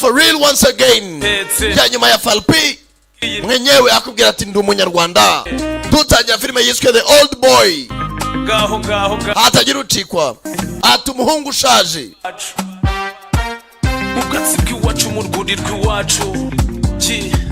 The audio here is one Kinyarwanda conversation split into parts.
For real once again. Ya nyuma ya Falpi mwenyewe akubwira ati: "Ndi Umunyarwanda." Dutangira filime yiswe The Old Boy. Ngaho ngaho ngaho. Hatagira ucikwa, ati umuhungu ushaje. Ubwatsi bw'iwacu mu rwuri rw'iwacu.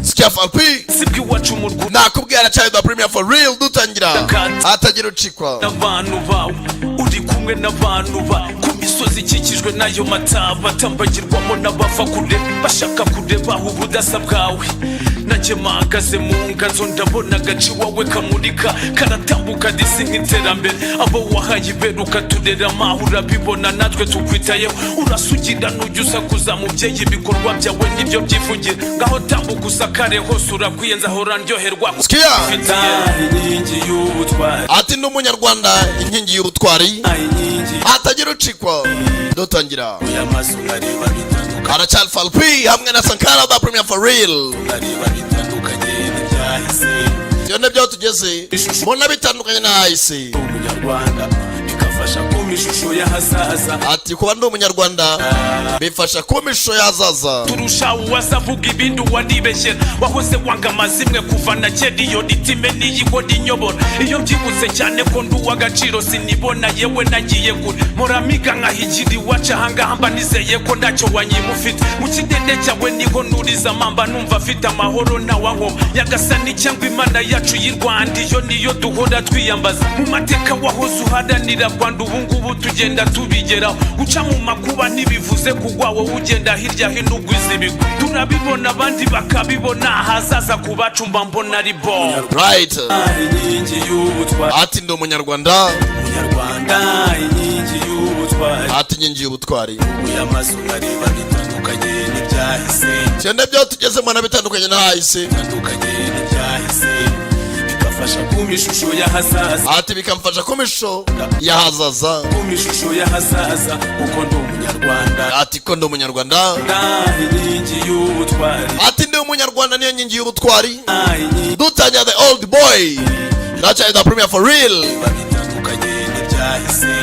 Sikia Falpi. Si bw'iwacu mu rwuri. Nakubwira, aracyari The Premier For Real. Dutangira, hatagira ucikwa. N'abantu bawe, uri kumwe n'abantu ba ku misozi ikikijwe n'ayo mataba atambagirwamo n'abava kure bashaka kureba ubudasa bwawe. Nanjye mpagaze mu nganzo, ndabona agace iwawe kamurika karatambuka disi nk'iterambere. Abo wahaye ibere ukaturera amaho, urabibona natwe tukwitayeho. Urasugira nujya usakuza, mubyeyi, ibikorwa byawe nibyo byivugira. Ngaho tambuka usakare hose, urakwiye, nzahora ndyoherwa. Sikia. Inkingi y'ubutwari. Ati: "Ndi Umunyarwanda, inkingi y'ubutwari." Inkingi. Hatagira ucikwa, dutangira. Y'amaso nkareba bitandukanye. Aracyari Falpi hamwe na Sankara The Premier For Real. Nkareba bitandukanye n'ibyahise. Ibyo nibyo tugeze mbona bitandukanye n'ahahise. Umunyarwanda bikafasha kumpa ishusho y'ahazaza. Ati: "Kuba ndi Umunyarwanda bifasha kumpa ishusho y'ahazaza." Turusha uwazavuga ibindi uwaribeshyera wahoze wanga amazimwe kuva na kera. Iyo ritime niyo inyobora, iyo mbyibutse cyane ko ndi uw'agaciro, sinibona yewe nagiye kure. Muramiga nkahigira iwacu ahangaha, mba nizeye ko ntacyo wanyima ufite. Mu kidende cyawe niho nuriza amamba, numva afite amahoro ntawankoma. Nyagasani cyangwa Imana yacu y'i Rwanda, iyo niyo duhora twiyambaza. Mu mateka wahoze uharanira Rwanda, ubu ngubu tugenda tubigeraho. Guca mu makuba ntibivuze kugwa, wowe ugenda hirya hino ugwiza ibigwi. Turabibona, abandi bakabibona, ahazaza ku bacu mba mbona ari bo. Right. Inkingi y'ubutwari. Ati: "Ndi Umunyarwanda." Umunyarwanda, inkingi y'ubutwari. Ati: "Inkingi y'ubutwari." Y'amaso nkareba bitandukanye n'ibyahise. Cyane byo tugeze mbona bitandukanye n'ahahise. Bitandukanye n'ibyahise bigafasha kumpa ishusho y'ahazaza. Ati: "Bikamfasha kumpa ishusho y'ahazaza." Kumpa ishusho y'ahazaza kuko ndi Umunyarwanda. Ati: "Ko ndi Umunyarwanda." Inkingi y'ubutwari. Ati: "Ndi Umunyarwanda, niyo nkingi y'ubutwari." Inkingi. Dutangira The Old Boy, ndacyari The Premier For Real. Bitandukanye n'ibyahise,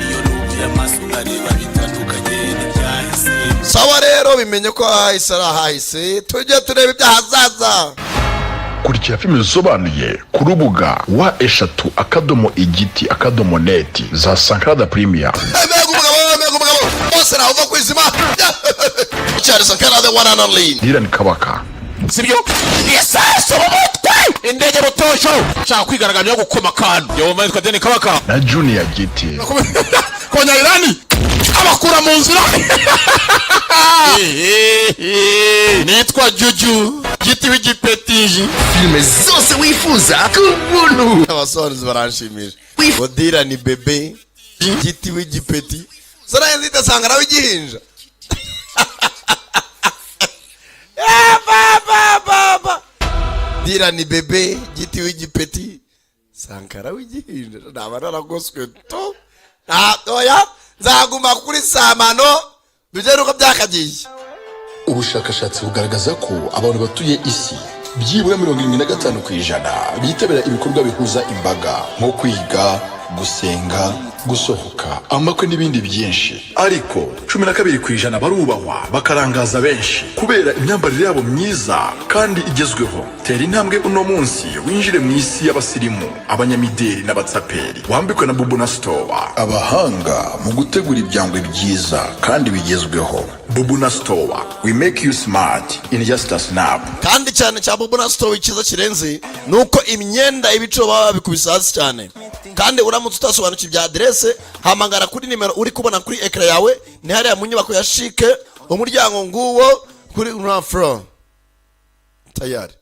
iyo nubuye amaso nkareba bitandukanye n'ibyahise. Sawa rero, bimenye ko ahahise ari ahahise, tujye tureba iby'ahazaza. Kurikira filime zisobanuye ku rubuga www.igiti.net za Sankara Da Premier. Mbega umugabo, mbega umugabo! Bose ntawe uva ku izima. Cyari Sankara, the one and only. Dylan Kabaka. Sibyo, isasu mu mutwe, indege butosho, nshaka kwigaragambya yo gukoma akantu. Yewe, yitwa Deni Kabaka. Na Junior Giti. Konyayirani abakura mu nzira. Nitwa Juju Giti w'igipetiji. Filime zose wifuza ku buntu. Abasobanuzi baranshimisha ngo dira ni bebe Giti w'igipeti, saraye nzita Sankara w'igihinja. Ba, ba, ba. Dira ni bebe Giti w'igipeti, Sankara w'igihinja. Naba naragoswe to nta oya, nzaguma kuri samano tugere uko byakagiye. Ubushakashatsi bugaragaza ko abantu batuye isi byibura 75% bitabira ibikorwa bihuza imbaga nko kwiga, gusenga, gusohoka, amakwe n'ibindi byinshi, ariko 12% barubahwa bakarangaza benshi kubera imyambarire yabo myiza kandi igezweho. Tera intambwe uno munsi winjire mu isi y'abasirimu, abanyamideli n'abatsaperi, wambikwe na Bubu na Store, abahanga mu gutegura ibyangwe byiza kandi bigezweho. Bubu na Store, we make you smart in just a snap. Kandi cyane cya Bobo na Store, icyiza kirenze ni uko imyenda ibiciro baba babikubise hasi cyane. Kandi uramutse utasobanukiwe ibya aderese, hamagara kuri nimero uri kubona kuri écran yawe. Ni hariya mu nyubako ya CHIC, umuryango nguwo kuri rafuro tayari.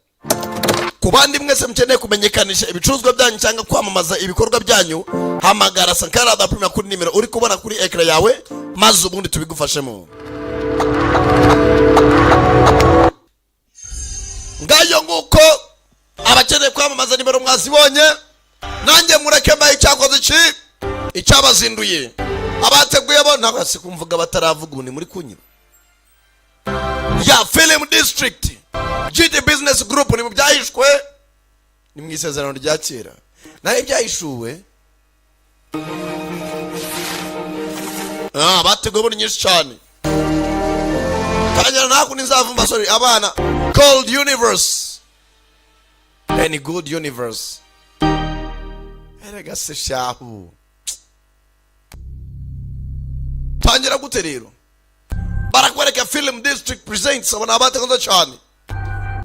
Ku bandi mwese mukeneye kumenyekanisha ibicuruzwa byanyu cyangwa kwamamaza ibikorwa byanyu, hamagara Sankara Da Premier kuri nimero uri kubona kuri écran yawe, maze ubundi tubigufashemo. Ngayo nguko, abakeneye kwamamaza nimero mwazibonye. Nanjye mureke mbaye icyakoze iki icyabazinduye abateguye bo ntabwo si kumvuga bataravuga. Ubu ni muri kunyura ya Film District GT Business Group. Ni mu byahishwe, ni mu isezerano rya kera, naho ibyahishuwe bateguye bo ni nyinshi cyane. Tangira nakuno nzavumba, sorry, abana. Gold Universe, any good universe. Erega se shahu, tangira gute rero? Barakwereka Film District Presents, abo ni abatekoze cyane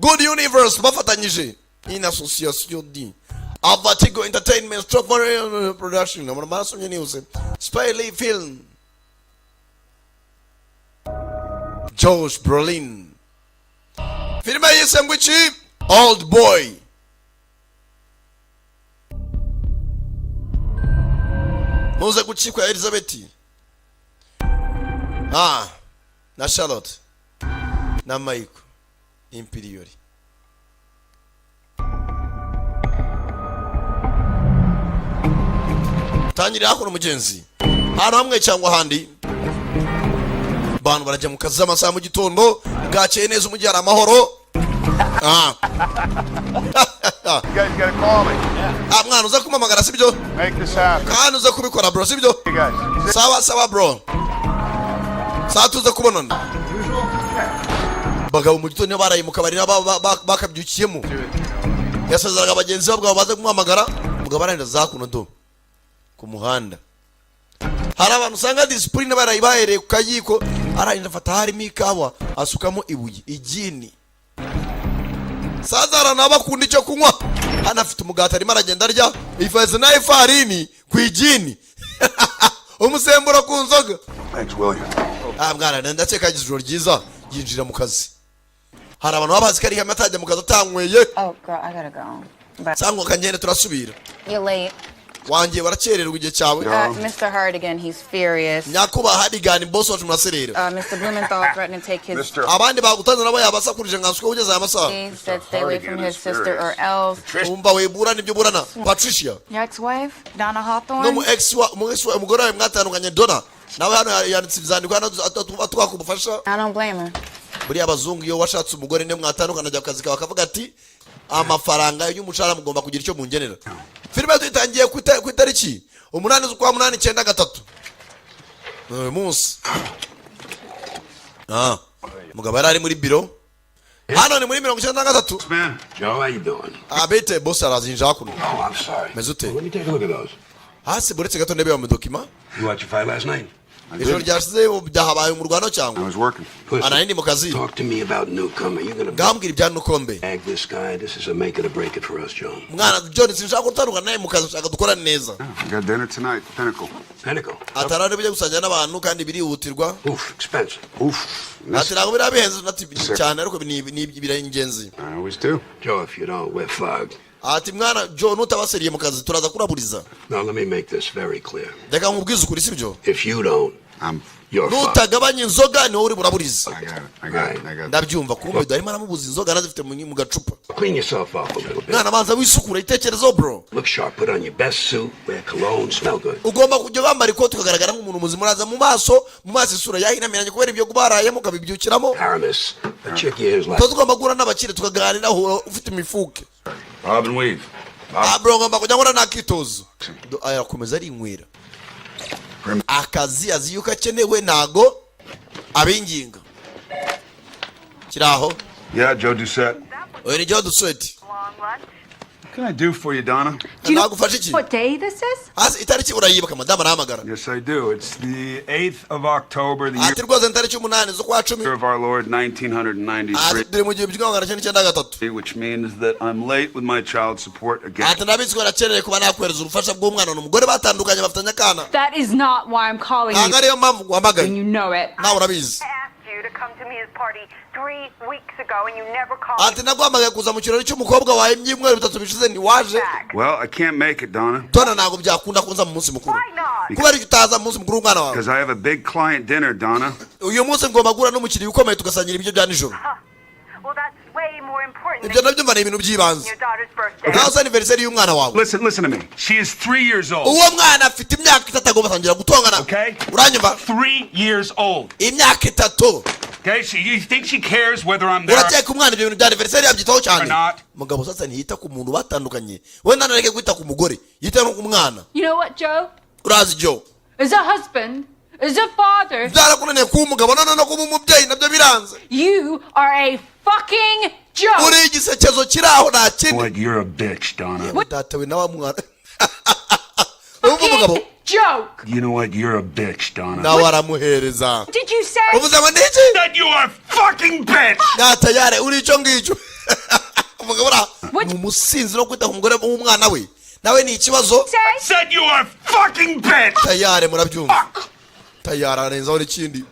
Good Universe bafatanyije in association d Avatigo Entertainment Stroke Production. Umuntu marasomye nihuse. Spy Film, Josh Brolin. Filime yise ngo iki? Old Boy. Muze gucikwa Elizabeth na Charlotte na Michael Imperiori. Tangirira hakuno umugenzi, ahantu hamwe cyangwa ahandi abantu barajya mu kazi amasaha mu gitondo, bwakeye neza, umujyi hari amahoro. You guys gotta call me. Mwana, uza kumpamagara, sibyo? Make this happen. Kandi uza kubikora, bro, sibyo? You guys. Sawa sawa, bro, sawa, tuza kubonana. Bagabo mu gitondo baraye mu kabari bakabyukiyemo, yasezeraga bagenzi babo baze kumuhamagara. Mugabo arahenda za kuno do ku muhanda hari abantu usanga disipurine baraye bahereye ku kayiko. Arangije afata harimo ikawa, asukamo ibuye igini. Sazara nawe akunda icyo kunywa. Hano afite umugati, arimo aragenda arya ifazi na ifarini ku igini, umusemburo ku nzoga. Thanks, William. Mwana, ndakeka yagize ijoro ryiza. Yinjira mu kazi. Hari abantu baba bazi ko ari ihame atajya mu kazi atanyweye. Oh, girl, I gotta go. But Cyangwa kangende, turasubira. you're late. Wangiye barakererwa igihe cyawe. Mr. Hardigan, he's furious. Nyakubahwa Harigani, boss wacu, muraserera. Mr. Blumenthal threatened to take his. Mr. Abandi bagutanze nabo yabasakurije nkanswe ugeze aya masaha. He said stay away from Hardigan his is sister or furious. else. Umva, weburana ibyo uburana, Patricia. Your ex-wife, Donna Hawthorne. No mu ex wa mu ex wa umugore wawe mwatandukanye Donna, nawe hano yanditse ibyandiko hano atwaka ubufasha. I don't blame her. Buriya abazungu iyo washatse umugore niyo mwatandukana ajya ku kazi kawe akavuga ati amafaranga y'umushahara mugomba kugira icyo mungenera. Filime tuyitangiye ku itariki 8 z'ukwa munani 93, ni uyu munsi. Umugabo yari ari muri biro hano, ni muri 93. Man. Joe, how you doing? Abete boss arazinja hakuno. Oh, I'm sorry. Meze ute? Let me take a look at those. Hasi buretse gato ndebe mu document. You watch your fight last night? Ijoro ryashize byahabaye umurwano I cyangwa? was working. Listen, Anari ndi mu kazi. talk to me about newcomer. You're gonna Ngambwira ibya Nukombe. bag this guy. This is a make it or break it for us, Joe. Mwana John, sinshaka gutandukana nawe mu kazi, nshaka dukorane neza. We got dinner tonight, Pinnacle. Pinnacle. Atarari bujya gusangira n'abantu kandi birihutirwa. Oof, expensive. Oof. Ati ntabwo biriya bihenze ati cyane, ariko ni biri ingenzi. I always do. Joe, if you don't, we're fogged. Ati mwana John, utabaseriye mu kazi turaza kuraburiza. Now, let me make this very clear. Reka nkubwize ukuri, sibyo? If you don't, I'm. you're fucked. Nutagabanya inzoga niwowe uri buraburiza. I got it. I got it. I got it. Ndabyumva. Kumbe arimo aramubuza inzoga anazifite mu gacupa. Clean yourself up a little bit. Mwana, banza wisukura itekerezo, bro. Look sharp. Put on your best suit. Wear cologne. Smell good. Ugomba kujya wambara ikoti ukagaragara nk'umuntu muzima. Uraza mu maso isura yahinamiranye kubera ibyo barayemo ukabibyukiramo. Aramis, a chick you hears like Tuba tugomba guhura n'abakire tukaganira, uhura ufite imifuke. Bob and weave. Bro, ngomba kujya nkora n'akitozo. Arakomeza arinywera akazi, azi yuko akenewe, ntago abinginga kiri aho. Yeah, Joe Doucette. Uyu ni Joe Dusweti. What can I do for you, Donna? Nagufasha iki? What day this is? Hasi itariki urayibuka? Madamu arahamagara. Yes, I do. It's the 8th of October, the year Ati rwose ni itariki 8 z'ukwa 10 of our Lord, 1993, Ati turi mu 1993, which means that I'm late with my child support again. Ati ndabizi ko nakererewe kuba nakohereza ubufasha bw'umwana. Ni umugore batandukanye, bafitanye akana. That is not why I'm calling Ntabwo you. ariyo mpamvu nguhamagaye. And you know it. Nawe urabizi. Asked you to come to Mia's party 3 weeks ago and you never called Ati naguhamagaye kuza mu kirori cy'umukobwa wawe ibyumweru 3 bishize, ntiwaje. back. Well, I can't make it, Donna, Tona, ntabwo byakunda kuza mu munsi mukuru. Why not? Kubera icyo utaza mu munsi mukuru w'umwana wawe? Because I have a big client dinner, Donna. Uyu munsi ngomba guhura n'umukiriya ukomeye tugasangira ibiryo bya nijoro. Well, that's way more important Ibyo than nabyo mba ni ibintu by'ibanze. your daughter's birthday. Ntawe uzi anniversary y'umwana wawe. Listen, listen to me. She is 3 years old. Uwo mwana afite imyaka 3, agomba atangira gutongana. Okay? Uranyumva? 3 years old. Imyaka 3. Okay? She, you think she cares whether I'm there Urakeka umwana ibyo bintu bya anniversary yabyitaho cyane? or not? Mugabo sasa ntiyita ku muntu batandukanye, wenda nanareke kwita ku mugore, yita no ku mwana. You know what, Joe? Urazi, Joe? As a husband, As a father. Byarakunaniye kuba umugabo, none no kuba umubyeyi nabyo biranze. You are a fucking joke. Uri igisekezo kiri aho, nta kindi. What? You're a bitch, Donna. Data we, nawe mwana, urumva umugabo. Joke. You know what? You're a bitch, Donna. Nawe aramuhereza. Did you say? Uvuze ngo ni iki? That you are fucking bitch! Natayare uri icyo ngicyo. Umugabo ura ni umusinzi, no kwita ku mugore w'umwana we nawe ni ikibazo. Said you are fucking bitch! Tayare murabyumva, tayare arenzaho n'ikindi,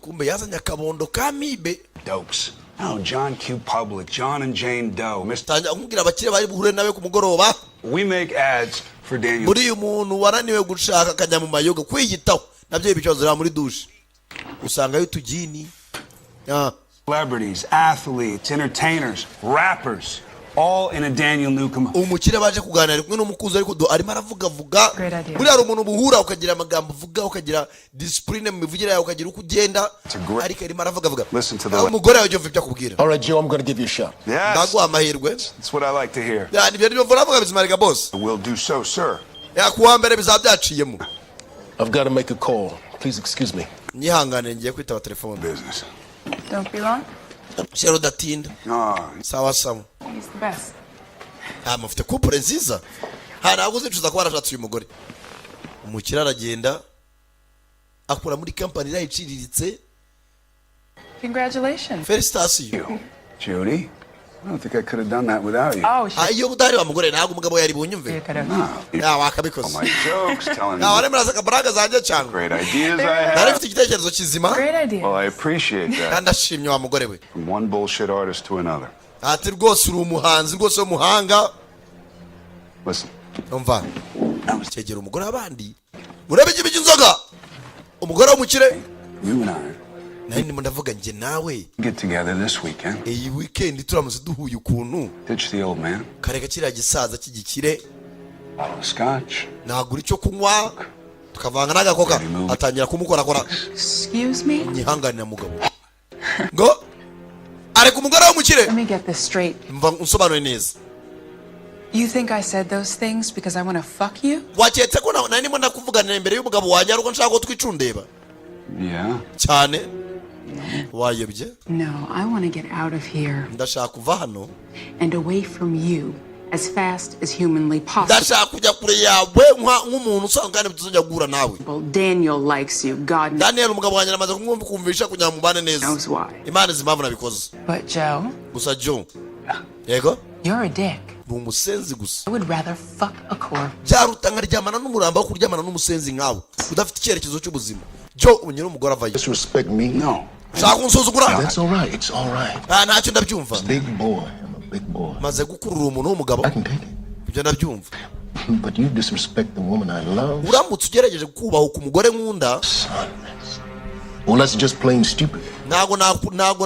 kumbe yazanye akabondo ka mibe. Dokes. Oh, John Q. Public, John and Jane Doe. Mr. Tangira kumubwira abakire bari buhure nawe ku mugoroba. We make ads for Daniel. Buriya umuntu wananiwe gushaka akajya mu mayoga kwiyitaho, nabyo ibibazo. Reba muri dushe usangayo utugini. Ah. Celebrities, athletes, entertainers, rappers, all in a Daniel Newcomb. Umukire baje kuganira ari kumwe n'umukunzi, ariko do arimo aravugavuga. Great idea. Buriya hari umuntu buhura ukagira amagambo uvuga, ukagira discipline mu mivugire yawe, ukagira uko ugenda, ariko arimo aravugavuga. Listen to the Umugore wawe, ujya umva ibyo akubwira. All right, Joe, I'm going to give you a shot. Yes. Ndaguha amahirwe. That's what I like to hear. Ya, nibyo nibyo mvuga bizima rega boss. Will do so, sir. Ya, kuwa mbere bizaba byaciyemo. I've got to make a call. Please excuse me. Nyihangane, ngiye kwitaba telefone. Business. Don't be long. Shero, udatinda. Ah, Sawa sawa. He's the best. Nta mufite couple nziza, nta ntabwo uzicuza kuba warashatse uyu mugore. Umukire aragenda akura muri kampani irayiciriritse. Congratulations. Félicitations. Judy, I don't think I could have done that without you. Oh, shit. Ah, iyo udahari wa mugore, ntabwo umugabo yari bunyumve. You could have. No. Ya, wakabikoze. All my jokes, telling Ntawe me arimo araseka buraga zanjye cyangwa great ideas I nari have. mfite igitekerezo kizima. Great idea. Well, I appreciate that. Kandi ashimye wa mugore we. From one bullshit artist to another. Ati rwose uri umuhanzi rwose w'umuhanga. Listen, Umva, cyegera umugore w'abandi, murebe ikibi cy'inzoga, umugore w'umukire. You and I Nari ndimo ndavuga njye nawe get together this weekend. iyi weekend turamutse duhuye ukuntu, Ditch the old man. kareka kiriya gisaza cy'igikire. Bottle of scotch. Nagura icyo kunywa tukavanga n'agakoka, atangira kumukorakora. Excuse me? Nyihanganira mugabo, ngo areka umugore w'umukire. Let me get this straight. Mva unsobanure neza. You think I said those things because I want to fuck you? Waketse ko nari ndimo ndakuvuganira imbere y'umugabo wanjye ariko nshaka ko twicundeba? Yeah. Cyane, wayobye. No, I want to get out of here Ndashaka kuva hano and away from you as fast as humanly possible. Ndashaka kujya kure yawe nk'umuntu usanzwe kandi tuzajya guhura nawe. Daniel likes you. God knows Daniel umugabo wanjye namaze kumwumvisha kugira ngo mubane neza. why. Imana izi impamvu nabikoze. But Joe, Gusa Joe, yego? you're a dick. Ni umusenzi gusa. I would rather fuck a corpse. Byaruta nkaryamana n'umurambo aho kuryamana n'umusenzi nkawe udafite icyerekezo cy'ubuzima. Joe, unyura umugore avayo. Disrespect me? No. Ushaka kunsuzugura? That's all right. It's all right. Ah, ntacyo, ndabyumva. Big boy. I'm a big boy. Maze gukurura umuntu w'umugabo. I can take it. Ibyo ndabyumva. But you disrespect the woman I love. Uramutse ugerageje kubahuka umugore nkunda. Son, well, that's just plain stupid. Ntabwo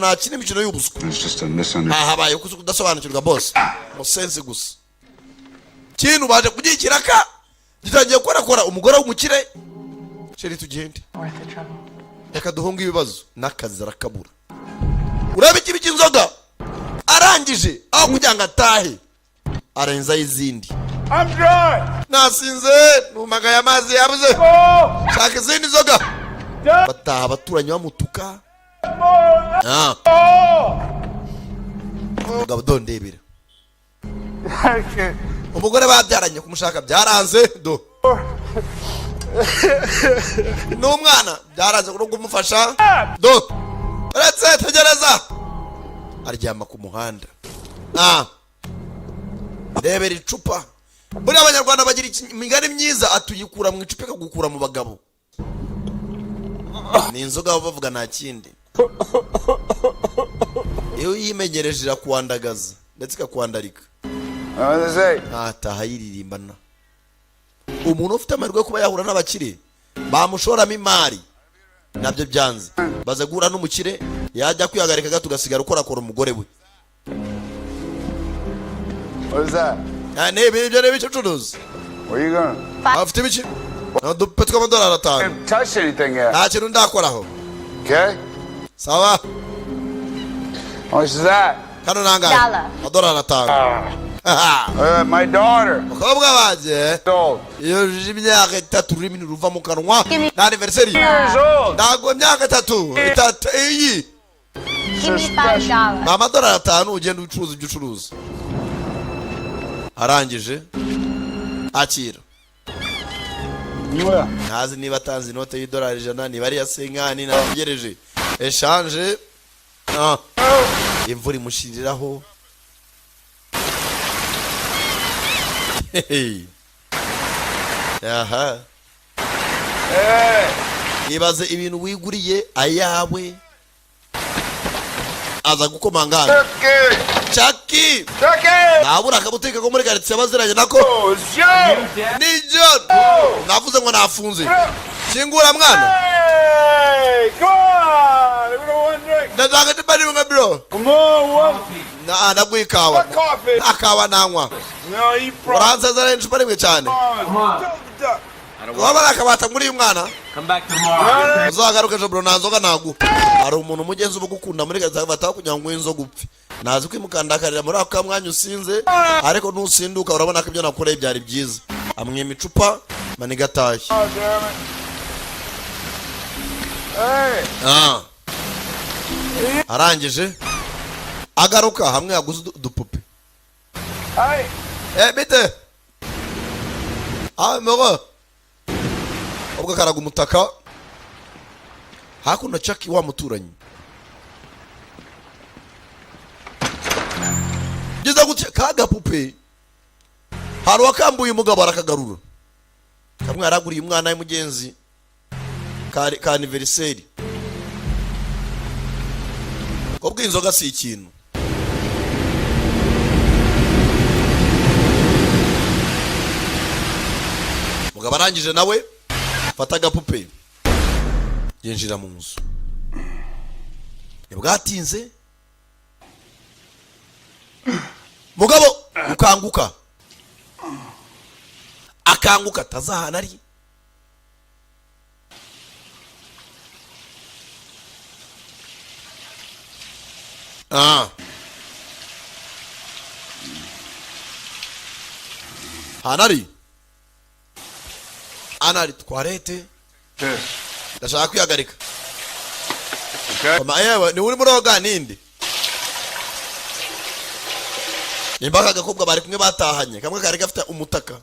nakina imikino y'ubuswa. It's just a misunderstanding. Habaye kudasobanukirwa bose, musenzi gusa. Kintu baje kugikiraka gitangiye gukorakora umugore w'umukire. Chérie, tugende. Worth the trouble. Reka duhunge ibibazo n'akazi arakabura. Urebe ikibi cy'inzoga, arangije aho kugira ngo atahe arenzaho izindi. I'm dry. Nasinze, numagaye, amazi yabuze, shaka izindi nzoga. Bataha abaturanyi bamutuka. Ah. Umugabo dondebera umugore babyaranye, kumushaka byaranze, do n'umwana byaranze no kumufasha, do uretse tegereza aryama ku muhanda. Ah. Rebera icupa. Buriya abanyarwanda bagira imigani myiza, atuyikura mu icupa ikagukura mu bagabo. Ni inzoga baba bavuga, nta kindi. Iyo uyimenyereje irakuwandagaza ndetse ikakwandarika. Ntataha yiririmbana. Umuntu ufite amahirwe yo kuba yahura n'abakire bamushoramo imari nabyo byanze, baza guhura n'umukire yajya kwihagarika gato ugasigara ukorakora umugore we. What is that? Ah, ni ibi, ibyo ni ibiki ucuruza? Where you going? Afite ibiki? Ni udupe tw'amadolari 5. Haven't touched anything yet. Nta kintu ndakoraho. Okay? Sawa. How much is that? Kano nangahe? Dollar. Amadolari 5. My daughter. Mukobwa wanjye yujuje imyaka 3, ururimi ntiruva mu kanwa na anniversary. Years old. Ntabwo imyaka 3, 3 iyi. Give me $5. Ni amadolari 5, ugenda ucuruza ibyo ucuruza. Arangije akira, ntazi niba atanze inote y'idolari 100, niba ari iya senkani, ntategereje eshanje. Ah. Imvura imushiriraho. Hey. Aha, ibaze ibintu wiguriye ayawe, aza gukomanga hano. Chucky, nabura akabutike ko muri karitsiye abaziranye nako. Ni John, navuze ngo nafunze, kingura mwana. Hey, come on. We don't want drink. Ndashaka icupa rimwe, bro. Come on, one. Na ndaguha ikawa. Coffee. Nta kawa nanywa. No, you Uransezera icupa rimwe cyane. Waba ari akabata muri uyu mwana. Come back tomorrow. Uzagaruke ejo, bro, nta nzoga naguha. Hari umuntu umugenzi uba ugukunda muri karitsiye, agafataho kugira ngo unywe inzoga upfe. Nazi kwimukandakarira muri ako kamwanya usinze, ariko nusinduka urabona ko ibyo nakoreye byari byiza. Amwima icupa, maniga atashye. Oh, damn it. Hey. Ah. Arangije agaruka hamwe yaguze udupupe. Hey. Eh, bite? Ah, moro ubwo akaraga umutaka hakuno. Chucky wa muturanyi ngeze gutya ka gapupe, hari uwakambuye umugabo arakagarura. Kamwe yaraguriye umwana we mugenzi ka anniversary. Ubwo inzoga si ikintu. Mugabo arangije nawe fata agapupe, yinjira mu nzu. Ntibwatinze mugabo ukanguka, akanguka atazahana ari. Ah. Ahantu ari, hano hari toilette. Ndashaka kwihagarika. Mama, yewe ni uri muroga ninde? Nimba aka gakobwa bari kumwe batahanye, kamwe kari gafite umutaka,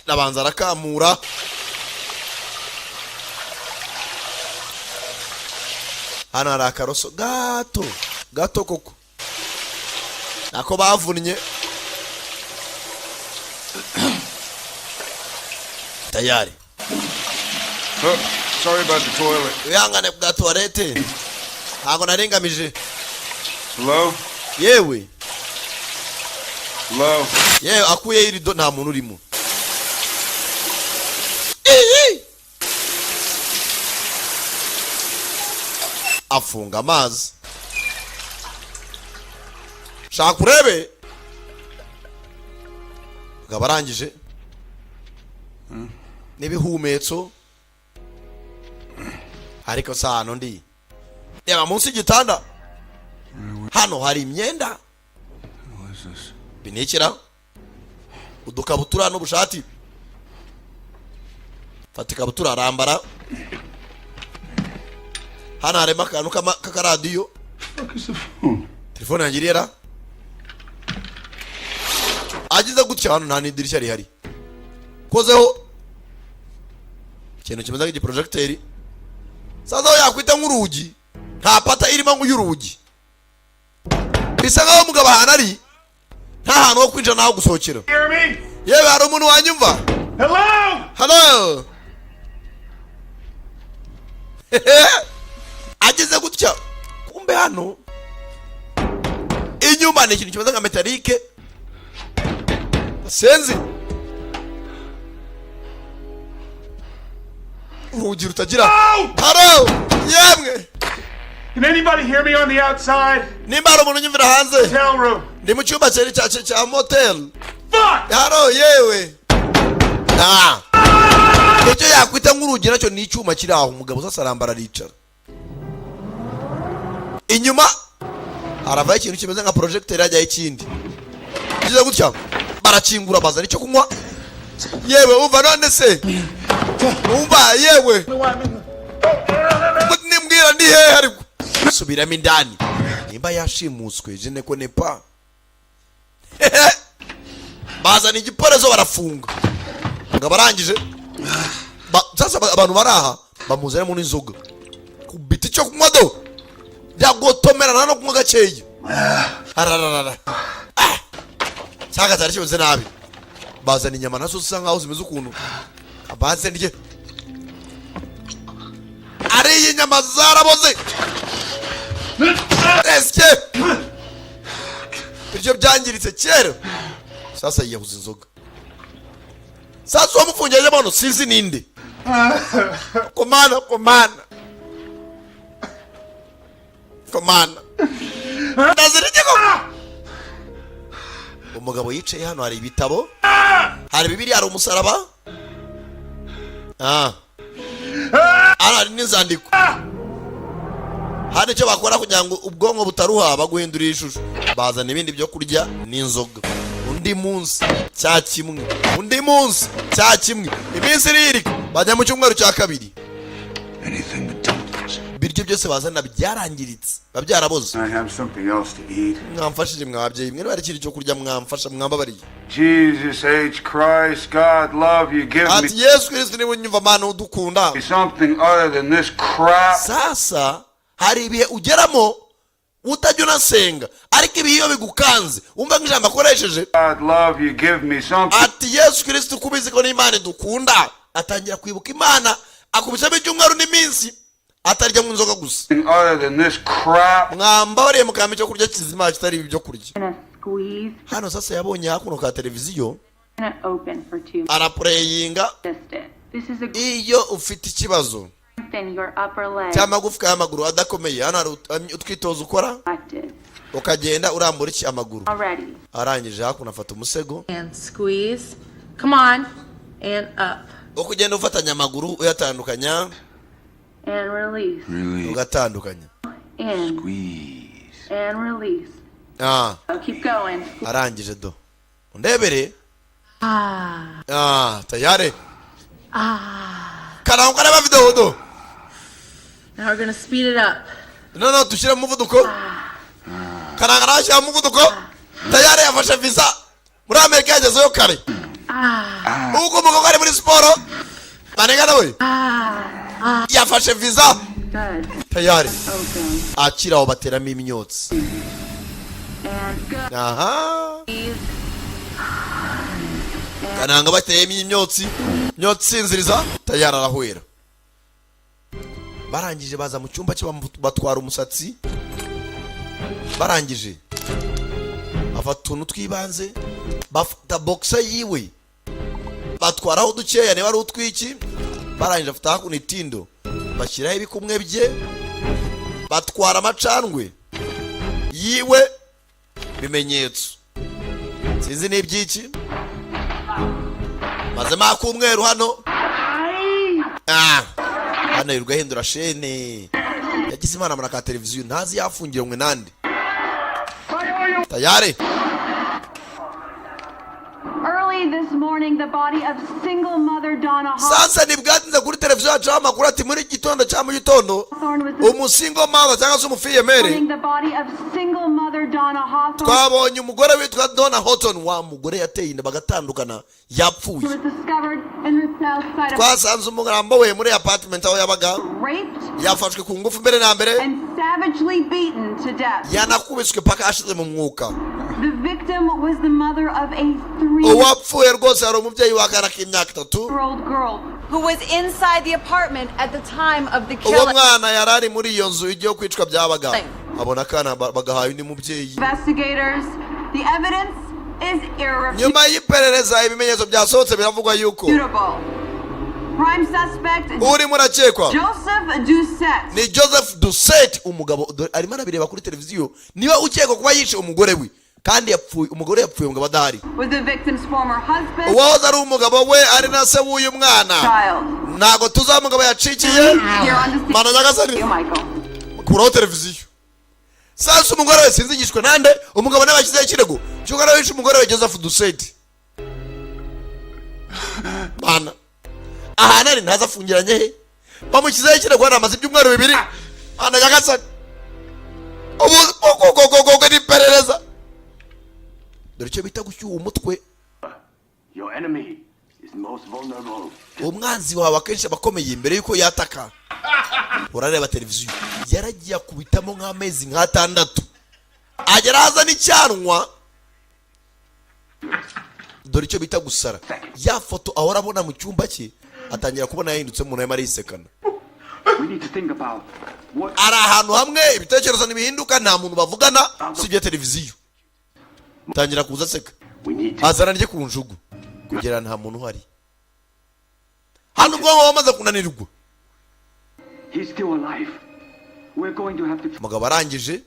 nabanza arakamura. Hano hari akaroso gato gato koko nako bavunnye tayari. Oh, sorry about the toilet. Wihangane bwa toilette, ntabwo narengamije. Hello? Yewe. Hello? Yewe, akuyeho irido, nta muntu urimo. Iyi! Afunga amazi, shaka urebe. Akaba arangije n'ibihumetso, ariko si ahantu ndi. Reba munsi y'igitanda, hano hari imyenda What is this? binikira udukabutura n'ubushati. Fata ikabutura arambara. Hano harimo akantu k'akaradiyo. Fuck is the phone? Telefone yanjye irera. Agize gutya, hano nta n'idirishya rihari. Kozeho ikintu kimeze nk'igiporojegiteri, sasa aho yakwita nk'urugi, nta pata irimo nk'uy'urugi. Bisa nkaho umugabo ahantu ari nta hantu ho kwinjira n'aho gusohokera. Hear me? Yewe, hari umuntu wanyumva? Hello? Hello? Ageze gutya, kumbe hano inyuma ni ikintu kimeze nka métallique, senzi urugi rutagira. Haro, yemwe. Can anybody hear me on the outside? Nimba hari umuntu unyumvira hanze. Hotel room. Ndi mu cyumba cyari cya motel. Fuck! Haro, yewe. Ah, icyo yakwita nk'urugi nacyo ni icyuma kiri aho. Umugabo sasa arambara, aricara. Inyuma Aravaho ikintu kimeze nka projecteur, hajyaho ikindi byiza gutya. Barakingura, bazana icyo kunywa. Yewe, umva, none se umva, yewe, nimbwira ndi hehe? Ariko subiramo indani nimba yashimuswe, je ne connais pas. Bazana igiporezo, barafunga ngo abarangije. Sasa abantu bari aha bamuzanamo n'inzoga, kubita icyo kunywa do byagotomerana no kunywa gakeya. Arararara, ah! Cyangwa cyari kimeze nabi. Bazana inyama nazo zisa nkaho zimeze ukuntu. Abanze ndye. Ariye inyama zaraboze. Esike ibyo byangiritse kera. Sasa yiyahuza inzoga. Sasa uwamufungije bano sinzi ninde. Komana, komana, komana, ndazira ko umugabo yicaye hano. Hari ibitabo, hari Bibiliya, hari umusaraba, hano hari n'inzandiko. Hari icyo bakora kugira ngo ubwonko butaruha, baguhindurira ishusho. Bazana ibindi byo kurya n'inzoga. Undi munsi cya kimwe, undi munsi cya kimwe, iminsi iririka, bajya mu cyumweru cya kabiri. Ibiryo byose bazana byarangiritse, biba byaraboze. I have something else to eat. Mwamfashije, mwa babyeyi mwe, niba ikintu cyo kurya mwamfasha, mwambabariye. Jesus H. Christ, God love you, give me Ati Yesu Kristo, niba unyumva, Mana udukunda, something other than this crap. Sasa hari ibihe ugeramo utajya unasenga, ariko ibihe iyo bigukanze wumva nk'ijambo akoresheje. God love you, give me something Ati Yesu Kristo, kubizi ko n'Imana idukunda. Atangira kwibuka Imana, akubisamo icyumweru n'iminsi atarya mu nzoga gusa. other than this crap. Mwambabariye mukampa icyo kurya kizima kitari ibi byo kurya. Gonna squeeze. Hano sasa yabonye hakuno ka televiziyo. Gonna open for 2 Arapureyinga. Just it. This is a Iyo ufite ikibazo strengthen your upper leg. cy'amagufwa y'amaguru adakomeye, hano hari utwitozo ukora, Active. ukagenda urambura iki amaguru. Already. Arangije, hakuno afata umusego. And squeeze. Come on. And up. Uko ugenda ufatanya amaguru, uyatandukanya, And release. ugatandukanya. In. And release. Oh, keep going. Arangije do undebere. Ah. Tayari. Ah. Karango kareba video do. Now we're gonna speed it up. Noneho dushyire mu muvuduko. Karanga nawe ashyira mu muvuduko. Tayari yafashe visa muri Amerika, yagezeyo kare. Uko umugabo ari muri siporo banegana we, yafashe visa. Good. Tayari. Open. Akira aho, bateramo imyotsi. And go. Aha, kananga bateyemo imyotsi, imyotsi isinziriza. Tayari arahwera. Barangije baza mu cyumba cye, batwara umusatsi. Barangije bafata utuntu tw'ibanze, bafata boxer yiwe, batwaraho dukeya niba ari utwiki. Barangije bafata hakuno itindo, bashyiraho ibikumwe bye, batwara amacandwe yiwe, bimenyetso sinzi n'ibyiki. Mazemo ak'umweru hano. Hano yirirwa ahindura shene. Yagize Imana muri ka televiziyo, ntazi yafungiranywe nande. Tayari. Early this morning, the body of single mother Donna Sasa ntibwatinze, kuri televiziyo hacaho amakuru ati muri gitondo cya mu gitondo, Hawthorne was umusingle mother cyangwa se umufille-mère, the body of single mother Donna Hawthorne twabonye umugore witwa Donna Houghton, wa mugore yateye inda bagatandukana, yapfuye. was discovered in her south side of Twasanze umurambo we muri apartment aho yabaga. raped Yafashwe ku ngufu mbere na mbere, and savagely beaten to death. yanakubiswe paka ashize mu mwuka. The victim was the mother of a 3 Uwapfuye rwose hari umubyeyi w'akana k'imyaka 3 year old girl who was inside the apartment at the time of the Uwo killing. mwana yari ari muri iyo nzu igiye kwicwa byabaga, abona akana bagahaye undi mubyeyi. Investigators, the evidence is irrefutable. Nyuma y'iperereza, ibimenyetso byasohotse biravugwa yuko Prime suspect urimo urakekwa Joseph Doucette ni Joseph Doucette. Umugabo dore arimo arabireba kuri televiziyo, niba ukekwa kuba yishe umugore we, kandi yapfuye, umugore yapfuye ngo adahari. was the victim's former husband. Uwahoze ari umugabo we, ari na se w'uyu mwana. Child. Ntabwo tuzi aho umugabo yacikiye. Here on the Mana nyagasani. You, Michael. Kuraho televiziyo. Sasa umugore we sinzi yishwe nande. Umugabo nawe ashyizeho ikirego cy'uko nawe wishe umugore we Joseph Duseti. Mana, ahantu ari ntazi afungiranye he. Bamushyizeho ikirego hano amaze ibyumweru 2. Mana nyagasani, ubu ni iperereza. Dore icyo bita gushyuha umutwe. Your enemy is most vulnerable. Umwanzi wawe akenshi aba akomeye mbere y'uko yataka. Urareba televiziyo, yaragiye akubitamo nk'amezi nk'atandatu, agera aza n'icyanwa. Dore icyo bita gusara. Ya foto ahora abona mu cyumba cye, atangira kubona yahindutse umuntu arimo arisekana. We need to think about what Ari ahantu hamwe, ibitekerezo ntibihinduka, nta muntu bavugana usibye televiziyo. Tangira kuza aseka, azana rye ku njugu kugera nta muntu uhari hano, ubwonko bamaze kunanirwa. He's still alive. We're going to have to. Umugabo arangije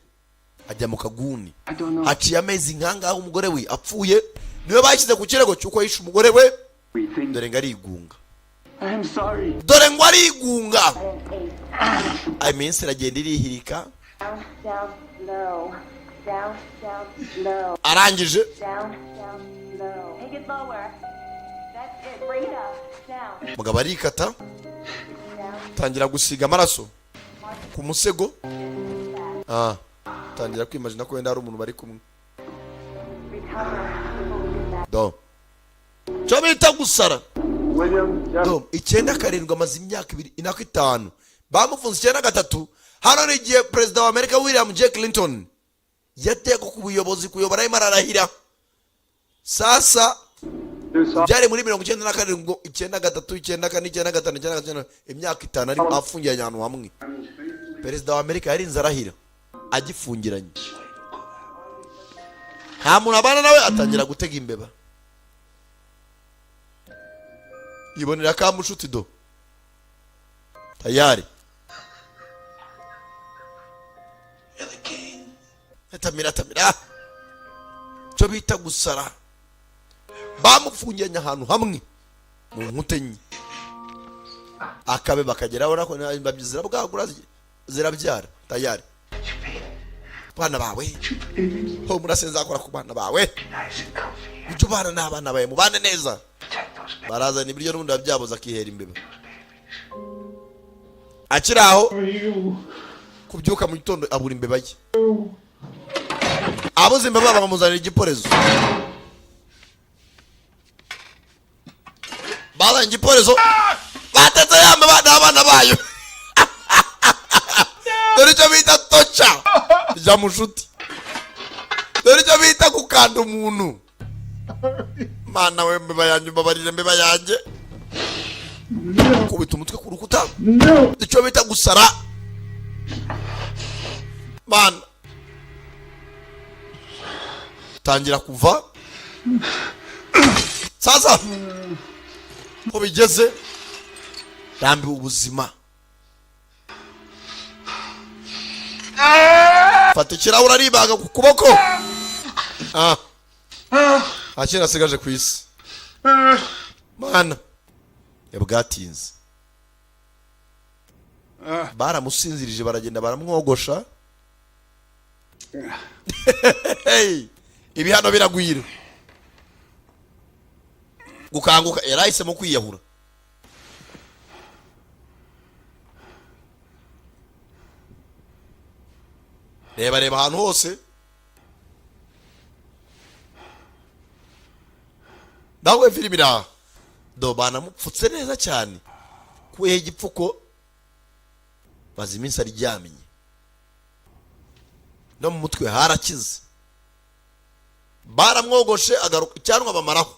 ajya mu kaguni. I don't know. Haciye amezi nkangaho umugore we apfuye, niwe bashyize ku kirego cy'uko yishe umugore we. Dore ngo arigunga. I'm sorry. Dore ngo arigunga. Iminsi iragenda irihirika. Down, down, low. Down, down, low. Arangije. Down, down, low. Take it lower. That's it. Bring it up. Down. Umugabo arikata, tangira gusiga amaraso ku musego. Tangira kwimagina ko wenda hari umuntu bari kumwe. Do cyo bita gusara. Do 97, amaze imyaka 2 inako 5. Bamufunze 93. Hano ni igihe perezida wa Amerika William J Clinton yatekwa ku buyobozi, kuyobora arimo ararahira. Sasa byari muri 97, 93, 94, 95, 96, imyaka 5 ari afungiranye ahantu hamwe. Perezida wa Amerika yarinze arahira agifungiranye, nta muntu abana nawe. Atangira gutega imbeba, yibonera ka mushuti. Do tayari tamira tamira. Cyo bita gusara. Bamufungiranye ahantu hamwe mu nkuta enye, akabe bakageraho nako zirabwagura, zirabyara. Tayari bana bawe ho murase, nzakora ku bana bawe. Ujye ubana n'abana bawe, mubane neza. Barazana ibiryo n'ubundi byaboze, akihera imbeba. Akiri aho, kubyuka mu gitondo abura imbeba ye. Abuze imbeba, bamuzanira igiporezo. Bazanye igiporezo, batetse ya mbeba n'abana bayo. Dore icyo bita toca rya mushuti. Dore icyo bita gukanda umuntu. Mana we, mbeba yanjye, mbabarire mbeba yanjye. Kubita umutwe ku rukuta, icyo bita gusara. Mana, tangira kuva. Sasa ko bigeze, rambiwe ubuzima. Fata ikirahure, aribaga ku kuboko. Nta kintu asigaje ku isi. Mana, yabwatinze. Baramusinzirije, baragenda baramwogosha. Hey, ibihano biragwira. Gukanguka yarahisemo kwiyahura. Reba, reba ahantu hose nawe filime iraha. Do banamupfutse neza cyane, kuyeho igipfuko. Maze iminsi aryamye, no mu mutwe harakize. Baramwogoshe, agaruka icyanwa bamaraho.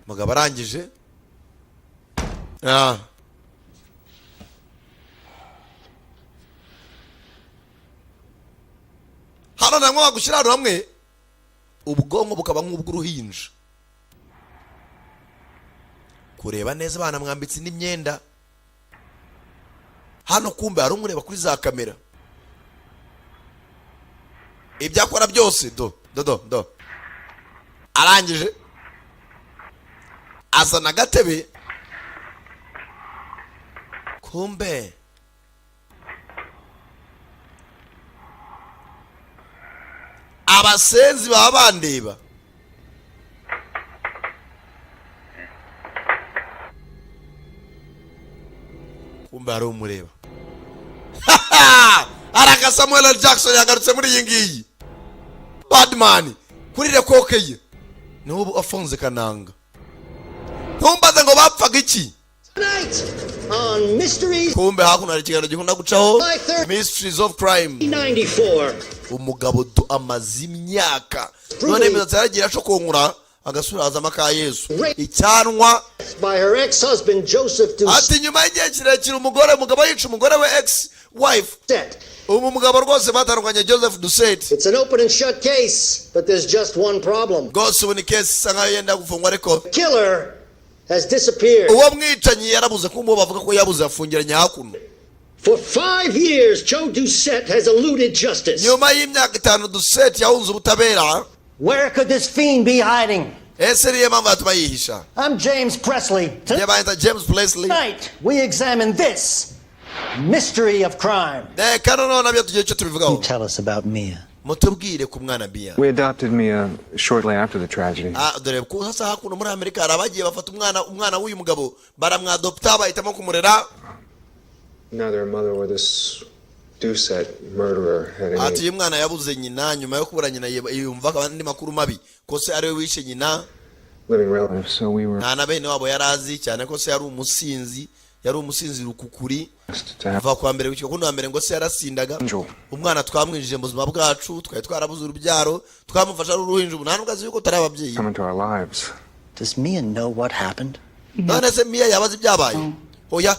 Mugabo arangije. Hano namwe bagushyira ahantu hamwe, ubwonko bukaba nk'ubw'uruhinja. Kureba neza, banamwambitse indi myenda. Hano kumbe hari umureba kuri za kamera, ibyo akora byose. Do do do do. Arangije azana agatebe. Kumbe Abasenzi baba bandeba. Kumbe hari umureba. Araka Samuel L. Jackson yagarutse muri iyi ngiyi Badman kuri rekoke ye, niho ubu afunze kananga. Ntumbaze ngo bapfaga iki. Tonight on Mysteries Kumbe hakuno hari ikiganiro gikunda gucaho, Mysteries of Crime. 94. Umugabo do amaze imyaka none imisatsi yaragiye ashokonkura, agasura hazamo aka Yesu icyanwa. By her ex-husband Joseph Doucette. Ati nyuma y'igihe kirekire umugore, umugabo yica umugore we, ex wife, ubu mugabo rwose batandukanye, Joseph Doucette. It's an open and shut case, but there's just one problem. Rwose ubu ni case isa nkaho yenda gufungwa, ariko Killer has disappeared. uwo mwicanyi yarabuze. Kumbe uwo bavuga ko yabuze afungiranye hakuno. For 5 years, Joe Doucette has eluded justice. Nyuma y'imyaka 5 Doucette yahunze ubutabera. Where could this fiend be hiding? Ese niyo mpamvu yatuma yihisha? I'm James Presley. Yabayita James Presley. Tonight, we examine this mystery of crime. Reka noneho nabyo tugiye icyo tubivugaho. Tell us about Mia. Mutubwire ku mwana Mia. We adopted Mia shortly after the tragedy. Ah, dore ko sasa hakuno muri Amerika hari abagiye bafata umwana w'uyu mugabo, baramwadopta, bahitamo kumurera. Neither her mother or this Doucette murderer had Ati any uyu mwana yabuze nyina. Nyuma yo kubura nyina yumva andi makuru mabi ko se ariwe wishe nyina. Living relatives, so we were Nta na bene wabo yari azi, cyane ko se yari umusinzi, yari umusinzi rukukuri. To have Kuva kwa mbere gushyika kundi wa mbere ngo se yarasindaga. Angel. Umwana twamwinjije mu buzima bwacu, twari twarabuze urubyaro, twamufasha ari uruhinja, ubu nta nubwo azi yuko tutari ababyeyi. Come into our lives. Does Mia know what happened? None se Mia yabaze ibyabaye? Oya.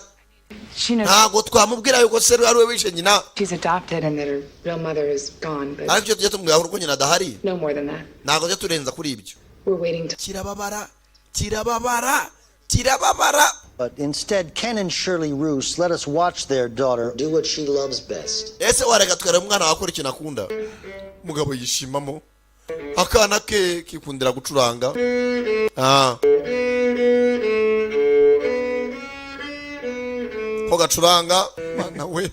She knows Ntabwo twamubwira yuko se ari we wishe nyina. She's adopted and that her real mother is gone, but Ariko icyo tujya tumubwira ko nyina adahari. No more than that. Ntabwo tujya turenza kuri ibyo. We're waiting to Kirababara, kirababara, kirababara. But instead, Ken and Shirley Roos let us watch their daughter do what she loves best. Ese wareka tukareba umwana wawe akora ikintu akunda? Umugabo yishimamo akana ke kikundira gucuranga. Ah. Ko gacuranga, mwana we,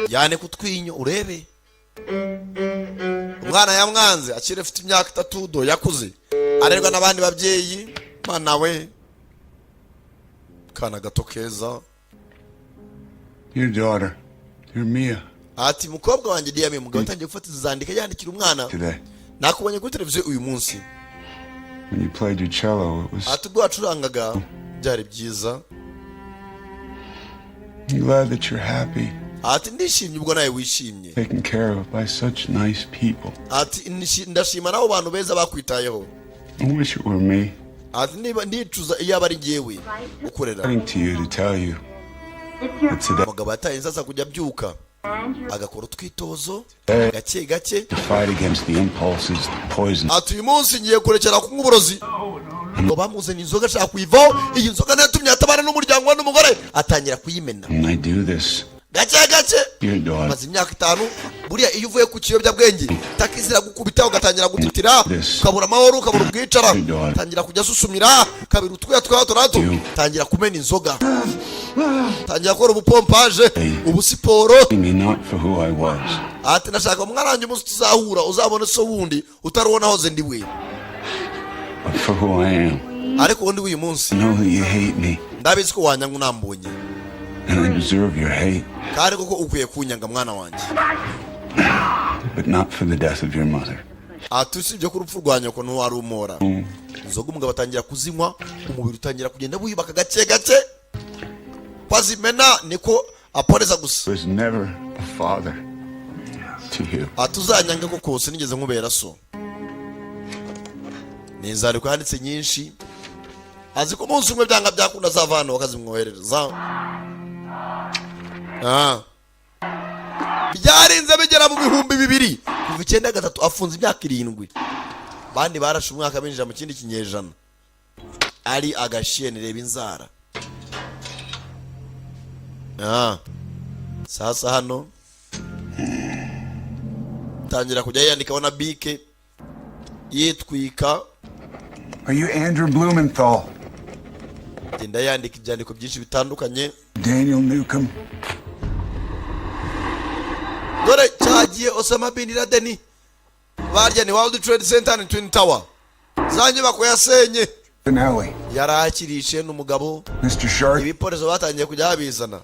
yane kutwinyo urebe. Umwana yamwanze akiri afite imyaka 3, do yakuze arerwa n'abandi babyeyi. Mwana we, kana gato keza. Your daughter, your Mia, Ati mukobwa wanjye Diyame, umugabo atangiye gufata izandika yandikira umwana. Today. Nakubonye kuri televiziyo uyu munsi. When you played your cello, it was. Ati ubwo wacurangaga byari byiza. I'm glad that you're happy, Ati ndishimye ubwo nawe wishimye. Taken care of by such nice people. Ati ndashima n'abo bantu beza bakwitayeho. I wish it were me Ati niba ndicuza iyo aba ari njyewe ukorera. Writing to you to tell you that today Umugabo yataye sasa kujya abyuka agakora utwitozo gake gake. To fight against the impulses, the poison. Ati uyu munsi ngiye kurekera kunywa uburozi. Ngo bamuzanye inzoga ashaka kuyivaho. Iyi nzoga niyo yatumye atabana n'umuryango we n'umugore, atangira kuyimena And I do this, gake gake. your daughter. Maze imyaka 5. Buriya iyo uvuye ku kiyobyabwenge takisi iragukubita, ugatangira gutitira, ukabura amahoro, ukabura ubwicara, tangira kujya susumira kabiri, utwuya twa hato na hato, tangira kumena inzoga, tangira gukora ubupompaje, ubusiporo. Me not for who I was, Ati ndashaka umwana wanjye umunsi tuzahura uzabone so wundi utari uwo nahoze ndi we, but for who I am. Ariko uwo ndi w'uyu munsi. I know that you hate me, Ndabizi ko wanyanga unambonye. And I deserve your hate, Kandi koko ukwiye kunyanga, mwana wanjye. But not for the death of your mother. Ati usibye ko urupfu rwa nyoko ntiwari umora. Inzoga umugabo atangira kuzinywa, umubiri utangira kugenda wiyubaka gake gake. Ko azimena niko aporeza gusa. Was never a father to you. Ati uzanyange ko kose nigeze nkubera so. Ni inzandiko yanditse nyinshi, azi ko umunsi umwe byanga byakunda azava hano bakazimwoherereza. Ah. Byarinze bigera mu 2000, kuva 93 afunze imyaka 7, bandi barashe umwaka binjira mu kindi kinyejana. Ari agashiyeni, reba inzara. Ah. Sasa hano tangira kujya yiyandikaho na bike yitwika. Are you Andrew Blumenthal? Genda yandika ibyandiko byinshi bitandukanye. Daniel Newcomb? Dore cyagiye Osama bin Laden. Barya ni World Trade Center ni Twin Tower, za nyubako yasenye. Finale. Yari akirishe n'umugabo. Mr. Shark. Ibiporezo batangiye kujya babizana,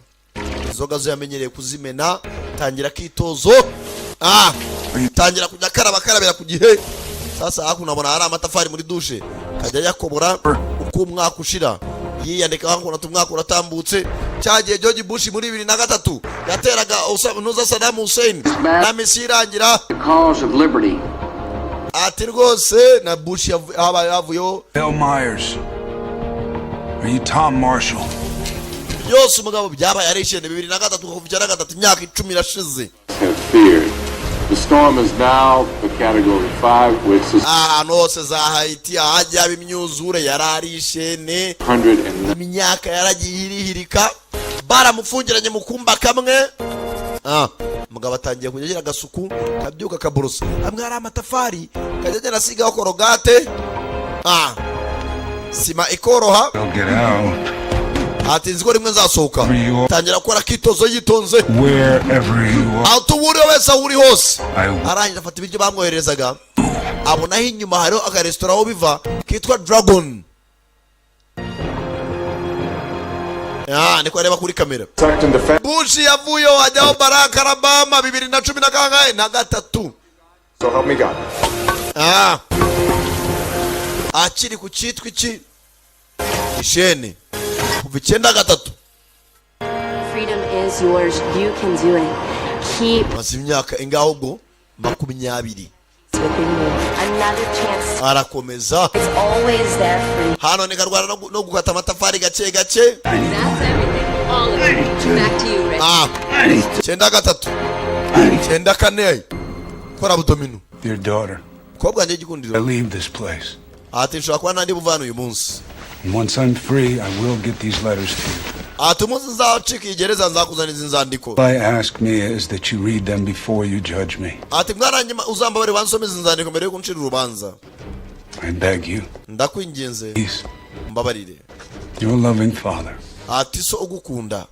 inzoga zo yamenyereye kuzimena. Tangira akitozo, tangira kujya akaraba, akarabira ku gihe. Sasa hakuno abona hari amatafari muri dushe, kajya yakobora uko umwaka ushira, yiyandika hakuno ati umwaka uratambutse. Cyagiye George Bush muri 2003 yateraga nuza Saddam Hussein na misi irangira. The cause of liberty. Ati rwose na Bush habaye havuyeho. Bill Myers. Are you Tom Marshall? Byose umugabo byabaye ari icyenda 2003, kuva 93, imyaka 10 irashize. Have feared. The storm is now a category 5, which is Ahantu hose za Haiti ahajya haba imyuzure, yari ari ishene. 109 Imyaka yaragiye irihirika, baramufungiranye mu kumba kamwe. Umugabo atangiye kujya agira agasuku, kabyuka akaborosa hamwe hari amatafari, kajya agenda asigaho Colgate, sima ikoroha. They'll get out. Ati nzi ko rimwe nzasohoka. Tangira gukora akitozo yitonze. Wherever you are. Aho tuburiwe wese, aho uri hose. I Arangije afata ibiryo bamwohererezaga, abonaho inyuma hariho akaresitora aho biva kitwa Dragon. Niko areba kuri kamera. Bush yavuyeho hajyaho Barack Obama bibiri na cumi na kangahe na gatatu. So help me God. Akiri ku cyitwa iki ishene kuva 93. Freedom is yours. You can do it. Keep Maze imyaka ingaho ubwo 20. within you. Another chance. Arakomeza. It's always there for you. Hano ni karwana no gukata amatafari gake gake. That's everything. All of it. Back to you, Rick. 93, 94, kora abdominaux. Dear daughter, Mukobwa wanjye w'igikundiro. I leave this place. Ati nshobora kuba ntandi buvana uyu munsi. And once I'm free, I will get these letters to you. Ati umunsi nzacika iyi gereza nzakuzaniza inzandiko. All I ask, Mia, is that you read them before you judge me. Ati mwana, uzambabare wansome izi nzandiko mbere yo kuncira urubanza. I beg you. Ndakwinginze. Please. Mbabarire. Your loving father. Ati so ugukunda.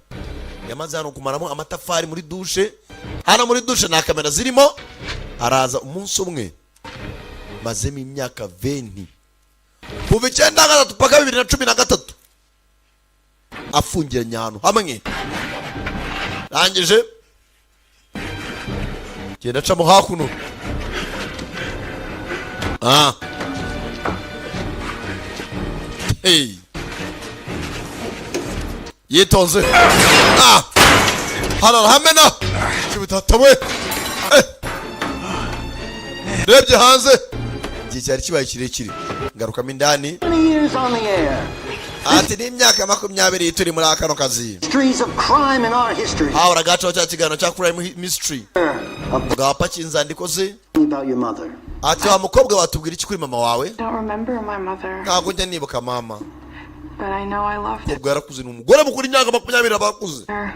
Yamaze hano kumaramo amatafari muri dushe. Hano muri dushe nta kamera zirimo. Araza umunsi umwe, mazemo imyaka 20, kuva 93 paka 2013, afungiranye ahantu hamwe. Rangije genda acamo hakuno. Hey. Yitonze, hano arahamena kibutata we. Rebye hanze igihe cyari kibaye kirekire, ngarukamo indani. 20 years on the air. Ati ni imyaka 20 turi muri kano kazi. Mysteries of crime in our history. Hahora gacaho cya kiganiro cya Crime Mystery. Umugabo apakiye inzandiko ze. About your mother. Ati wa mukobwa, watubwira iki kuri mama wawe? Don't remember my mother, Ntabwo njya nibuka mama. but I know I loved Ubwo yarakuze, ni umugore mukuru, imyaka 20 aba akuze. her.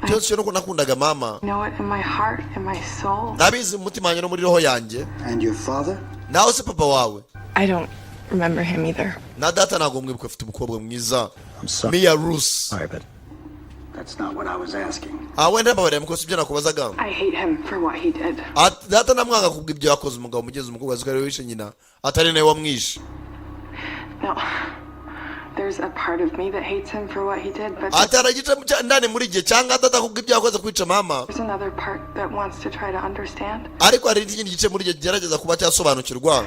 Cyose cyo nuko nakundaga mama. I know it in my heart and my soul. Ndabizi mu mutima wanjye no muri roho yanjye. And your father? Nawe se papa wawe? I don't remember him either. Na data ntabwo mwibuka. Afite umukobwa mwiza. I'm sorry. Mia Roos. Sorry, but that's not what I was asking. Wenda mbabarira mukosi ibyo nakubazaga. I hate him for what he did. Ati, data namwanga kubwa ibyo yakoze. Umugabo mugeze umukobwa azi ko ariwe wishe nyina, atari nawe wamwishe. No, there's a part of me that hates him for what he did, but Ati hari igice ndani muri gihe cyangwa data kubwa ibyo yakoze kwica mama. there's another part that wants to try to understand, Ariko hari n'ikindi gice muri gihe kigerageza kuba cyasobanukirwa.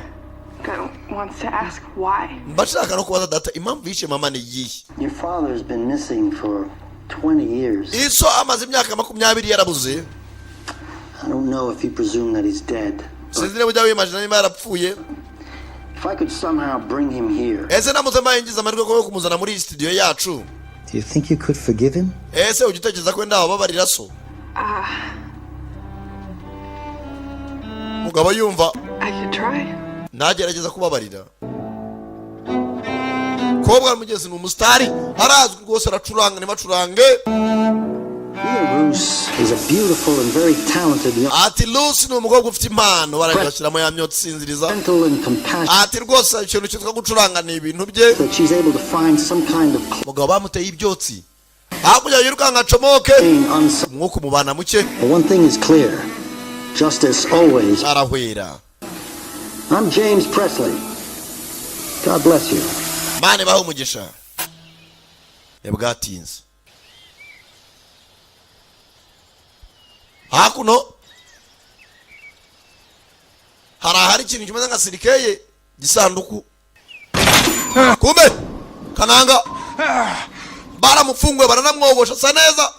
that wants to ask why. Mba nshaka no kubaza data impamvu yishe mama ni iyihe. Your father has been missing for 20 years. Iso amaze imyaka 20 yarabuze. I don't know if you presume that he's dead. Sinzi niba ujya wimajina niba yarapfuye. If I could somehow bring him here, Ese namutse mbaye ngize amahirwe yo kumuzana muri iyi studio yacu, do you think you could forgive him? ese ujya utekereza ko wenda wababarira so? Mugabo yumva. I could try. Ntagerageza kubabarira. Kobwa mugezi ni umusitari, arazwi rwose, aracuranga ntibacurange. Mia Roos is a beautiful and very talented young Ati Lucy ni umukobwa ufite impano. Barajya bashyiramo ya myotsi isinziriza. Gentle and compassionate Ati rwose ikintu cyitwa gucuranga ni ibintu bye. that she's able to find some kind of Umugabo bamuteye ibyotsi hakurya, yirukanka acomoke, umwuka umubana muke. But one thing is clear. Justice always Arahwera. I'm James Presley. God bless you. Mane baho umugisha. Ntibwatinze, hakuno hari ahari ikintu kimeze nka sirikeye gisanduku. Kumbe kananga baramufunguye, baranamwogosha, asa neza.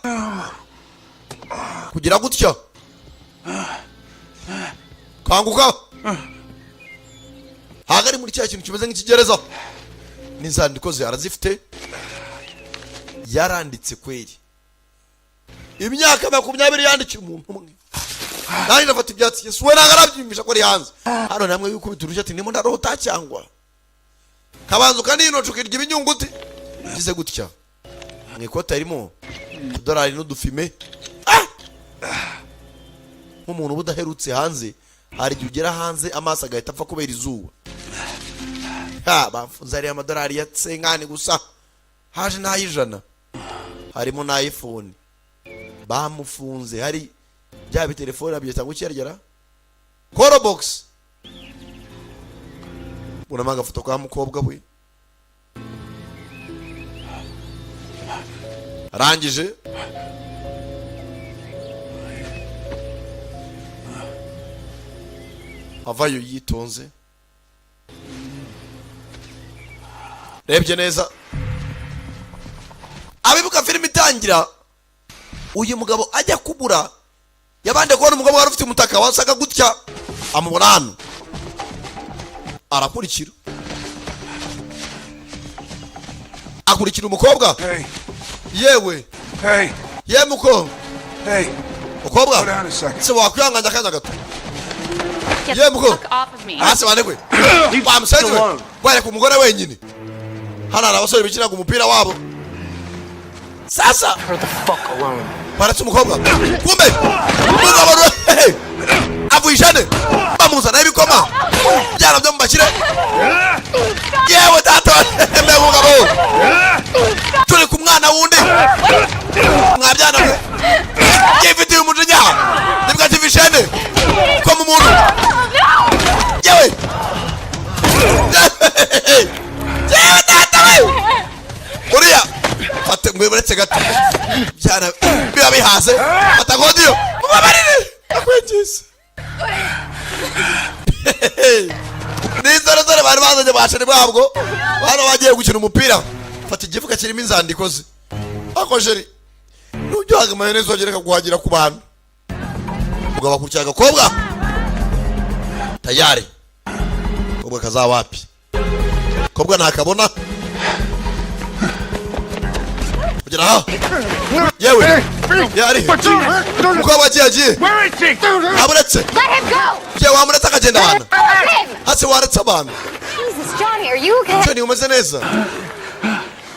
Kugira gutya, kanguka ntabwo ari muri cya kintu kimeze nk'ikigereza. N'inzandiko ze arazifite, yaranditse kweri imyaka 20 yandikiye umuntu umwe. Nanjye ndafata ibyatsi. Yesu we, ntabwo arabyiyumvisha ko ari hanze hano. Namwe wikubita urushyi ati: "Ndimo ndarota cyangwa?" Kabanza ukaninoca, ukirya ibinyunguti. Ugize gutya mu ikoti harimo utudorari n'udufime. Ah! Nk'umuntu uba udaherutse hanze, hari igihe ugera hanze amaso agahita apfa kubera izuba. Ha, bafunze hariya amadolari ya senkani gusa, haje n'ay'ijana, harimo n'ayifone. Bamufunze hari bya bitelefone babyita ngo ukiyarya korobogisi. Ubonamo agafoto ka mukobwa we. Arangije avayo yitonze, rebye neza. Abibuka filime itangira, uyu mugabo ajya kubura, yabanje kubona umugabo wari ufite umutaka wasaga gutya, amubona hano, arakurikira, akurikira umukobwa. Yewe ye muko mukobwa, se wakwihanganya akanya gato? Get Ye the muko fuck off of me. Hasi banegwe bamusenze we, wereka umugore wenyine. Hano hari abasore bikinaga umupira wabo. Sasa baretse umukobwa, kumbe umugabo avuye ishane, bamuzanaho ibikoma byana byo mu bakire. Yewe data, mbe mugabo, turi ku mwana wundi mwabyana mwe, yifitiye umujinya. Nibwo ati vishene ko mu muntu. Yewe yewe data we, uriya fate ngwe, uretse gato byana biba bihaze. Fata godiyo, mubabarire, akwegeze n'inzoresore bari bazanye bashari bwabwo bano bagiye gukina umupira. Fata igifuka kirimo inzandiko ze. Ako jeri nujyaga mayoneze wagereka guhagira ku bantu. Mugabo akurikira agakobwa tayari. Kobwa kazawapi? Kobwa ntakabona kugera aha. Yewe yari umukobwa agiye, agiye aburetse. Let him go! Yewe, wamuretse akagenda abantu. Let him! Hasi waretse abantu. Jesus, Johnny, are you okay? Johnny, umeze neza?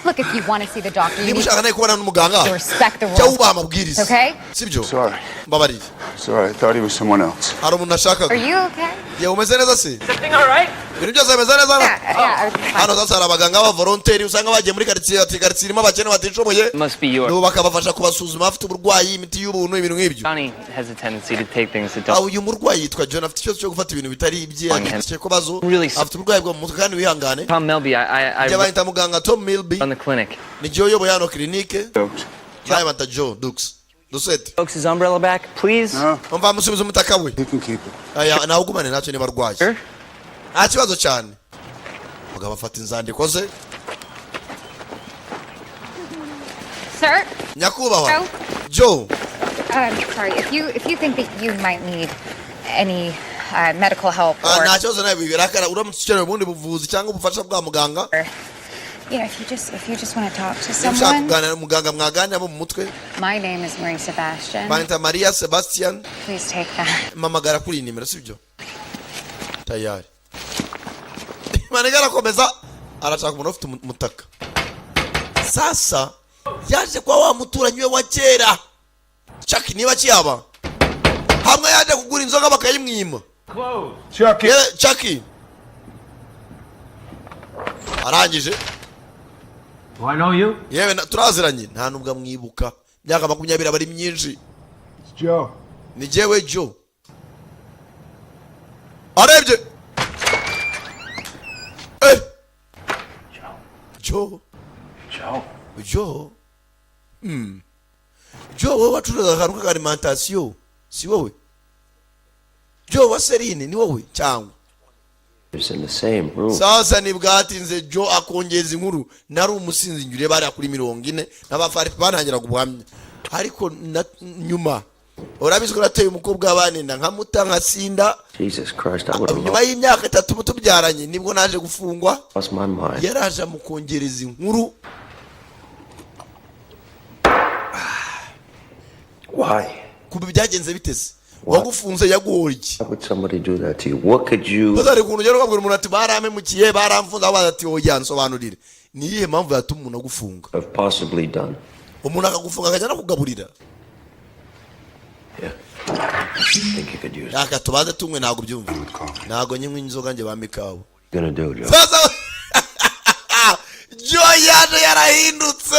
Look, if you want to see the doctor, you Niba need ushaka nawe kubona n'umuganga, to respect the jya rules. wubaha amabwiriza. Okay? Sibyo? Sorry. Mbabarire. Sorry, I thought he was someone else. Hari umuntu nashakaga. Are you okay? Yewe, umeze neza se? Everything all right? Ibintu byose bimeze neza? Yeah, yeah, everything's fine. Hano sasa hari abaganga b'abavolonteri usanga bagiye muri karitsiye, ati karitsiye irimo abakene batishoboye. Must be yours. Nubu bakabafasha kubasuzuma, bafite uburwayi, imiti y'ubuntu, ibintu nk'ibyo. Johnny has a tendency to take things that Ah, don't. uyu murwayi yitwa John, afite ikibazo cyo gufata ibintu bitari ibye, afite ikibazo, Really afite uburwayi bwo mu mutwe, kandi wihangane. Tom Melby, I Njye bahita muganga Tom Milby. run the clinic. Ni Joe uyoboye hano kirinike. Nawe banta Joe Dux Dusete. Folks, his umbrella back, please. Umva, musubize umutaka we. You can keep it. Aya nawugumane, ntacyo niba arwaye nta kibazo cyane. Mugabo afata inzandiko ze. Sir? Nyakubahwa. Joe? Joe. Sorry, if you think that you might need any medical help Ah, or nta kibazo nawe birakara, uramutse ukeneye ubundi buvuzi cyangwa ubufasha bwa muganga, if you just want to talk to niba ushaka someone, kuganira na muganga mwaganira bo mu mutwe. my name is Marie Sebastian. Banyita Maria Sebastian. Please take that. Mpamagara kuri iyi nimero, sibyo? Tayari maniga arakomeza arashaka umuntu ufite umutaka. Sasa yaje kwa wa muturanyi we wa kera Chuck, niba akihaba, hamwe yaje kugura inzoga bakayimwima. Yewe, Chuck arangije. Do I know you? Yewe turaziranye. Nta nubwo amwibuka, imyaka 20 aba ari myinshi. It's Joe. Ni jyewe Joe. Arebye Joe. Joe. Joe. Joe, wowe wacuruzaga akantu k'alimentation, si wowe Joe wa Serine? Ni wowe cyangwa? It's in the same room. Sasa ntibwatinze, Joe akongeza inkuru: nari umusinzi, njye ureba hariya kuri 40 n'abafari bantangiraga ubuhamya, ariko nyuma urabizi ko nateye umukobwa w'abanenda nkamuta nkasinda. Jesus Christ, I would have Nyuma y'imyaka 3 tubyaranye nibwo naje gufungwa. lost my mind. Yaraje amukongereza inkuru. Why? Kuba byagenze biteze wagufunze yaguhora iki? Why would somebody do that to you? What could you Gusa hari ukuntu ugera ukabwira umuntu ati barampemukiye, baramfunze, aho ati oya, nsobanurire, ni iyihe mpamvu yatuma umuntu agufunga? have possibly done? Umuntu akagufunga akajya no kugaburira. Think you could use Reka tubanze tunywe. Ntabwo byumva, ntabwo nywa inzoga njye, bampa ikawa. Gonna do, Joe? Sasa Joe yaje yarahindutse,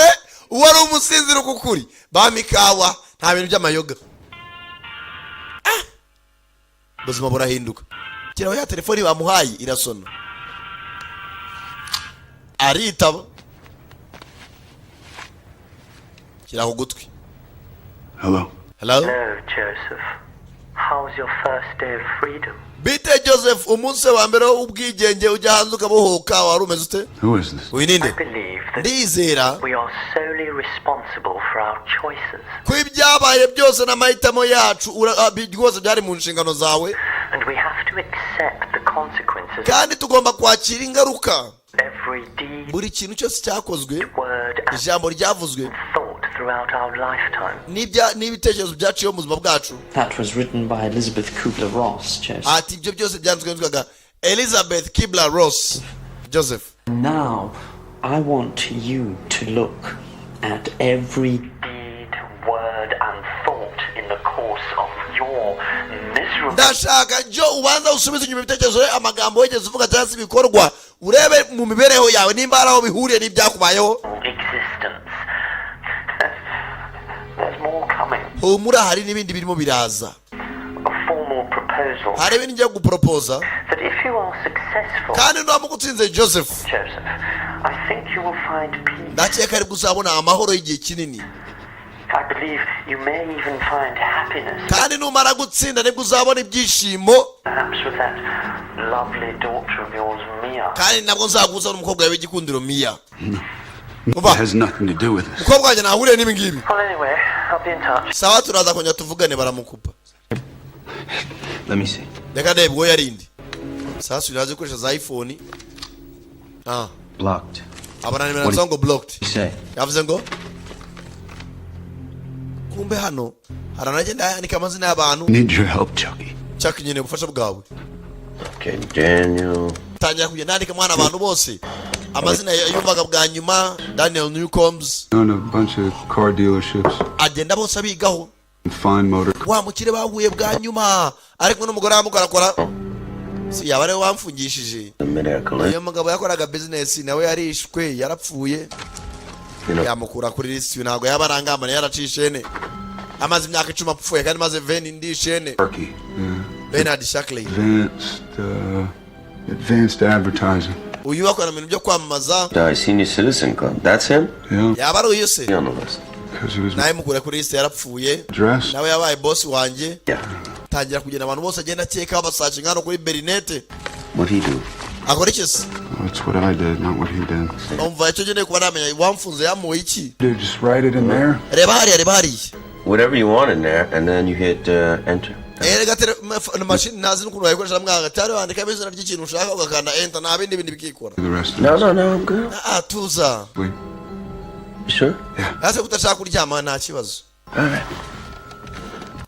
uwari umusinzira ukukuri bampa ikawa, nta bintu by'amayoga. Ah! Ubuzima burahinduka. Kiraho ya telefoni bamuhaye irasona, aritaba, shyira ku gutwi. Hello. Hello. Hello, Joseph. How was your first day of freedom? Bite Joseph, umunsi wa mbere w'ubwigenge ujya hanze ukabohoka wari umeze ute? Who is this? Uyu ninde? I believe that Ndizera we are solely responsible for our choices, ko ibyabaye byose n'amahitamo yacu rwose byari mu nshingano zawe, and we have to accept the consequences kandi tugomba kwakira ingaruka of every deed, buri kintu cyose cyakozwe, word, and ijambo ryavuzwe thought throughout our lifetime. N'ibitekerezo byaciyeho mu buzima bwacu. That was written by Elizabeth Kubler-Ross, Joseph. Ati ibyo byose byanditswe n'uwitwaga Elizabeth Kubler Ross, Joseph. Now, I want you to look at every deed, word, and thought in the course of your miserable Ndashaka jo ubanza usubize inyuma ibitekerezo, amagambo wigeze uvuga cyangwa se ibikorwa, urebe mu mibereho yawe nimba hari aho bihuriye n'ibyakubayeho. existence. There's more coming. Humura, hari n'ibindi birimo biraza. A formal proposal Hari ibindi ngiye guporopoza that if you are successful, kandi nuramuka utsinze Joseph, Joseph, I think you will find peace. ndakeka aribwo uzabona amahoro y'igihe kinini. I believe you may even find happiness, Kandi numara gutsinda nibwo uzabona ibyishimo, perhaps with that lovely daughter of yours, Mia. kandi nabwo nzaguhuza n'umukobwa wawe w'igikundiro Miya. It has nothing to do with this. Umukobwa wanjye ntahuriye n'ibi ngibi. Well, anyway, I'll be in touch. Sawa, turaza kongera tuvugane. Baramukupa. Let me see. Reka ndebe ubwo yarindi sasa uraza gukoresha za iPhone. Blocked. Abona nimero What yanditseho ngo blocked. You say? Yavuze ngo kumbe hano hari anagenda yandika amazina y'abantu. Need your help, Chucky. Chuck, nkeneye ubufasha bwawe. Okay, Daniel. Tangira kugenda yandika mwana abantu bose amazina yumvaga bwa nyuma, Daniel Newcombs. Own a bunch of car dealerships Agenda bose abigaho. and fine motor. Wa mukire bahuye bwa nyuma ari kumwe n'umugore wamukorakora, si yaba ariwe wamfungishije? The miracle. Uyu mugabo yakoraga bizinesi nawe yarishwe, yarapfuye. Yamukura kuri lisiti, ntabwo yaba arangambana, yaracishe amaze imyaka 10 apfuye kandi maze veni ndishene. Sharkey. Yeah. Bernard Shackley. Advanced advertising. Uyu bakora mu bintu byo kwamamaza. Senior Citizen Club. That's him? Yeah. Yaba ari uyu se? Be on the list. Because he was Nawe mukura kuri lisiti, yarapfuye. Dress. Nawe yabaye boss wanjye. Yeah. Tangira kugenda abantu bose agenda akeka basacinga hano kuri berinete. What'd he do? Akora iki se? That's what I did, not what he did. Umva, icyo ngeneye kuba namenya, wamfunze yamuwe iki? Dude, just write it in there. Reba hariya, reba hariya. Whatever you want in there, and then you hit enter. Erega mashini ntazi n'ukuntu wayikoresha mwaga cyari, wandikamo izina ry'ikintu ushaka ugakanda enter, nta bindi bindi bikikora. The rest of No, us. no, no, I'm good. Ah, tuza. You sure? Ese kudashaka kuryama? Nta kibazo. All right.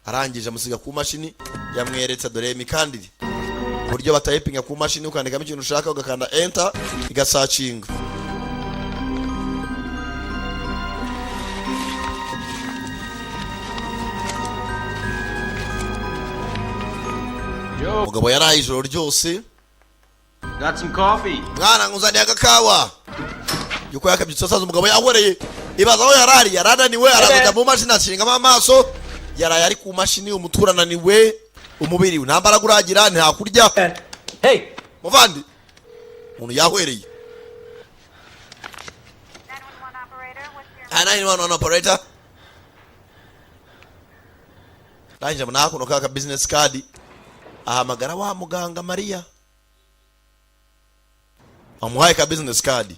Arangije amusiga ku mashini, yamweretse dore imikandire uburyo batayipinga ku mashini, ukandikamo ikintu ushaka ugakanda enter igasacinga. Umugabo yaraye ijoro ryose. Got some coffee. Mwana, nkuzaniye agakawa. Yuko yakabyutse asaza umugabo yahoreye, ibaza aho yarari, yarananiwe, araza mu mashini ashingamo amaso, yaraye ari ku mashini, umutwe urananiwe, umubiri nta mbaraga uragira, nta kurya. Hey! Muvandi, umuntu yahwereye. 911 operator. Ndangije mbona hakuno ka business card, ahamagara wa muganga Mariya, amuhaye ka business card.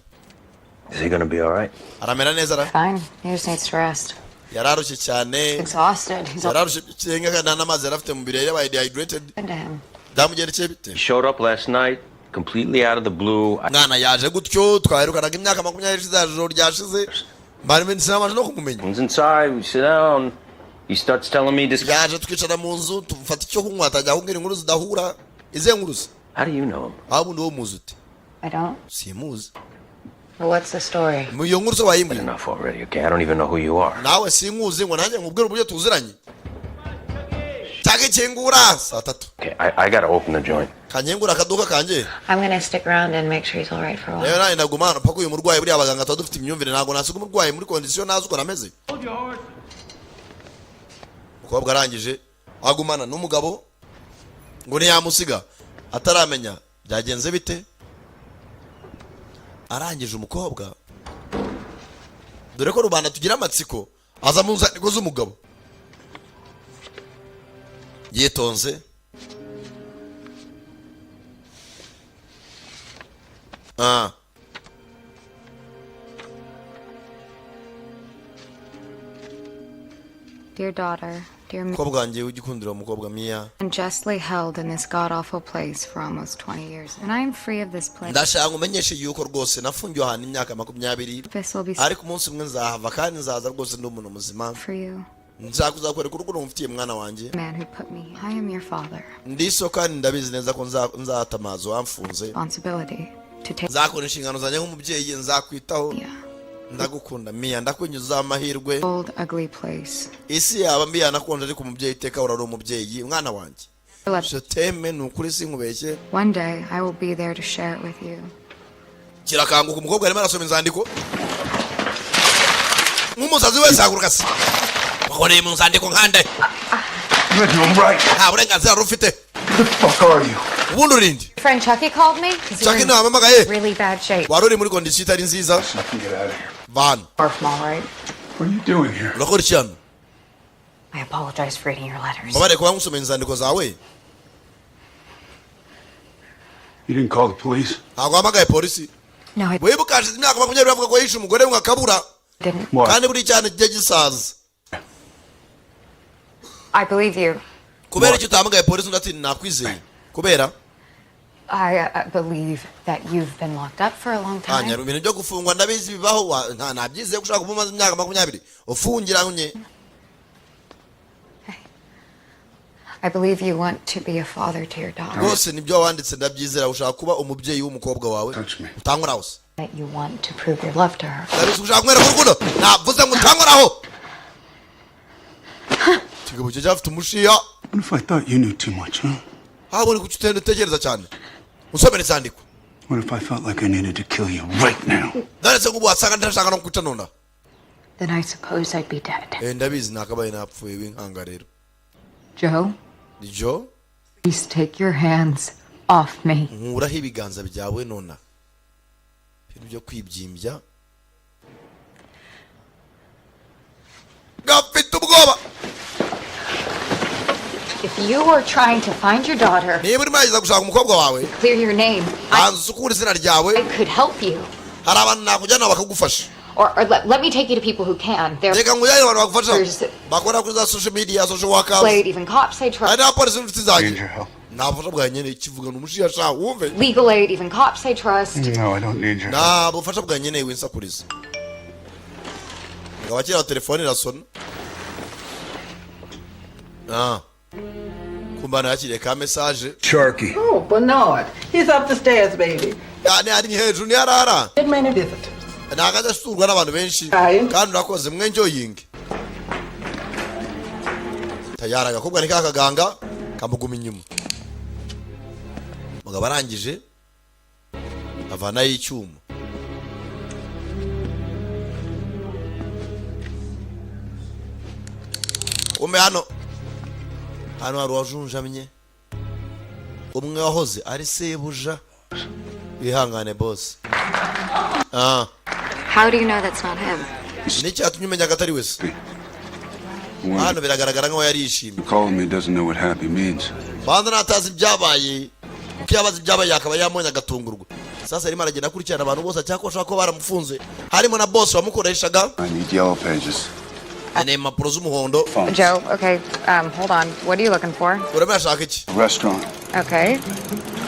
Is he gonna be alright? Aramera neza ra? Fine. He just needs to rest. Yararushye cyane. Exhausted. He's all Yararushye ikirenga kandi nta n'amazi yari afite mu mubiri, yabaye dehydrated. to him. Byamugendekeye bite? He showed up last night, completely out of the blue. Mwana yaje gutyo, twaherukanaga imyaka 20 ishize, ijoro ryashize mbari sinabanje no kumumenya. Comes inside, we sit down. He starts telling me this. Yaje twicara mu nzu, tufata icyo kunywa, atajya kumbwira inkuru zidahura. Izihe nkuru se? How do you know him? Aho ubundi wowe umuzi ute? I don't. Simuzi. Well, what's the story? Mu iyo nkuru se wayimbwiye? Enough already, okay? I don't even know who you are. Nawe sinkuzi ngo nanjye nkubwire uburyo tuziranye. Cyangwa ikingura saa 3. Okay, I gotta open the joint. Kanyengura akaduka kanjye. I'm gonna stick around and make sure he's all right for a while. Rero nanjye ndaguma hano paka uyu murwayi. Buriya abaganga tuba dufite imyumvire, ntabwo nasiga umurwayi muri condition nazi ukuntu ameze. Umukobwa arangije agumana n'umugabo ngo ntiyamusiga ataramenya byagenze bite. Arangije umukobwa, dore ko rubanda tugira amatsiko, aza mu nzandiko z'umugabo yitonze. Ah. Dear daughter, dear me, Umukobwa wanjye w'igikundiro, umukobwa Miya, unjustly held in this god awful place for almost 20 years, and I am free of this place. Ndashaka ngo umenyeshe yuko rwose nafungiwe ahantu imyaka 20, This will be ariko umunsi umwe nzahava kandi nzaza rwose ndi umuntu muzima. for you, Nshaka kuzakwereka urukundo mufitiye mwana wanjye. the man who put me. I am your father. Ndiso kandi ndabizi neza ko nzatamaza uwamfunze. Responsibility to take Nzakora inshingano zanjye nk'umubyeyi, nzakwitaho. Ndagukunda Miya, ndakunyuza amahirwe. old ugly place. Isi yaba mbi yanakonje, ariko umubyeyi iteka urari umubyeyi, mwana wanjye. Je t'aime, ni ukuri sinkubeshye. One day I will be there to share it with you. Kirakanguka, umukobwa arimo arasoma inzandiko nk'umusazi wese haguruka se wakoreye mu nzandiko nkande? Nta burenganzira wari ufite. Ubundi urinde? Your friend Chucky called me. 'Cause you Chucky were in ntawampamagaye. really bad shape. Wari uri muri condition itari nziza vana. Far from all right. What are you doing here? Urakora iki hano? I apologize for reading your letters. Mbabare kuba nkusomera inzandiko zawe. You didn't call the police? Ntabwo wahamagaye polisi? No, I Wibuka hashize imyaka 20 bavuga ko yishe umugore we akabura. didn't. Kandi buri cyane kijya gisaza. I believe you. Kubera icyo utahamagaye polisi? Undi ati nakwizeye kubera I believe that you've been locked up for a long time. Hanyuma ibintu byo gufungwa ndabizi bibaho, nabyizeye ko ushobora kuba umaze imyaka 20 ufungiranye. I believe you want to be a father to your daughter. Rwose nibyo wanditse ndabyizera, ushaka kuba umubyeyi w'umukobwa wawe. Utankoraho se. That you want to prove your love to her. Ndabizi ushaka kumwereka urukundo. Navuze ngo utankoraho. Ikigabo cye cyafite umushiya. What if I thought you knew too much, huh? Haba uri kuki utenda utekereza cyane usomera izandiko? What if I felt like I needed to kill you right now? Ndetse nk'ubu wasanga ndashaka no kwica nonaha. Then I suppose I'd be dead. Eh, ndabizi nakabaye napfuye w'inkanga rero. Joe, Ni Joe. please take your hands off me. Nkuraho ibiganza byawe nona, ibintu byo kwibyimbya gafite ubwoba. If you were trying to find your daughter, Niba urimo urageza gushaka umukobwa wawe, clear your name. Banza usukure izina ryawe. I could help you. Hari abantu nakujyana bakagufasha. Or let me take you to people who can. There's Reka nkujyane abantu bagufasha bakora kuri za social media, social workers. Blade, even cops I trust. Hari n'abapolisi b'inshuti zanjye. Nta bufasha bwawe nyine. Kivugana umushiya sha wumve. Legal aid, even cops I trust. No, I don't need your Nta bufasha bwawe nkeneye, winsakuriza. Ngo abakiriya telefone irasona. Ah, kumbana yakiriye ka message. Sharky. Oh, Bernard. He's up the stairs, baby. Yani ari hejuru ni arara. Good many visitors. Ntabwo ajya asurwa n'abantu benshi kandi urakoze mwenjoyinge. Tayari agakobwa ni ka kaganga kamuguma inyuma. Mugabo arangije avanayo icyuma. Umbe hano hano hari uwajunjamye, umwe wahoze ari sebuja. Wihangane boss, ah. How do you know that's not him? Ni cyatumye umenya ko atari we se? Hano biragaragara nkaho yari yishimye. Calling me doesn't know what happy means. Banza natazi ibyabaye, kuko iyo abazi ibyabaye akaba yamonye agatungurwa. Sasa arimo aragenda akurikirana abantu bose, cyangwa ashobora kuba baramufunze, harimo na boss wamukoreshaga. I need yellow pages. Ni impapuro z'umuhondo. Joe, okay, hold on. What are you looking for? Urimo urashaka iki? A restaurant Okay.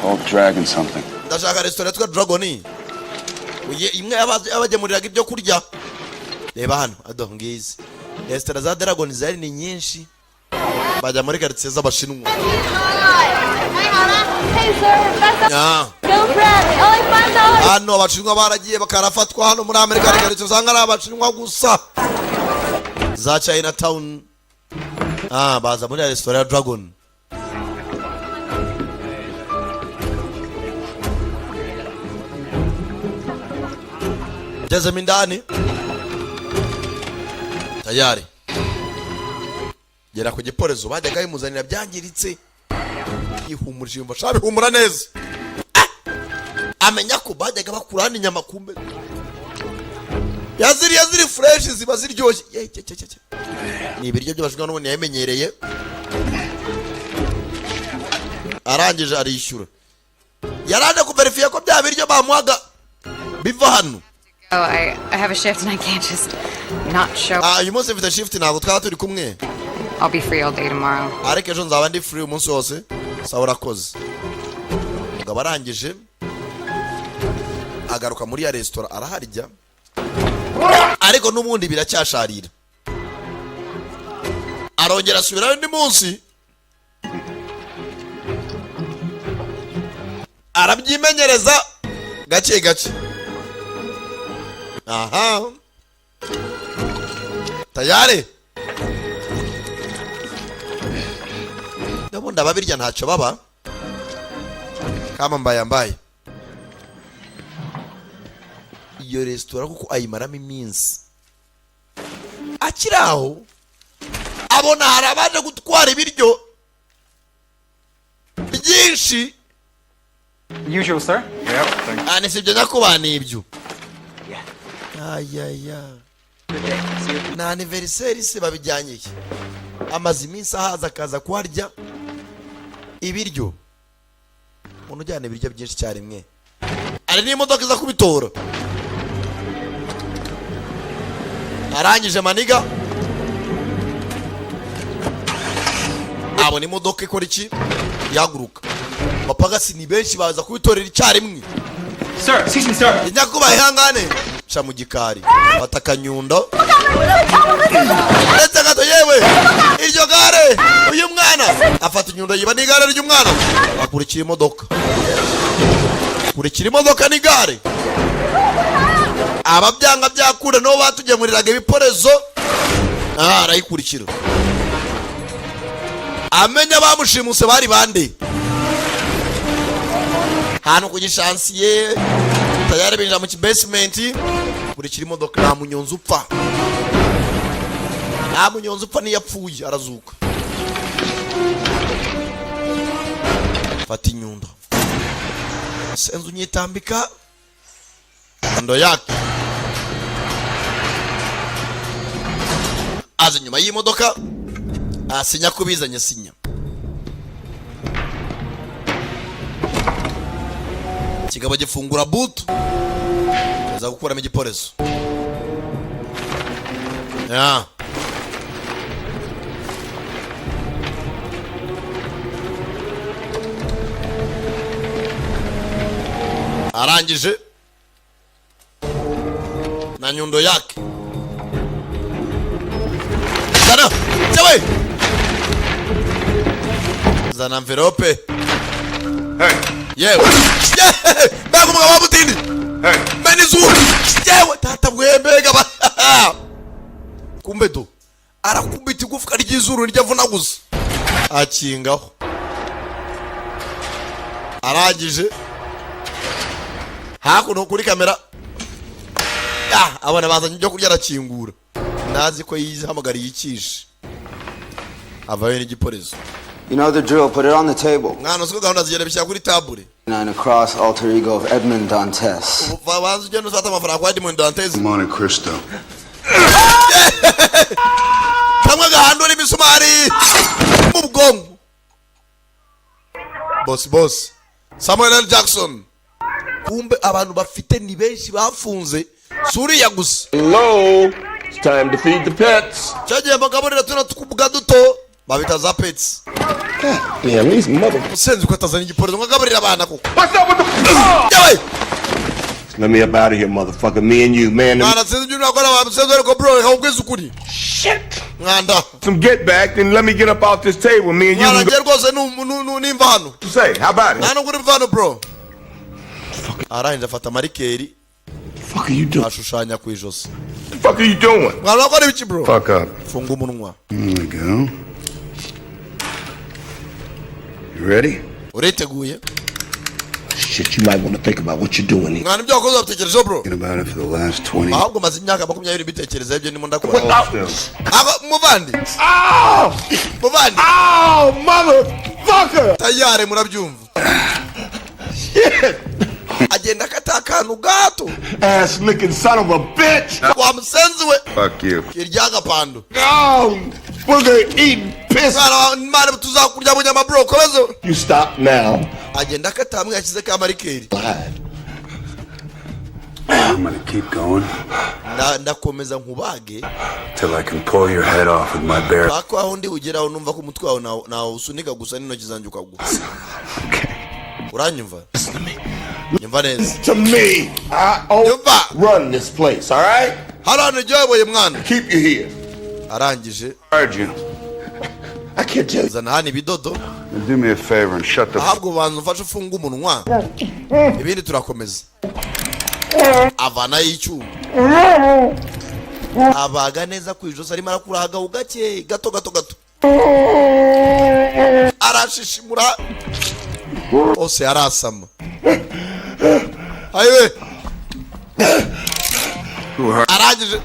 called Dragon something. Ndashaka resitora yitwa Dragon. Uye imwe yabagemuriraga ibyo kurya. Reba hano, ado ngizi resitora za Dragon zari ni nyinshi. Bajya muri karitsiye z'Abashinwa. Hey, sir. That's Ah. Go grab it. Only $5. Hano Abashinwa baragiye bakarafatwa. Hano muri Amerika hari karitsiye usanga ari Abashinwa gusa, za China Town. Ah, baza muri resitora ya Dragon. Jezemo indani, tayari gera ku giporezo bajyaga bimuzanira byangiritse. Yihumurije, yumva sha bihumura neza. Ah! Amenya ko bajyaga bakura hano inyama, kumbe yaziriye ziri fresh, ziba ziryoshye. Ye, cye, cye, cye, cye. Ni ibiryo by'Abashinwa n'ubundi yamenyereye. Arangije arishyura, yaranje kuverifiya ko bya biryo bamuhaga biva hano. Oh, I have a shift and I can't just not show. Ah, uyu munsi mfite shift, ntabwo twaba turi kumwe. I'll be free all day tomorrow. Ariko ejo nzaba ndi free umunsi wose. Sawa, urakoze. Umugabo arangije agaruka muri ya resitora, araharya, ariko n'ubundi biracyasharira. Arongera asubirayo undi munsi, arabyimenyereza gake gake. Aha tayari n'ubundi ababirya ntacyo baba kama mbaye mbaye. Iyo resitora kuko ayimaramo iminsi akiri aho, abona hari abaje gutwara ibiryo byinshi. Usual, sir. Yep. Thank Ah, ni sibyo nyakubahwa, ni ibyo. Ayaya, ni anniversaire se babijyanye he? Amaze iminsi ahaza, akaza kuharya ibiryo. Umuntu ujyana ibiryo byinshi icyarimwe, hari n'imodoka iza kubitora. Arangije maniga, abona imodoka ikora iki, yaguruka. Abapagasi ni benshi, baza kubitorera icyarimwe. Sir, excuse me, sir. Nyakubahwa, ihangane. Ca mu gikari, fata akanyundo ndetse gato. Yewe, iryo gare, uyu mwana afata inyundo, yiba n'igare ry'umwana. Akurikira imodoka, kurikira imodoka n'igare. Ababyanga byakura nabo batugemuriraga ibiporezo. Ah, arayikurikira, amenya bamushimuse bari bande. Hano ku gishansiye tayari binjira mu kibasementi. Kurikira imodoka. Nta munyonzi upfa, nta munyonzi upfa, niyo apfuye arazuka. Fata inyundo, senze unyitambika ndo yake. Aza inyuma y'imodoka, asinya ko bizanye, sinya. Kigabo gifungura boot, aza gukuramo igiporezo ya. Arangije na nyundo yake, zana cyawe, zana envelope. Yewe, mbega umugabo wa butindi, mena izuru. Yewe tata bwe, mbega kumbe do arakubita igufwa ry'izuru niryo avunaguza, akingaho. Arangije hakuno kuri kamera. Ah, abana bazanye ibyo kurya, arakingura, nazi ko yihamagariye ikishe, avayo n'igiporezo. You know the drill. Put it on the table. Mwana, uziko gahunda zigenda, bishyira kuri table. Nine across, alter ego of Edmond Dantes. Banza ugenda ufata amafaranga kwa Edmond Dantes. Monte Cristo. Kamwe gahandura imisumari mu bwonko. Bosi, bosi Samuel L. Jackson. Kumbe abantu bafite ni benshi bafunze, si uriya gusa. Hello. It's time to feed the pets. Cyagiye bagaburira tuno tw'ubwa duto babita za pets. Damn, these mother. Musenzi ko atazanye igipolisi ngo agaburire abana koko? What's up with the? Yewe! Let me up out of here, motherfucker. Me and you, man. Mwana, sinzi ibyo nakora wa musenzi, ariko bro, reka nkubwize ukuri. Shit. Mwanda. Some get back, then let me get up off this table. Me and you Mwana, can njye rwose nimva hano. go. Say, how about it? Nta nubwo uri hano, bro. Arangije afata marker, Fuck are you doing? ashushanya ku ijosi. The fuck are you doing? Mwana, urakora ibiki, bro? Fuck up. Funga umunwa. There we go. You ready? Uriteguye? Shit, you might want to think about what you're doing here. Mwana, ibyo wakoze wabitekerejeho, bro? Thinking about it for the last 20. Ahubwo maze imyaka 20 mbitekereza ibyo ndimo ndakora. Aba muvandi, muvandi. Oh, motherfucker! Tayari murabyumva, agenda akata akantu gato. Ass licking son of a bitch! Wa musenzi we. Fuck you. Irya agapando. Oh, booger eating piss. Mwana, mwana, tuzakurya bunyama, bro, komeza. You stop now. Agenda akata hamwe yashyize ka marker. I'm gonna keep going Ndakomeza nkubage till I can pull your head off with my bare. Paka aho ndi ugeraho numva ko umutwe wawe nawusunika gusa n'intoki zanjye ukagwa. Uranyumva? Nyumva neza. To me, I own Nyumva. run this place, all right? Hano hantu ryoboye, mwana. Keep you here. Arangije. Heard you. I can't tell you. Zana hano ibidodo. Do me a favor and shut the. Ahubwo banza umfashe ufunge umunwa, ibindi turakomeza. Avanayo icyuma, abaga neza ku ijosi. Arimo arakura agahu gake, gato gato gato, arashishimura hose, arasama. Ayiwe! Arangije,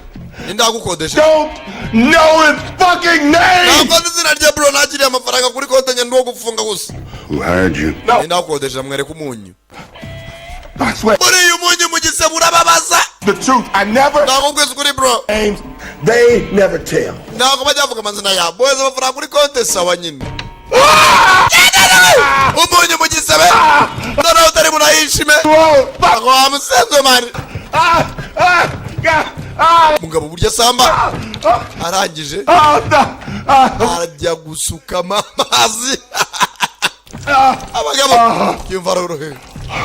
ninde wagukodesha? Don't know his fucking name! Ntabwo nzi izina rye, bro. Nakiriye amafaranga kuri konti njye ndi gufunga gusa. Who hired you? Ninde wagukodesha? Mwereka umunyu. I swear. Buriya umunyu mu gisebe urababaza. The truth. I never. Ntabwo nkwiza ukuri, bro. Names, they never tell. Ntabwo bajya bavuga amazina yabo. Bohereza amafaranga kuri konti, sawa nyine. Umunyu mu gisebe noneho utari bunayishime ntabwo wamusenzwe, man. Mugabo burya asamba. Arangije arajya gusukama amazi. Abagabo yumva arorohewe.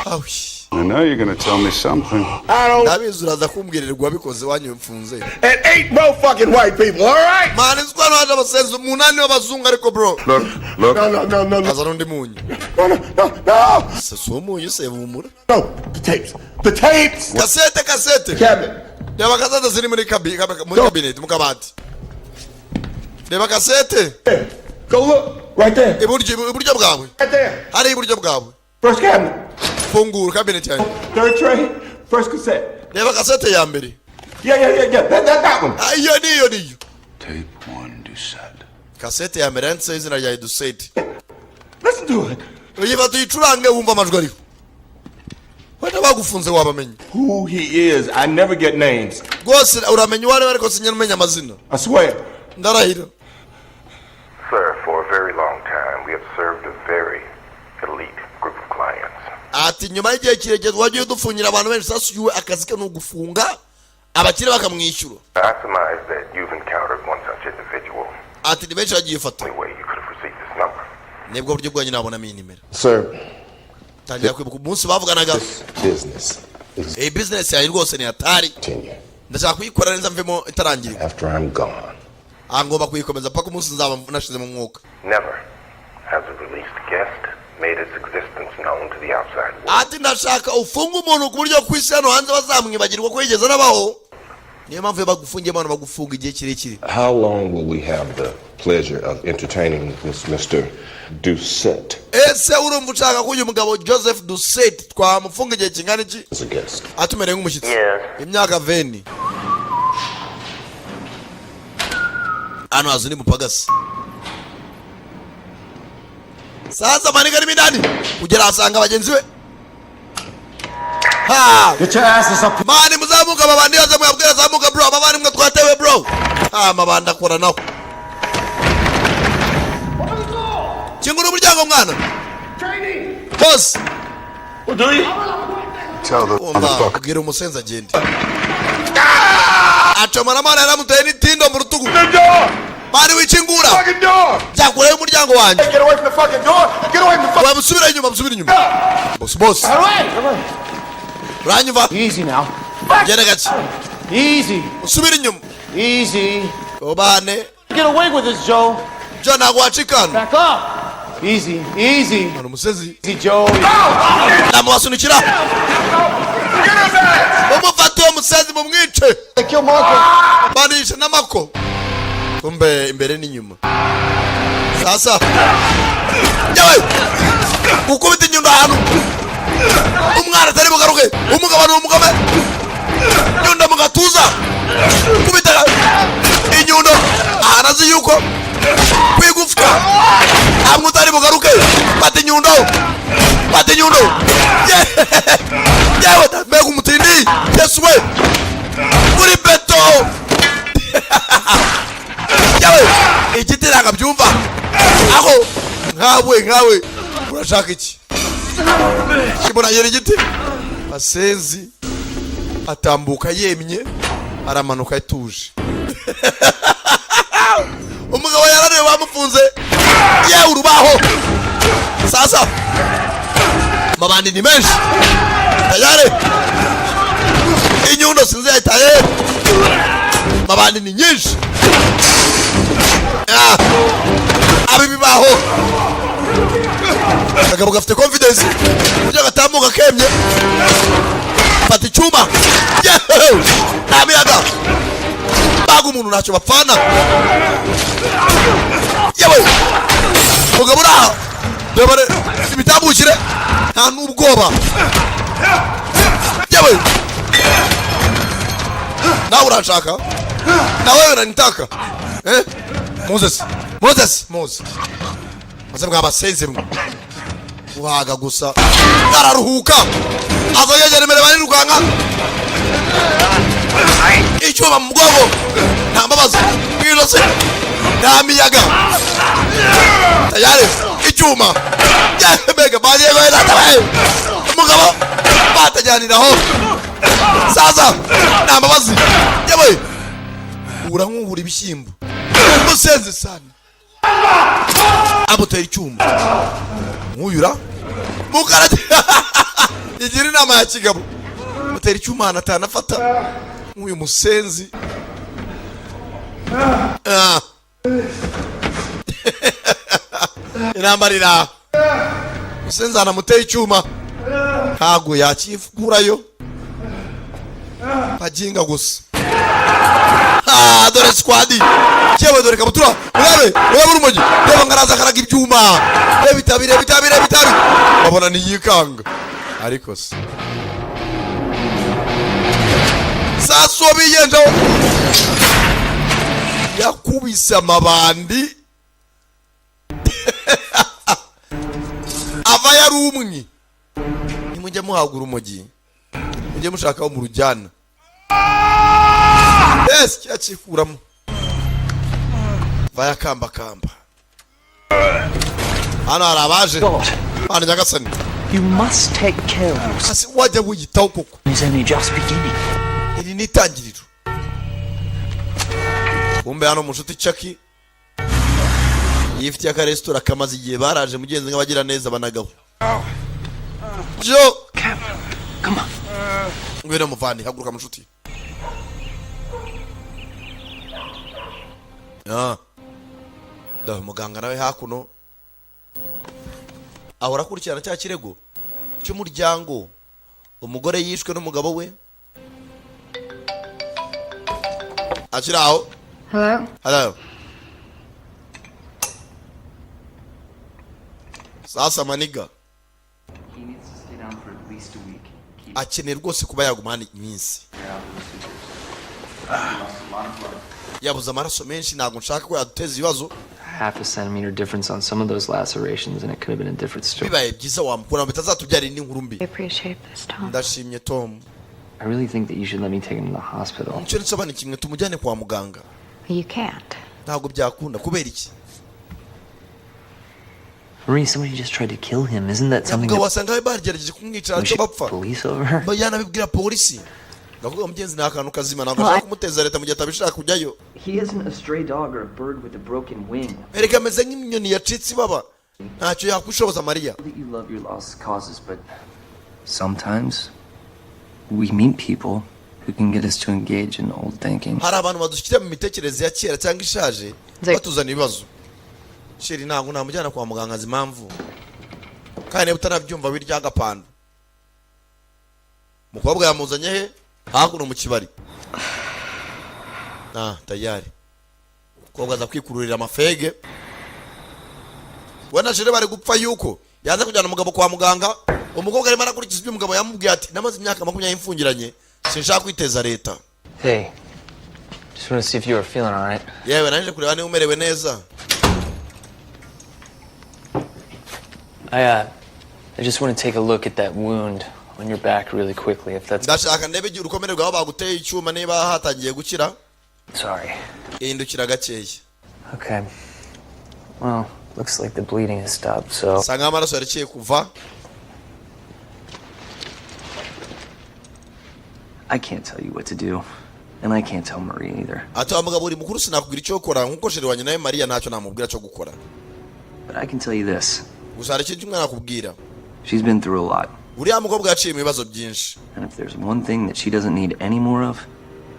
Awi! I know you're gonna tell me something. I don't. Ndabizi uraza kumbwirirwa wabikoze wanyumfunze. And eight more fucking white people, all right? Man, nzi ko hano haje abasenzi umunani w'abazungu, ariko bro. Look, look. No, no, no, no, no. Azana undi munyu. No, no, no, no. Se si umunyu se, humura. No, the tapes. The tapes! Kasete, kasete. Cabinet. Reba kasete ziri muri cabinet, mu kabati. Reba kasete. Go look. Right there. Iburyo bwawe. Right there. Hari iburyo bwawe. First cabinet. Fungura cabinet yanjye. Third tray. First cassette. Reba kasete ya mbere. Yeah. That one. Ah, iyo niyo, niyo. Tape one, Doucette. Kasete ya mbere yanditseho izina rya Doucette. Listen to it. Uyifata uyicurange, wumva amajwi ariho. Wenda bagufunze wabamenya. Who he is, I never get names. Rwose uramenya uwo ari we, ariko sinyine umenya amazina. I swear. Ndarahira. Sir, for a very long time, we have served a very elite group of clients. Ati nyuma y'igihe kirekire wagiye udufungira abantu benshi. Sasa uyu akazi ke ni ugufunga abakire bakamwishyura. I surmise that you've encountered one such individual. Ati ni benshi bagiye fata. Only way you could have received this number. Nibwo buryo bwanyu nabonamo iyi nimero. Sir, Tangira kwibuka umunsi bavuganaga. business is Iyi business yawe rwose ni hatari. continue Ndashaka kuyikora neza mvemo itarangirika. After I'm gone. Aha ngomba kuyikomeza paka umunsi nzaba nashize mu mwuka. Never has a released guest made its existence known to the outside world. Ati ndashaka ufunge umuntu ku buryo ku isi hano hanze bazamwibagirwa ko yigeze anabaho. Niyo mpamvu iyo bagufungiye abantu bagufunga igihe kirekire. How long will we have the pleasure of entertaining this Mr. Doucette Ese urumva ushaka ko uyu mugabo Joseph Doucette twamufunga igihe kingana iki? As a guest? Atumereye nk'umushyitsi imyaka 20. Hano haza undi mupagasi. Sasa maniga arimo indani kugera ahasanga bagenzi be. Ha! Get your asses up. Man, muzamuka, amabandi yose muyabwira azamuka, bro. Amabandi mwe twatewe, bro. Ah, amabandi akora naho. Kingura umuryango, mwana. Boss. Tell the Umva, motherfucker. bwira umusenzi agende. Acomora amana, yaramuteye n'itindo mu rutugu. Bari wikingura. Byakureho umuryango wanjye. Get away from the fucking door! Get away from the fucking Wa, musubire inyuma, musubire inyuma. Boss, boss. Uranyumva? Easy now. Genda gake. Easy. Usubire inyuma. Easy. Ubane. Get away with this, Joe. Joe, ntabwo wacikana. Back up. Easy. Easy. Hano umusenzi. Easy, Joe. Namubasunikira. Mumufate uwo musenzi, mumwice. Kill Marco. Banishe n'amako. Kumbe imbere n'inyuma. Sasa. Yewe! Gukubita inyundo ahantu. Umwana atari bugaruke. Umugabo ni umugome. Inyundo mu gatuza. Kubita inyundo. Ahantu azi yuko kwigufwa. Hamwe utari bugaruke. Fata inyundo. Fata inyundo. Yewe, mbega umutindi. Yesu we. Muri beto. Yewe, igiti ntabwo byumva. Aho nkawe nkawe urashaka iki? Kibona igiti. Basenzi atambuka yemye, aramanuka atuje. Umugabo yarareba bamufunze. Yewe, urubaho. Sasa amabandi ni menshi tayari, inyundo sinzi yahitaye, amabandi ni nyinshi. Ah, abibibaho akagabo gafite confidence uburyo gatambuka kemye. Fata icyuma. Yewe, nta miyaga, baga umuntu ntacyo bapfana. Yewe, mugabo uri aha, reba imitambukire, nta n'ubwoba. Yewe, nawe uranshaka, nawe uranitaka, eh? Moses, Moses, Moses, maze mwabasenze mwe guhaga gusa. Araruhuka, aza yegera imbere, barirukanka. Icyuma mu mugongo, nta mbabazi, mu ijosi nta miyaga, tayari icyuma. Mbega bagiye we umugabo batajyaniraho. Saza nta mbabazi. Yewe, urankungura ibishyimbo, musenze sana. Amutera icyuma nkuyura mukarage. Igira inama ya kigabo, mutera icyuma ahantu atanafata nk'uyu musenzi. Ah. Intambara iraha, musenzi ahantu amuteye icyuma ntabwo yakikurayo, baginga gusa. Ah, dore squad. Yewe, dore kabutura, urebe, urebe urumogi, reba ngo araza akaraga ibyuma. Reba itabi, reba itabi, reba itabi, babona ntiyikanga. Ariko se sasa uwo biyenjeho yakubise amabandi ava yari umwe. Nimujya muhabwa urumogi, mujye mushaka aho murujyana. Yes, cyakikuramo vayakambakamba. Hano hari abaje hano. Nyagasani. You must take care of yourself. Hasi wajya wiyitaho koko. It's only just beginning. Iri ni itangiriro. Kumbe hano mushuti Chucky yifitiye akaresitora kamaze igihe. Baraje mugenzi nk'abagira neza banagaho. Jo, ngwino muvandi, haguruka mushuti. Ah. Da muganga nawe hakuno ahora akurikirana cya kirego cy'umuryango, umugore yishwe n'umugabo we akiri aho. Hello? Hello. Sasa maniga. He needs to stay down for at least a week. Akeneye rwose kuba yaguma hano iminsi. He lost a lot of blood. Yabuze amaraso menshi, ntabwo nshaka ko yaduteza ibibazo. Half a centimeter difference on some of those lacerations, and it could have been a different story. Bibaye byiza wamukura bitazatubyara indi nkuru mbi. I appreciate this, Tom. Ndashimye, Tom. I really think that you should let me take him to the hospital. Icyo nsobanura kimwe, tumujyane kwa muganga. You can't. Ntabwo byakunda. Kubera iki? Marie, somebody just tried to kill him. Isn't that something Mugabo, that wasanga bagerageje kumwica we ntacyo should bapfa. police over? Ba- yanabibwira polisi. Ndavuga mugenzi ni akantu kazima, ntabwo Well, ashaka kumuteza leta mu gihe atabishaka kujyayo. He isn't a stray dog or a bird with a broken wing. Erega ameze nk'inyoni yacitse ibaba, ntacyo yakwishoboza, Mariya. That you love your lost causes, but sometimes we meet people who can get us to engage in old thinking. Hari abantu badushyira mu mitekerereze ya kera cyangwa ishaje, batuzana ibibazo. Chérie, ntabwo namujyana kwa muganga, azi impamvu, kandi niba utanabyumva wirya agapanda. Umukobwa yamuzanye he? Hakuno mu kibari. Ah, tayari umukobwa aza kwikururira amafege. We na chérie bari gupfa yuko yanze kujyana umugabo kwa muganga. Umukobwa arimo arakurikiza ibyo umugabo yamubwiye, ati namaze imyaka 20 mfungiranye, sinshaka kwiteza leta. Hey, just want to see if you were feeling all right. Yewe, naje kureba niba umerewe neza. I just want to take a look at that wound on your back really quickly, if that's Ndashaka ndebe igihe urukomere rwawe baguteye icyuma niba hatangiye gukira. Sorry. Hindukira gakeya. Okay. Well, looks like the bleeding has stopped, so Asa nkaho amaraso yarekeye kuva. I can't tell you what to do, and I can't tell Marie either. Ati wa mugabo uri mukuru, sinakubwira icyo gukora, nkuko chérie wanjye nawe Mariya ntacyo namubwira cyo gukora. But I can tell you this. Gusa hari ikintu kimwe nakubwira. She's been through a lot, Uriya mukobwa yaciye mu bibazo byinshi. and if there's one thing that she doesn't need any more of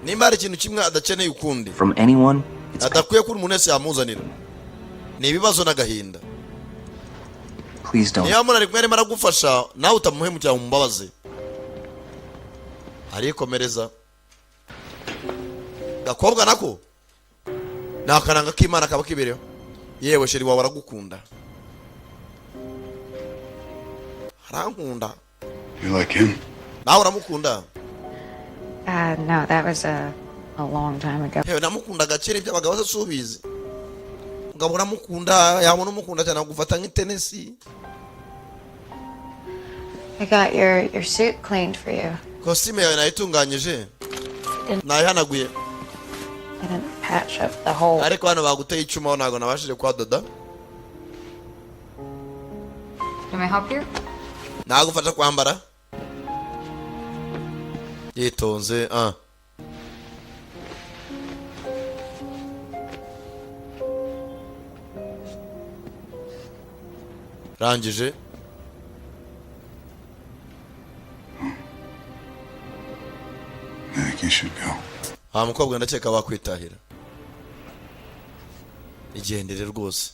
Nimba hari ikintu kimwe adakeneye ukundi, from anyone, adakwiye ko umuntu wese yamuzanira, ni ibibazo n'agahinda. Please don't. Niba umuntu ari kumwe arimo aragufasha, nawe utamuhemukira ngo umubabaze. Arikomereza. Gakobwa nako ni akaranga k'Imana kaba kibereho. Yewe, chérie wawe aragukunda, arankunda. You like him? Nawe uramukunda? No, that was a long time ago. Yewe, namukundaga kera. Iby'abagabo se subizi, umugabo uramukunda, yabona umukunda cyane agufata nk'itenesi. I got your suit cleaned for you. Kositime yawe nayitunganyije, nayihanaguye. I didn't patch up the hole. Ariko hano baguteye icyuma ho ntabwo nabashije kuhadoda. Can I help you? Nagufasha kwambara yitonze, ah. Rangije. I think you should go. Wa mukobwa, ndakeka wakwitahira. Igendere rwose.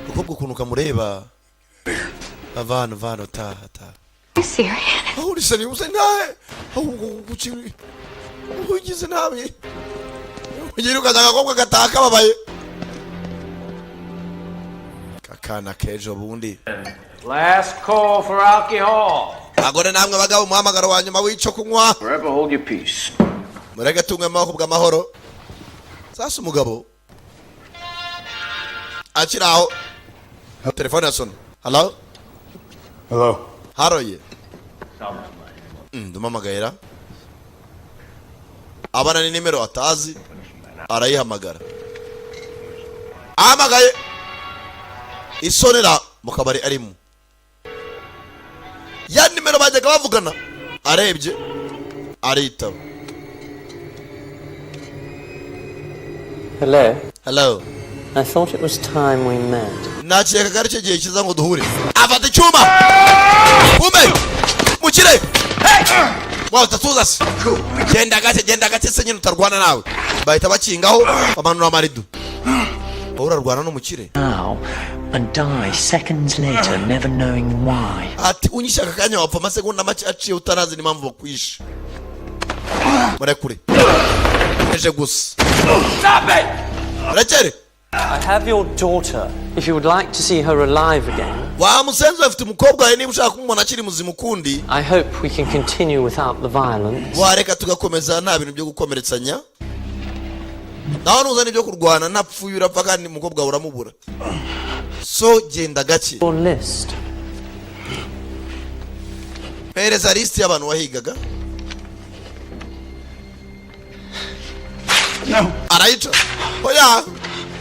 Umukobwa ukuntu kamureba, ava hano, va hano, taha, taha. Are you serious? Aho uri sérieux? Usa nawe kuki ugize nabi? Ugira ukaza agakobwa gataha kababaye, kakana k'ejo bundi. Last call for alcohol. Bagore namwe abagabo, umuhamagaro wa nyuma w'icyo kunywa. Forever hold your peace. Mureke tunywe amaboko bw'amahoro. Sasa umugabo akiri aho, telefone ya sona. Hello? Hello. Haroye. Ndumuhamagayira abana ni nimero atazi, arayihamagara. Ahamagaye isonera mu kabari arimo, ya nimero bajyaga bavugana. Arebye aritaba. Hello. Hello. I thought it was time we met. Nakekaga aricyo gihe cyiza ngo duhure. Afata icyuma ume mukire utatuza se. Genda gake, genda gake se nyine utarwana nawe. Bahita bakingaho, bamanura amarido. Wowe urarwana n'umukire. Now, and die seconds later, never knowing why. Ati unyishe aka kanya, wapfa amasegonda make aciye utanazi n'impamvu bakwishe. Murekure eje gusa. Stop it! Murekere. I have your daughter. If you would like to see her alive again, Wa musenzi, afite umukobwa wawe, niba ushaka kumubona akiri muzima ukundi. I hope we can continue without the violence. Wareka tugakomeza nta bintu byo gukomeretsanya. Naho nuzana ibyo kurwana, ntapfuye urapfa kandi umukobwa wawe uramubura, so genda gake. Your list. Mpereza lisiti y'abantu wahigaga. No. Arayica, oya.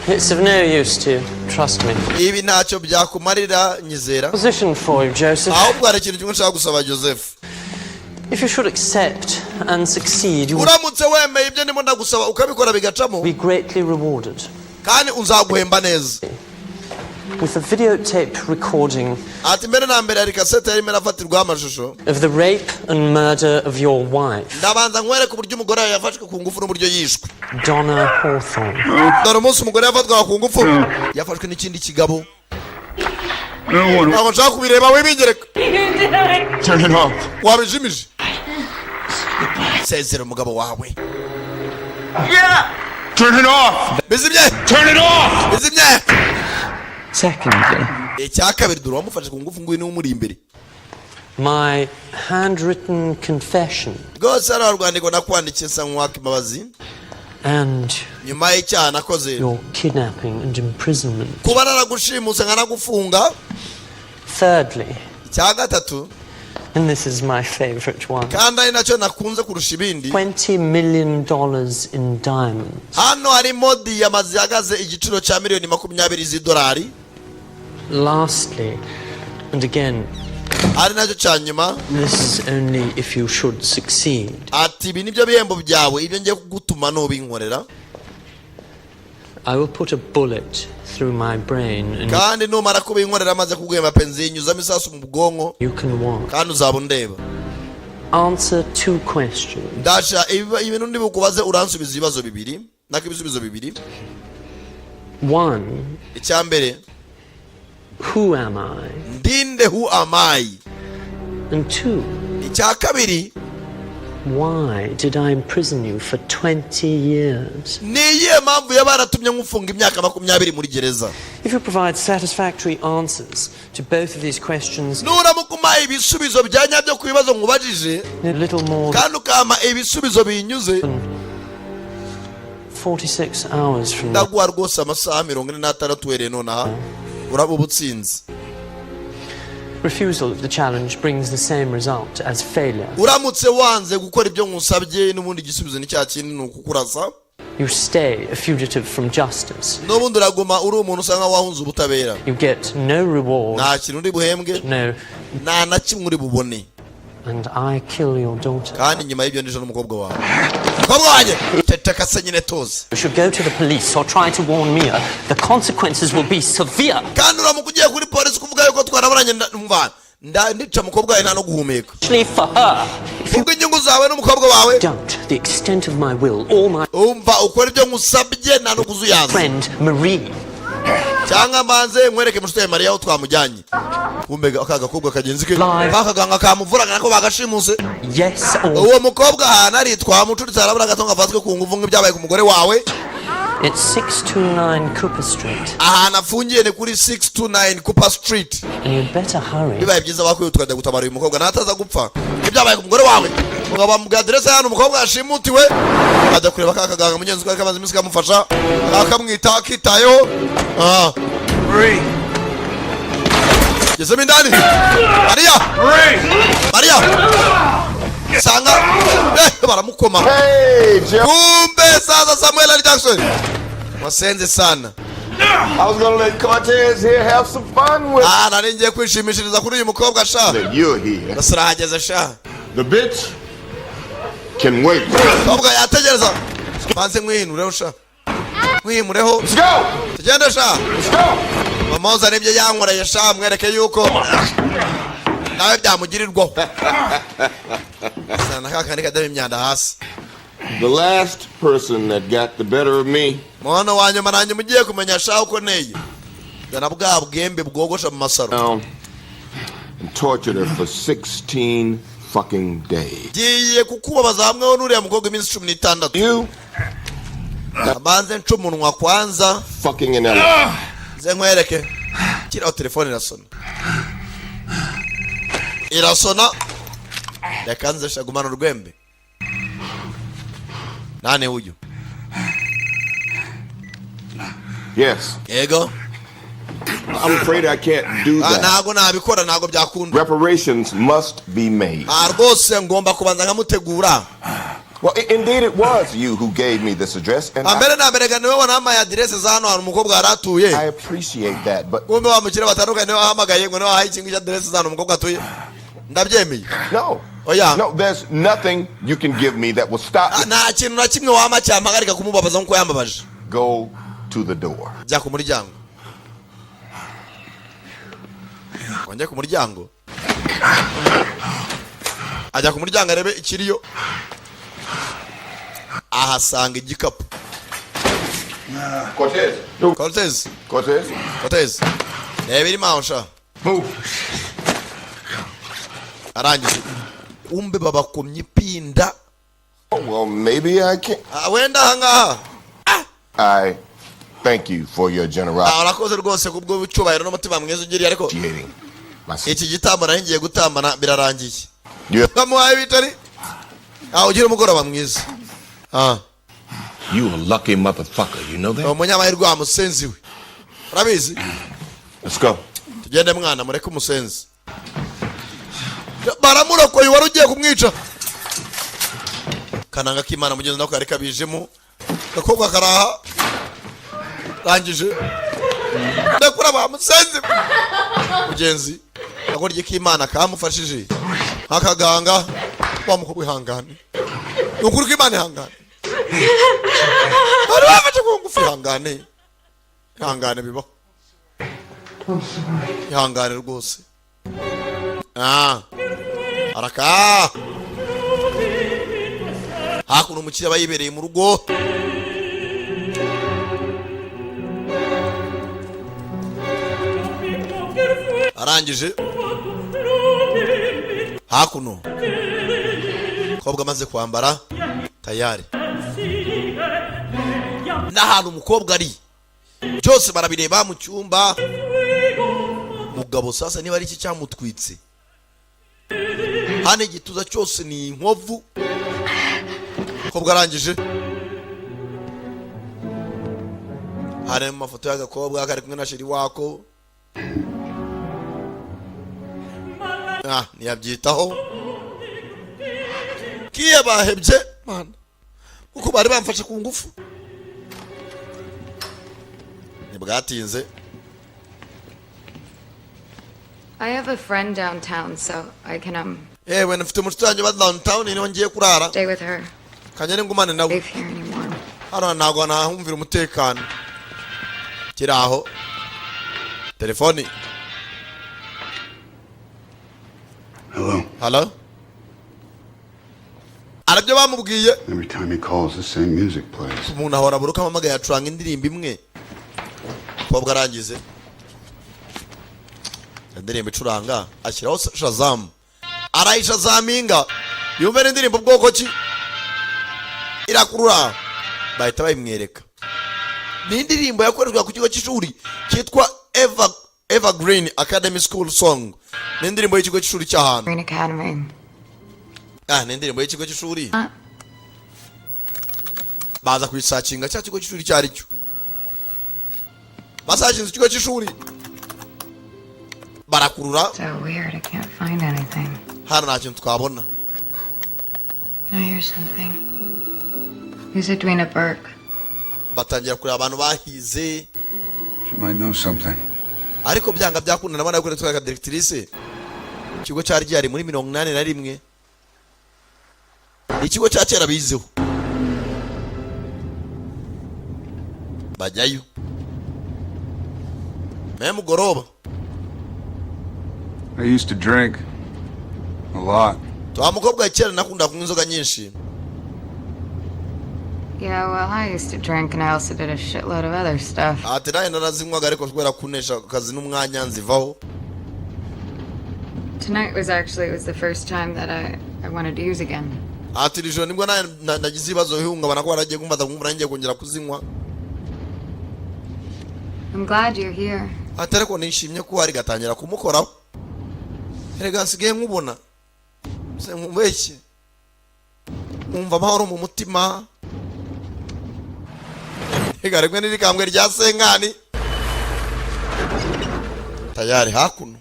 It's of no use to you, trust me. Ibi ntacyo byakumarira, nyizera. Position for you, Joseph. Ahubwo hari ikintu kimwe nshaka gusaba, Joseph. If you should accept and succeed, you will Uramutse wemeye ibyo ndimo ndagusaba, ukabikora bigacamo, be greatly rewarded. kandi uzaguhemba neza. With a videotape recording Ati mbere na mbere hari kasete yarimo irafatirwaho amashusho of the rape and murder of your wife, Ndabanza nkwereke uburyo umugore wawe yafashwe ku ngufu n'uburyo yishwe. Donna Hawthorne. Dore umunsi umugore yafatwaga ku ngufu, yafashwe n'ikindi kigabo. Ntabwo nshaka kubireba, wibingereka. Turn it off. Wabijimije, sezera umugabo wawe. Turn it off. Bizimye. Turn it off. Bizimye. Secondly, Icya kabiri, dore uwamufashe ku ngufu nguyu niwe umuri imbere. my handwritten confession Rwose hano hari urwandiko nakwandikiye nsa nk'uwaka imbabazi and nyuma y'icyaha nakoze, your kidnapping and imprisonment. kuba naragushimuse nkanagufunga. Thirdly, Icya gatatu, and this is my favorite one, kandi ari nacyo nakunze kurusha ibindi, $20 million in diamonds. Hano harimo diyama zihagaze igiciro cya miliyoni 20 z'idolari. Lastly, and again, Ari nacyo cya nyuma, this is only if you should succeed. ati ibi nibyo bihembo byawe, ibyo ngiye kugutuma nubinkorera. I will put a bullet through my brain and Kandi numara kubinkorera, amaze kuguhemba penzi, yinyuzamo isasu mu bwonko, you can watch. kandi uzaba undeba. Answer two questions. Ndasha ibintu ndi bukubaze, uransubiza ibibazo bibiri, nako ibisubizo bibiri. One, Icya mbere, who am I? Ndinde? Who am I? And two, Icya kabiri, why did I imprison you for 20 years? ni iyihe mpamvu yaba yaratumye nkufunga imyaka 20 muri gereza? If you provide satisfactory answers to both of these questions, Nuramuka umpaye ibisubizo bya nyabyo ku bibazo nkubajije, in little more kandi ukampa ibisubizo binyuze, than 46 hours from now, ndaguha rwose amasaha 46 uhereye nonaha, uraba uba utsinze. Refusal of the challenge brings the same result as failure. Uramutse wanze gukora ibyo nkusabye, n'ubundi igisubizo ni cya kindi, ni ukukurasa. You stay a fugitive from justice. N'ubundi uraguma uri umuntu usa nkaho wahunze ubutabera. You get no reward. Nta kintu uri buhembwe. No. Nta na kimwe uri bubone. And I kill your daughter. Kandi nyuma y'ibyo ndisha n'umukobwa wawe, umukobwa wanjye. Ceceka se nyine, tuzi. You should go to the police or try to warn Mia. The consequences will be severe. Kandi uramuka ugiye kuri polisi kuvuga yuko twaraburanye, mva ndica umukobwa wawe nta no guhumeka. Especially for her. Kubwo inyungu zawe n'umukobwa wawe. Doubt the extent of my will, all my Umva, ukora ibyo nkusabye nta no kuzuyaza, friend Marie. cyangwa mbanze nkwereke mushuti wawe Mariya aho twamujyanye. Kumbe aka gakobwa kagenzi ke kakaganga kamuvuraga nako bagashimuse. Yes or Uwo mukobwa ahantu ari twamucuritse, arabura gato ngo afatwe ku ngufu nk'ibyabaye ku mugore wawe. It's 629 Cooper Street. Ahantu afungiye ni kuri 629 Cooper Street. And you'd better hurry. Bibaye byiza bakwiye tukajya gutabara uyu mukobwa nataza gupfa nk'ibyabaye ku mugore wawe. Mugabo bamubwira aderese hano umukobwa yashimutiwe, ajya kureba ka kaganga mugenzi we kamaze iminsi kamufasha, akamwita, akitayeho. Ah. Gezemo indani, Mariya, Mariya sanga baramukoma. Kumbe sasa Samuel L. Jackson wasenze sana. I was gonna let Cortez here have some fun with. Ah, nari ngiye kwishimishiriza kuri uyu mukobwa sha. You're here. Gusa urahageze sha. The bitch can wait. Mukobwa yategereza, banze nkwihinureho sha, nkwihimureho. Tugende sha. Mama uzana ibyo yankoreye sha, mwereke yuko nawe byamugirirwaho sana ka kandi kadamo imyanda hasi. The last person that got the better of me Mwana wa nyuma nanjye mugiye kumenya sha uko nteye, zana bwa bwembe bwogosha mu masaro. down and tortured her for 16 fucking days. Ngiye kukubabaza hamwe n'uriya mukobwa iminsi 16. Abanze nca umunwa kwanza. Fucking an elephant. Nze nkwereke kiriho telefone irasona, irasona. Reka nze sha, gumana urwembe nane uyu. Yes. Yego. I'm afraid I can't do Ah, that. ntago nabikora, ntago byakunda. Reparations must be made. Ah, rwose ngomba kubanza nkamutegura. Well, indeed, it was you who gave me this address, and Ah, mbere na mbere ga niwe wanampaye aderese za hano hantu umukobwa yari atuye. I appreciate that, but Kumbe wa mukire batandukanye niwe wahamagaye ngo niwe wahaye ikintu cy'aderese za hano umukobwa atuye. Ndabyemeye. No. Oya. No, there's nothing you can give me that will stop Ah, nta kintu na kimwe wampa cyampagarika kumubabaza nk'uko yambabaje. Go to the door. Jya ku muryango. Wajya ku muryango, ajya ku muryango arebe ikiriyo, ahasanga igikapu. Cortez. Cortez. Cortez. Cortez, reba irimo aho sha. Arangije kumbe babakomye ipinda. Oh, well, maybe I can. Ah, wenda ahangaha. I thank you for your generosity. Ah, urakoze rwose kubwo cyubahiro n'umutima mwiza ugiriye, ariko iki gitambo nari ngiye gutambana birarangiye. Yeah. Bamuhaye ibitari. Ah, ugira umugoroba mwiza. Ah. You a lucky motherfucker, you know that? Umunyamahirwe wa musenzi we, urabizi? Let's go. Tugende mwana, mureke umusenzi. Baramurokoye wari ugiye kumwica. Kananga k'Imana mugenzi nako kari kabijemo. Gakobwa karaha, rangije ndakura ba musenzi. Mugenzi agorye k'Imana kamufashije nk'akaganga. Wa mukobwa, ihangane, ni ukuri kw'Imana, ihangane. Bari bafashe ku ngufu. Ihangane, ihangane, bibaho, ihangane rwose. Ah, araka hakuno umukiriya aba yibereye mu rugo. Arangije hakuno, umukobwa amaze kwambara tayari, n'ahantu umukobwa ari byose barabireba mu cyumba. Mugabo sasa niba ari iki cyamutwitse hano, igituza cyose ni inkovu. Umukobwa arangije, hari mu mafoto y'agakobwa kari kumwe na chéri wako. Ah, ntiyabyitaho, kiye bahebye mana kuko bari bamfashe ku ngufu. Ntibwatinze. I have a friend downtown, so I can Yewe, nfite umushuti wanjye wa downtown, niho ngiye kurara. stay with her. Kanyere ngumane nawe hano, ntabwo nahumvira umutekano. Kiri aho telefoni. Hello. Hello, arabyo bamubwiye. Every time he calls, the same music plays. Umuntu ahora buri uko ampamagaye acuranga indirimbo imwe. Umukobwa arangize indirimbo icuranga, ashyiraho Shazam, arayishazaminga yumve n'indirimbo bwoko ki irakurura, bahita bayimwereka. Ni indirimbo yakoreshwaga ku kigo cy'ishuri cyitwa Evergreen Academy School Song. Ni indirimbo y'ikigo cy'ishuri cy'ahantu. Green Academy. Ah, ni indirimbo y'ikigo cy'ishuri. Ah. Baza kuyisakinga cya kigo cy'ishuri icyo ari cyo. Basakinze ikigo cy'ishuri, barakurura. So weird, I can't find anything. Hano nta kintu twabona. I hear something. Who's Edwina Burke? Batangira kureba abantu bahize. She might know something. Ariko byanga byakunda nabona yuko nitwaga directrice. Ikigo cyari gihari muri 81, ikigo cya kera bizeho. Bajyayo me mugoroba. I used to drink. A lot. Twa mukobwa, kera nakunda kunywa inzoga nyinshi. Yeah, well, I used to drink and I also did a shitload of other stuff. Ati nawe narazinywaga, ariko kubera kunesha akazi n'umwanya nzivaho. Tonight was actually, it was the first time that I wanted to use again. Ati iri joro nibwo nagize ibibazo bihungabana ko baragiye kumfata nkumva ngiye kongera kuzinywa. I'm glad you're here. Ati ariko nishimye ko hari gatangira kumukoraho. Erega nsigaye nkubona se nkubeshye, nkumva amahoro mu mutima. Reka rimwe n'irikambwe rya senkani tayari hakuno.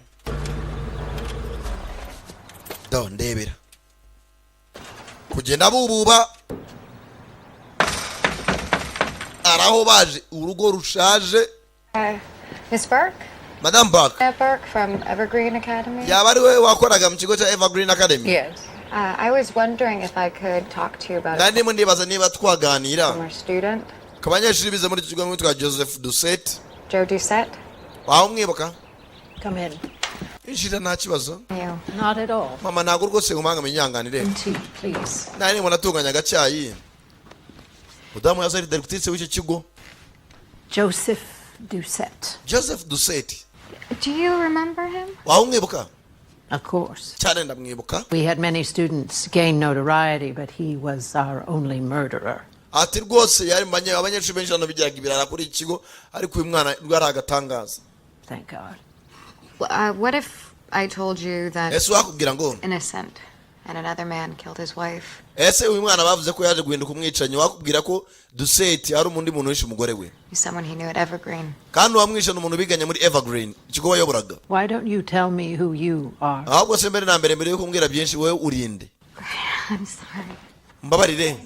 Do ndebera kugenda bububa araho baje urugo rushaje. Miss Burke? Madame Burke. Burke from Evergreen Academy? Yaba ari we wakoraga mu kigo cya Evergreen Academy? Yes. I was wondering if I could talk to you about Nari ndimo ndibaza niba twaganira a former student, ku banyeshuri bize muri iki kigo witwa Joseph Duset. Joe Doucette. Waba umwibuka? Come in. Injira, nta kibazo. You. Not at all. Mama, ntabwo rwose nkumanga, inyanganire. Tea, please. Nari ndimo natunganya agacyayi. Mudamu yaza ari directrice w'icyo kigo. Joseph Doucette. Joseph Duset. Do you remember him? Waba umwibuka? Of course. Cyane, ndamwibuka. We had many students gain notoriety, but he was our only murderer. Ati rwose yari mu abanyeshuri benshi hano bigiraga ibirara kuri iki kigo, ariko uyu mwana rwo ari agatangaza. Thank God. What if I told you that Ese wakubwira ngo innocent and another man killed his wife? Ese uyu mwana bavuze ko yaje guhinduka umwicanyi, wakubwira ko Duseti ari undi muntu wishe umugore we? Someone he knew at Evergreen. Kandi uwamwishe ni umuntu biganye muri Evergreen, ikigo wayoboraga. Why don't you tell me who you are? Ahubwo se mbere na mbere, mbere yo kumbwira byinshi, wowe urinde? I'm sorry. Mbabarire.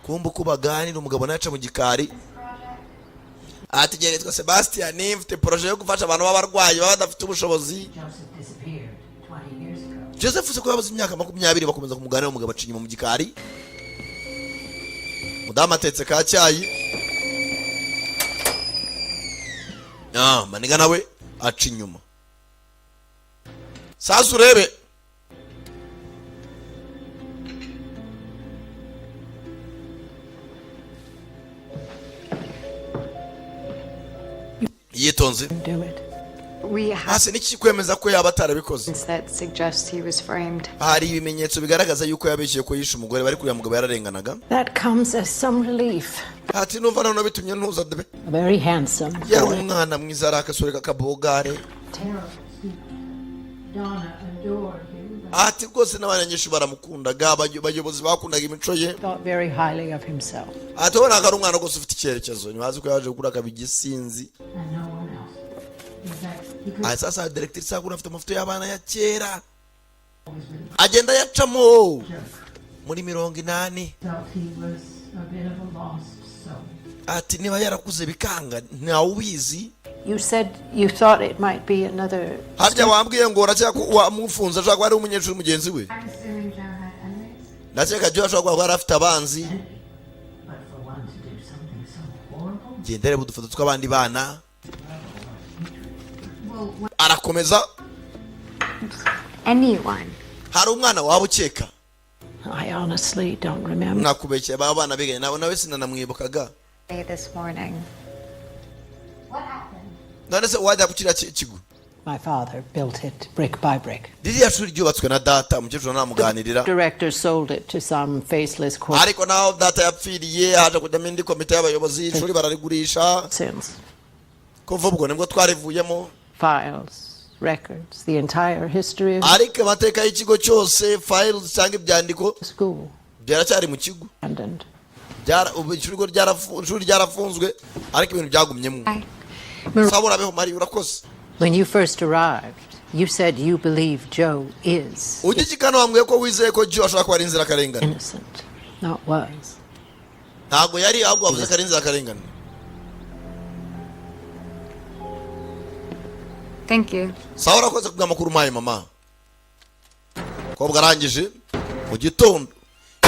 Kumva uko baganira, umugabo naca mu gikari ati: "Igihe nitwa Sebastian, mfite projet yo gufasha abantu b'abarwayi baba badafite ubushobozi." Joseph disappeared 20 years ago. Joseph uzi ko yabuze imyaka 20, bakomeza kumuganira. Umugabo aca inyuma mu gikari, mudamu atetse ka cyayi. Ah, maniga nawe aca inyuma. Sasa urebe yitonze. Do it. We have Hasi n'iki kwemeza ko yaba atarabikoze? that suggests he was framed. Hari ibimenyetso bigaragaza yuko yabeshyeye ko yishe umugore bari kuriya mugabo yararenganaga. That comes as some relief. Ati numva noneho bitumye ntuza debe. A very handsome Yari boy. umwana mwiza, ari akasore k'akabogare. Terrible student. Donna adored him, but Ati rwose n'abanyeshuri baramukundaga, abayobozi bakundaga imico ye. thought very highly of himself. Ati ubona ko ari umwana rwose ufite icyerekezo, ntibazi ko yaje gukura akaba igisinzi. And no one else. In fact, he could Aha sasa directrice sakura afite amafoto y'abana ya kera, agenda ayacamo muri 80. felt he was a bit of a lost soul. Ati niba yarakuze bikanga, ntawubizi. You said you thought it might be another. Harya wambwiye ngo urakeka ko wamufunze ashobora kuba ari umunyeshuri mugenzi we. I'm assuming Joe had enemies. Ndakeka Joe ashobora kuba yari afite abanzi. But for one to do something so horrible. Genda reba udufoto tw'abandi bana. Arakomeza. Anyone. Hari umwana waba ukeka? I honestly don't remember. Nakubekeye, aba bana biganye nawe, nawe sinanamwibukaga. This morning. None se wajya ku kiriya kigo? My father built it brick by brick. Ririya shuri ryubatswe na data. Umukecuru namuganirira. Director sold it to some faceless corp. Ariko naho data yapfiriye, haje kujyamo indi komite y'abayobozi, ishuri bararigurisha. Since Kuva ubwo nibwo twarivuyemo. files, records, the entire history of Ariko amateka y'ikigo cyose, files cyangwa ibyandiko school byaracyari mu kigo. abandoned. Ubu ishuri ryarafunzwe, ariko ibintu byagumyemo. Saba urabeho Mari, urakoze. When you first arrived, you said you believe Joe is Ugikikana wambwiye ko wizeye ko Joe ashobora kuba ari inzirakarengane. innocent, not was. Ntabwo yari, ahubwo wavuze ko ari inzirakarengane. Thank you. Sawa, urakoze kubw'amakuru umpaye mama. Kobwa arangije mu gitondo,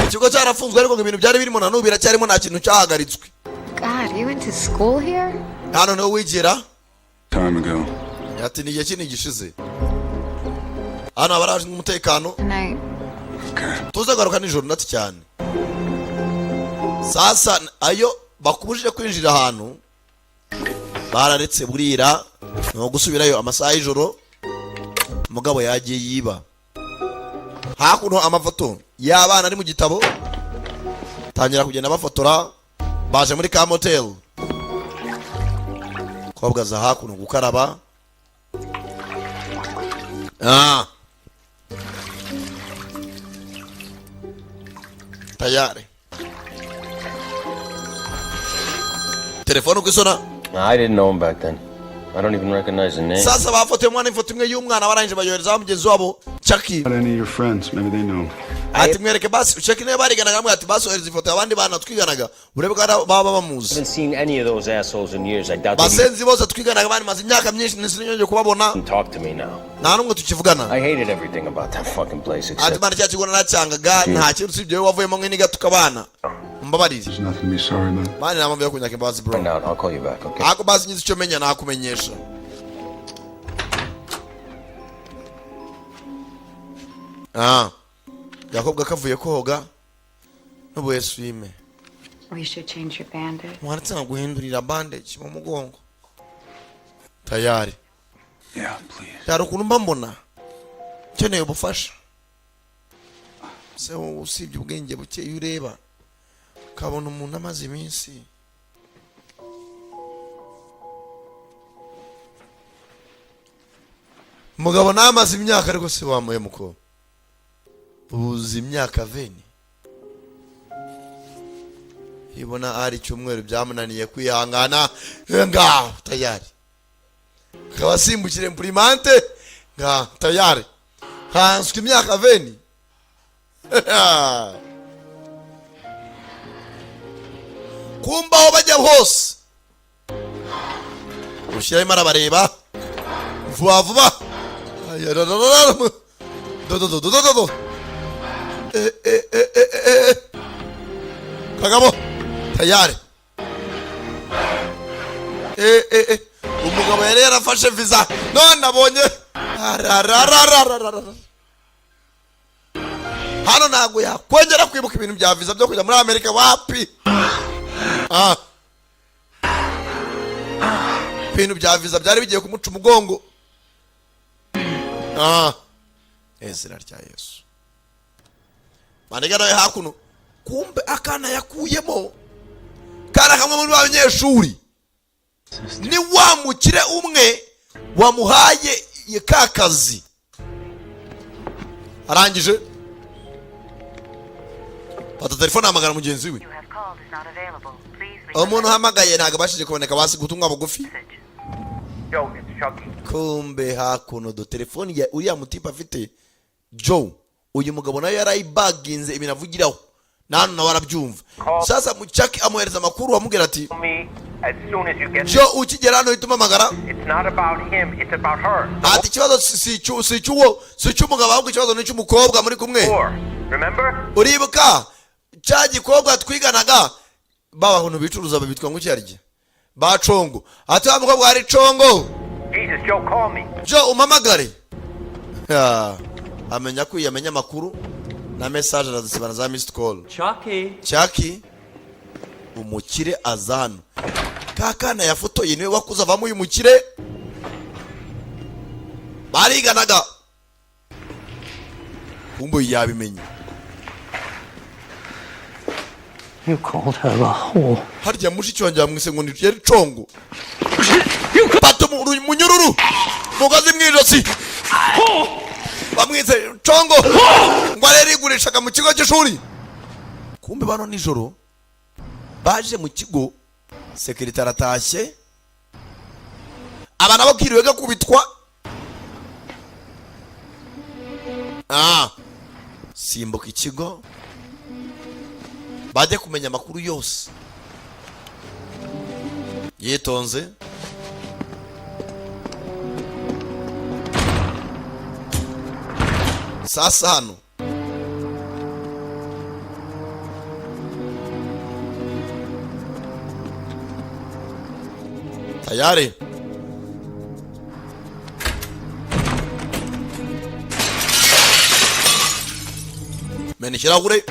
ikigo cyarafunzwe, ariko ngo ibintu byari birimo na n'ubu biracyarimo, nta kintu cyahagaritswe. God, you went to school here? Hano niho wigira? Time ago. Ati ni igihe kinini gishize. Hano haba harashinzwe umutekano. Tonight. Tuzagaruka nijoro nati cyane. Sasa ayo bakubujije kwinjira ahantu bararetse, burira ni ugusubirayo amasaha y'ijoro. Umugabo yagiye yiba hakuno amafoto y'abana ari mu gitabo, tangira kugenda bafotora. Baje muri ka motel, kobwa aza hakuno gukaraba. Ah. Tayari. Telefone uko isona. I didn't know him back then. I don't even recognize the name. Sasa bafotoye umwana, ifoto imwe y'umwana, barangije bayohereza mugenzi wabo Chucky. Not any of your friends. Maybe they know him. Ati mwereke basi Chucky niwe bariganaga, amwe ati basi ohereza ifoto y'abandi bana twiganaga urebe ko hari baba bamuzi. I haven't seen any of those assholes in years. I doubt they Basenzi bose twiganaga bandi maze imyaka myinshi ntisinongeye kubabona. even talk to me now. Nta n'umwe tukivugana. I hated everything about that fucking place Ati except mana, cya kigo naracyangaga, nta kintu usibye wowe wavuyemo nk'iniga tukabana, umbabarire. There's nothing to be sorry about. Mani, nta mpamvu yo kunyaka imbabazi, bro. Find out. I'll call you back, okay? Ariko basi ngize icyo menya nakumenyesha. Ah, gakobwa kavuye koga n'ubu eswime. We should change your bandage. Mwanatse guhindurira bandage mu mugongo tayari. Yeah, please. Hari ukuntu mba mbona nkeneye ubufasha se wowe, usibye ubwenge buke, iyo ureba ukabona umuntu amaze iminsi. Umugabo nawe amaze imyaka, ariko se wamuye muko uzi imyaka veni ibona ari icyumweru byamunaniye kwihangana. Ngaho tayari akaba asimbukire imprimante, nga tayari hanswe imyaka veni. Kumba aho bajya hose ushyiramo arabareba vuba vuba. Ayarararara. Do do do do do do do. Eh, eh, eh, eh, eh, eh. Kagabo tayari. Eh, eh, eh. Umugabo yari yarafashe visa none abonye ararararararara. Hano ntabwo yakongera kwibuka ibintu bya visa byo kujya muri Amerika, wapi. Ah. Ibintu bya visa byari bigiye kumuca umugongo. Ah, izina rya Yesu. Maniga nawe hakuno, kumbe akana yakuyemo kana kamwe muri ba banyeshuri ni wa mukire umwe wamuhaye ka kazi. Arangije fata telefone ahamagara mugenzi we. Umuntu uhamagaye ntabwo abashije kuboneka, basi gutumwa bugufi. Yo, it's Chucky. Kumbe hakuno do telefoni ya uriya mutipe afite Joe, uyu mugabo nayo yarayibaginze ibintu avugiraho na hano nawe arabyumva. Sasa mucaki amuhereza amakuru, amubwira ati Me as soon as you get Joe, ukigera hano uhita umpamagara. It's not about him, it's about her. Ati ikibazo si icy'uwo, si icy'umugabo, ahubwo ikibazo ni icy'umukobwa muri kumwe. Remember? Uribuka cya gikobwa twiganaga, ba bantu bicuruza babitwa ngo iki ba congo? Ati wa mukobwa hari congo. Jesus, Joe, call me. Joe, umpamagare. Ya, amenya ko yamenya amakuru na message arazisibana za missed call. Chucky. Chucky umukire aza hano, ka kana yafotoye niwe wakuze avamo uyu mukire, bariganaga. Kumbe uyu yabimenye. You called her a whore. Harya mushiki wanjye yamwise ngo ni yari congo. Fata umunyururu mugozi mu ijosi, bamwise congo ngo arerigurishaga mu kigo cy'ishuri. Kumbe bano nijoro baje mu kigo, sekirite aratashye, aba nabo kiriwe gakubitwa. Ah, simbuka ikigo bajye kumenya amakuru yose yitonze. Sasa hano tayari mena ikirahure.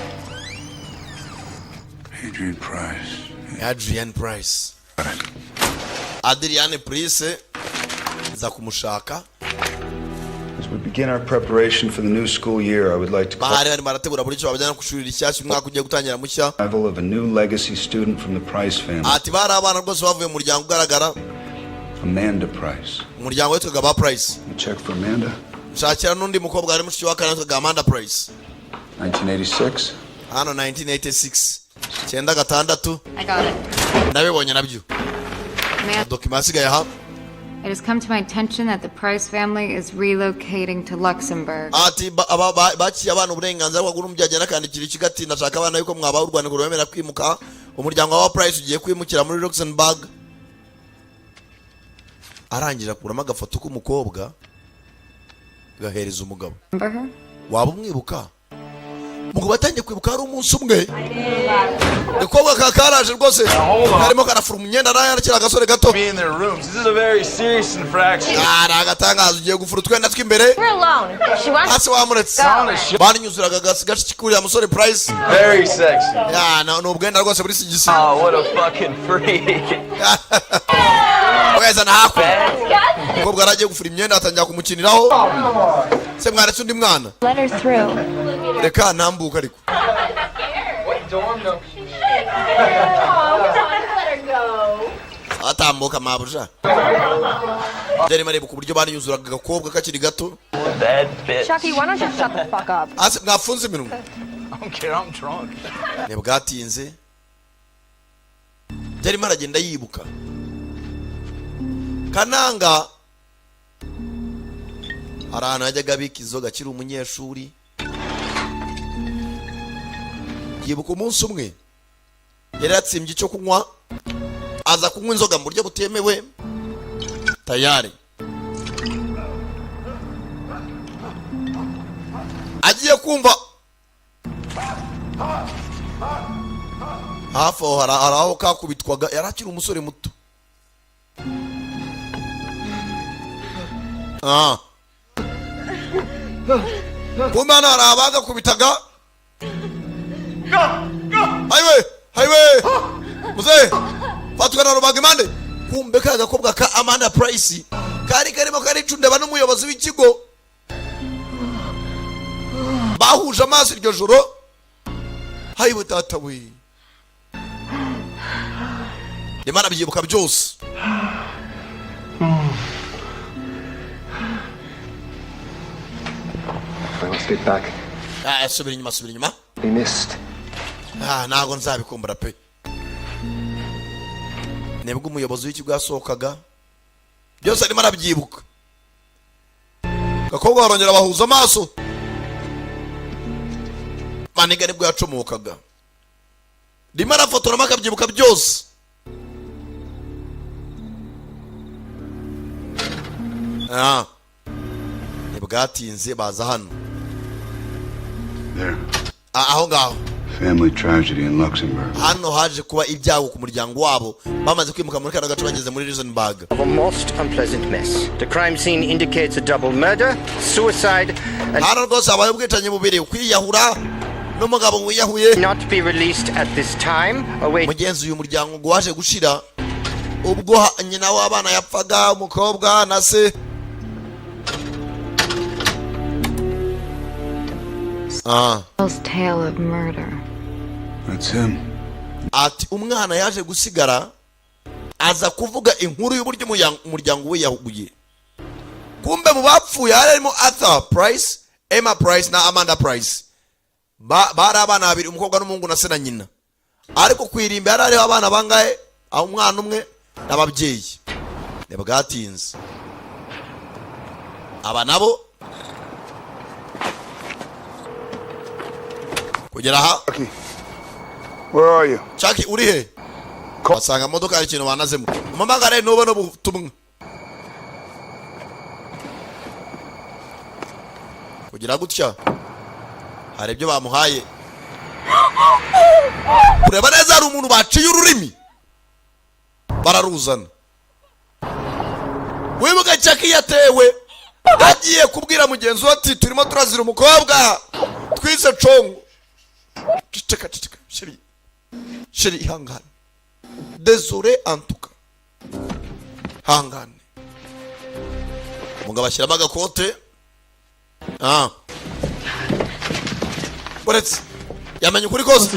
Adrian Price. Adrian Price, Adrian Price za kumushaka. As we begin our preparation for the new school year, I would like to call Bahari barimo barategura buri cyo babajyana ku ishuri rishyashya, umwaka ugiye gutangira mushya. arrival of a new legacy student from the Price family, Ati bari abana rwose bavuye mu muryango ugaragara. Amanda Price. Umuryango witwaga ba Price. A check for Amanda, Nshakira n'undi mukobwa wari mushiki wa kane witwaga Amanda Price. 1986. Hano 1986. 96. I got it. Ndabibonye nabyo. Man, Document asigaye aha. it has come to my attention that the Price family is relocating to Luxembourg. Ati baciye abana uburenganzira bwo umubyeyi agenda akandikira ikigo ati: "Ndashaka abana yuko mwabaha urwandiko rwemerera kwimuka, umuryango wa Price ugiye kwimukira muri Luxembourg." Arangije akuramo agafoto k'umukobwa, gahereza umugabo. Remember her? Waba umwibuka? Umugabo atangiye kwibuka, hari umunsi umwe agakobwa ka karaje rwose karimo karafura umwenda, nawe yarakira agasore gato. Be in their rooms. This is a very serious infraction. Ah, ni agatangaza, ugiye gufura utwenda tw'imbere. We're alone. She wants Hasi wamuretse banyuzuraga gashiki kuriya musore Price. Very sexy. Ya, ni ubwenda rwose muri sigisi. Oh, what a fucking freak. Weza na hakuno umukobwa yari agiye gufura imyenda, atangira kumukiniraho. Se mwaretse undi mwana? Let her through. Reka ntambuka ariko. What dorm number? Let her go. Atambuka mabuja byarimo areba ku buryo banyuzuraga agakobwa kakiri gato. Bad bitch. Chucky, why don't you shut the fuck up? Hasi mwafunze iminwa. I don't care, I'm drunk. Ntibwatinze byarimo aragenda yibuka kananga hari ahantu yajyaga abika inzoga akiri umunyeshuri. Yibuka umunsi umwe yari yatsimbye icyo kunywa, aza kunywa inzoga mu buryo butemewe. Tayari agiye kumva hafi aho hari aho kakubitwaga. Yari akiri umusore muto. Ah. Kumbe hano hari abagakubitaga. Hayiwe, hayiwe, muzehe fatwa na rubaga impande. Kumbe ka gakobwa ka Amanda Price kari karimo karicundeba n'umuyobozi w'ikigo, bahuje amaso iryo joro. Hayiwe data we, ndimo arabyibuka byose. Let's get back. Ah, subira inyuma, subira inyuma. We missed. Ah, ntabwo nzabikumbura pe. Nibwo umuyobozi w'ikigo yasohokaga, byose arimo arabyibuka. Gakobwa barongera bahuza amaso, maniga nibwo yacomokaga, rimwe arafotoramo akabyibuka byose. Ah. Ntibwatinze baza hano. There. Ah, aho ngaho. Family tragedy in Luxembourg. Hano haje kuba ibyago ku muryango wabo bamaze kwimuka muri kano gace bageze muri Luxembourg. Of a most unpleasant mess. The crime scene indicates a double murder, suicide, and Hano rwose habaye ubwicanyi bubiri, kwiyahura n'umugabo wiyahuye. Not be released at this time. Await Mugenzi, uyu muryango ngo waje gushira ubwo nyina w'abana yapfaga, umukobwa na se. Ah. Tale of murder. That's him. Ati umwana yaje gusigara aza kuvuga inkuru y'uburyo umuryango we yahuguye. Kumbe mu bapfuye hari harimo Arthur Price, Emma Price na Amanda Price. Bari abana babiri, umukobwa n'umuhungu, na se na nyina. Ariko ku irimbi hari hariho abana bangahe? Aho umwana umwe n'ababyeyi. Ntibwatinze aba nabo kugera aha. Where are you? Chucky, uri he? Basanga modoka hari ikintu banazemo. Umamagare nubona ubutumwa kugira gutya hari ibyo bamuhaye kureba neza. Hari umuntu baciye ururimi bararuzana. Wibuke Chucky yatewe agiye kubwira mugenzi we ati: "Turimo turazira umukobwa twize congo." Ceceka, ceceka chérie, chérie, ihangane, désolé, antuka hangane. Umugabo ashyiramo agakote. Ah, uretse yamenye ukuri kose.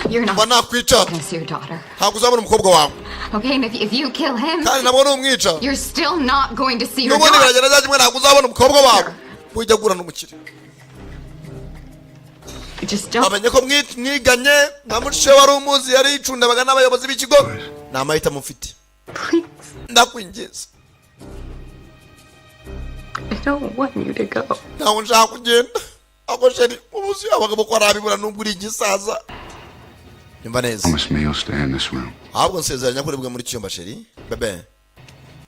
You're not Mba nakwica. gonna see your daughter. Ntabwo uzabona umukobwa wawe. Okay, and if you kill him, Kandi nabwo numwica, you're still not going to see your n'ubundi daughter. biragenda bya kimwe, ntabwo uzabona umukobwa wawe. Ujya agura n'umukire. I just don't. Amenye ko mwiganye nka mushiki we wari umuzi, yari yicundabaga n'abayobozi b'ikigo. Ni amahitamo mfite. Please. Ndakwinginze. I don't want you to go. Ntabwo nshaka kugenda ako chéri. Ubuzi abagabo ko arabibura nubwo uri igisaza. Nyumva neza. Promise me you'll stay in this room. Ahubwo nsezeranya ko uribwe muri cyumba, chéri, bébé.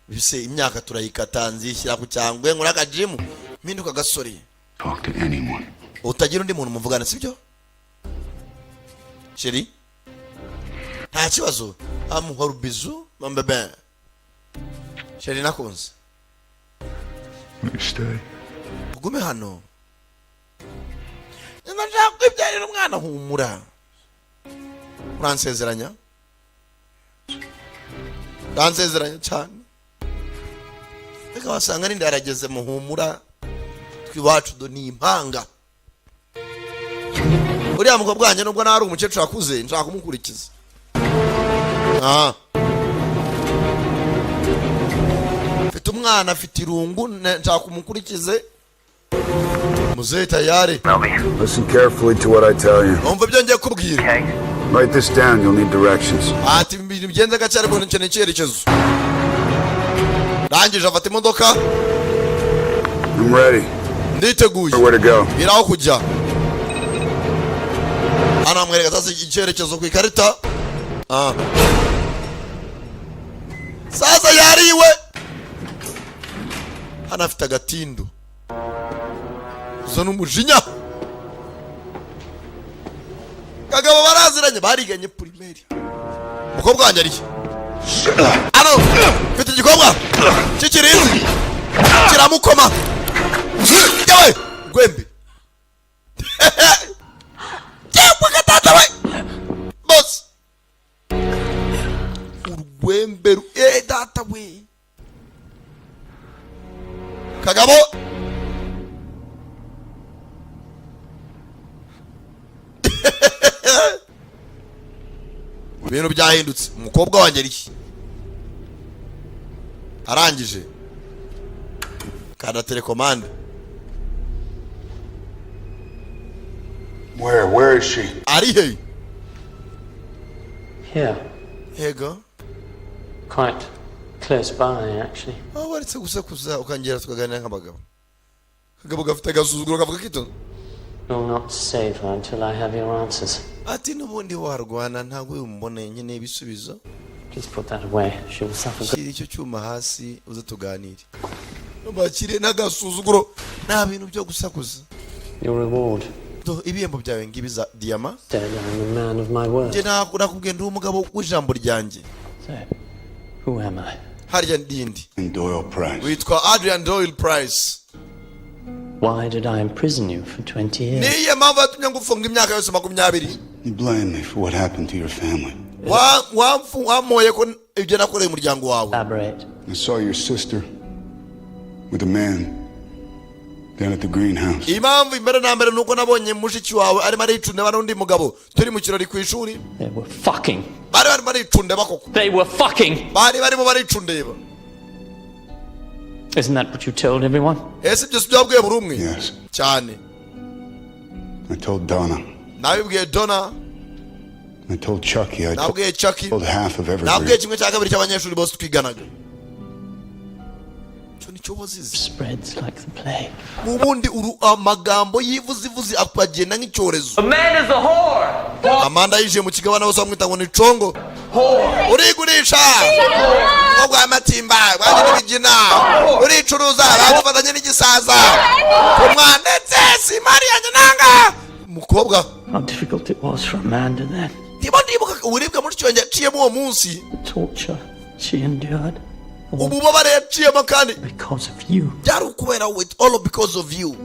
Bise imyaka turayikata, nzishyira ku cyangwe, nkora akajimu, mpinduka agasore. Talk to anyone. Utagira undi muntu muvugana, sibyo chéri? Nta kibazo. Amuha rubizu, bébé, chéri, nakunze. Will you stay? Ugume hano. Ndashaka kwibyarira umwana. Humura, uransezeranya? Uransezeranya cyane. Reka wasanga n'inda yarageze. Muhumura, twiwacu do ni impanga. Uriya mukobwa wanjye, nubwo nawe ari umukecuru akuze, nshaka kumukurikiza. Ah, mfite umwana, afite irungu, nshaka kumukurikize. Muzehe tayari. Listen carefully to what I tell you. Umva ibyo ngiye kubwira. Write this down, you'll need directions. Ati ibintu bigenze gake, ariko nkeneye icyerekezo. Rangije afata imodoka. I'm ready. Nditeguye. Where to go? Bwira aho kujya. Hano amwereka sasa icyerekezo ku ikarita. Ah. Sasa yariwe hano, afite agatindu zo n'umujinya. Kagabo baraziranye, bariganye primaire. Umukobwa wanjye arihe? Hano mfite igikorwa cy'ikirinzi kiramukoma. Yewe gwembe, yewe gatata we bose, urwembe data we. Kagabo ibintu byahindutse. Umukobwa wanjye arihe? Arangije kanda télécommande. Where? Where is she? Ari he? Here. Yego. Quite close by, actually. Aho waretse gusakuza ukongera tukaganira nk'abagabo. Kagabo gafite agasuzuguro, kavuga kitonze. You'll not save her until I have your answers. Ati n'ubundi warwana ntabwo umubone, nkeneye ibisubizo. Please put that away. She will suffer. Shyira icyo cyuma hasi uze tuganire. Bakire n'agasuzuguro, nta bintu byo gusakuza. Your reward. Do ibihembo byawe ngibi za diyama. Said I'm a man of my word. Njye ntabwo nakubwiye, ndi umugabo w'ijambo ryanjye. So, who am I? Harya ndindi? Doyle Price. Witwa Adrian Doyle Price. Why did I imprison you for 20 years? Niyo mpamvu yatumye ngufunga imyaka yose 20? You blame me for what happened to your family. Wampoye ko ibyo nakoreye umuryango wawe. Elaborate. I saw your sister with a man down at the greenhouse. Impamvu imbere na mbere nuko nabonye mushiki wawe arimo aricundeba n'undi mugabo turi mu kirori ku ishuri. They were fucking. Bari barimo baricundeba koko. They were fucking. Bari barimo baricundeba. Isn't that what you told everyone? Ese ibyo si byo wabwiye buri umwe? Yes. Cyane. I told Donna. Nabibwiye Donna. I told Chucky. I Nabwiye Chucky. told half of every Nabwiye kimwe cya kabiri cy'abanyeshuri bose twiganaga. Icyo nicyo wazize. Spreads like the plague. Mu bundi uru amagambo y'ivuzivuzi akagenda nk'icyorezo. A man is a whore. Amanda yinjiye mu kigabane, bose bamwita ngo ni congo. Urigurisha umukobwa w'amatimba wanjye n'ibigina, uricuruza, bagufatanye n'igisaza umwandetse si imari yanjye nanga umukobwa. How difficult it was for Amanda then. Ndimo ndibuka uburibwe mushiki wanjye yaciyemo uwo munsi. The torture she endured. Ububabare yaciyemo kandi Because of you. byari ukubera with all because of you.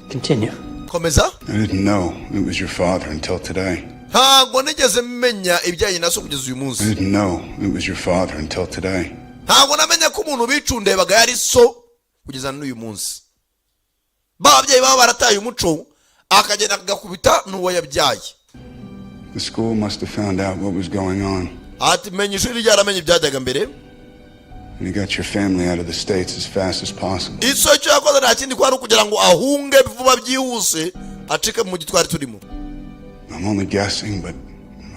Continue. Komeza. I didn't know it was your father until today. Ntabwo nigeze menya ibijyanye na so kugeza uyu munsi. I didn't know it was your father until today. Ntabwo namenya ko umuntu bicundebaga yari so kugeza n'uyu munsi. Ba babyeyi baba barataye umuco, akagenda akagakubita n'uwo yabyaye. The school must have found out what was going on. Ati menya ishuri ryaramenye ibyajyaga mbere. And you got your family out of the States as fast as possible. Iso icyo yakoze nta kindi, kwari ukugira ngo ahunge vuba byihuse, Acike mu mujyi twari turimo. I'm only guessing, but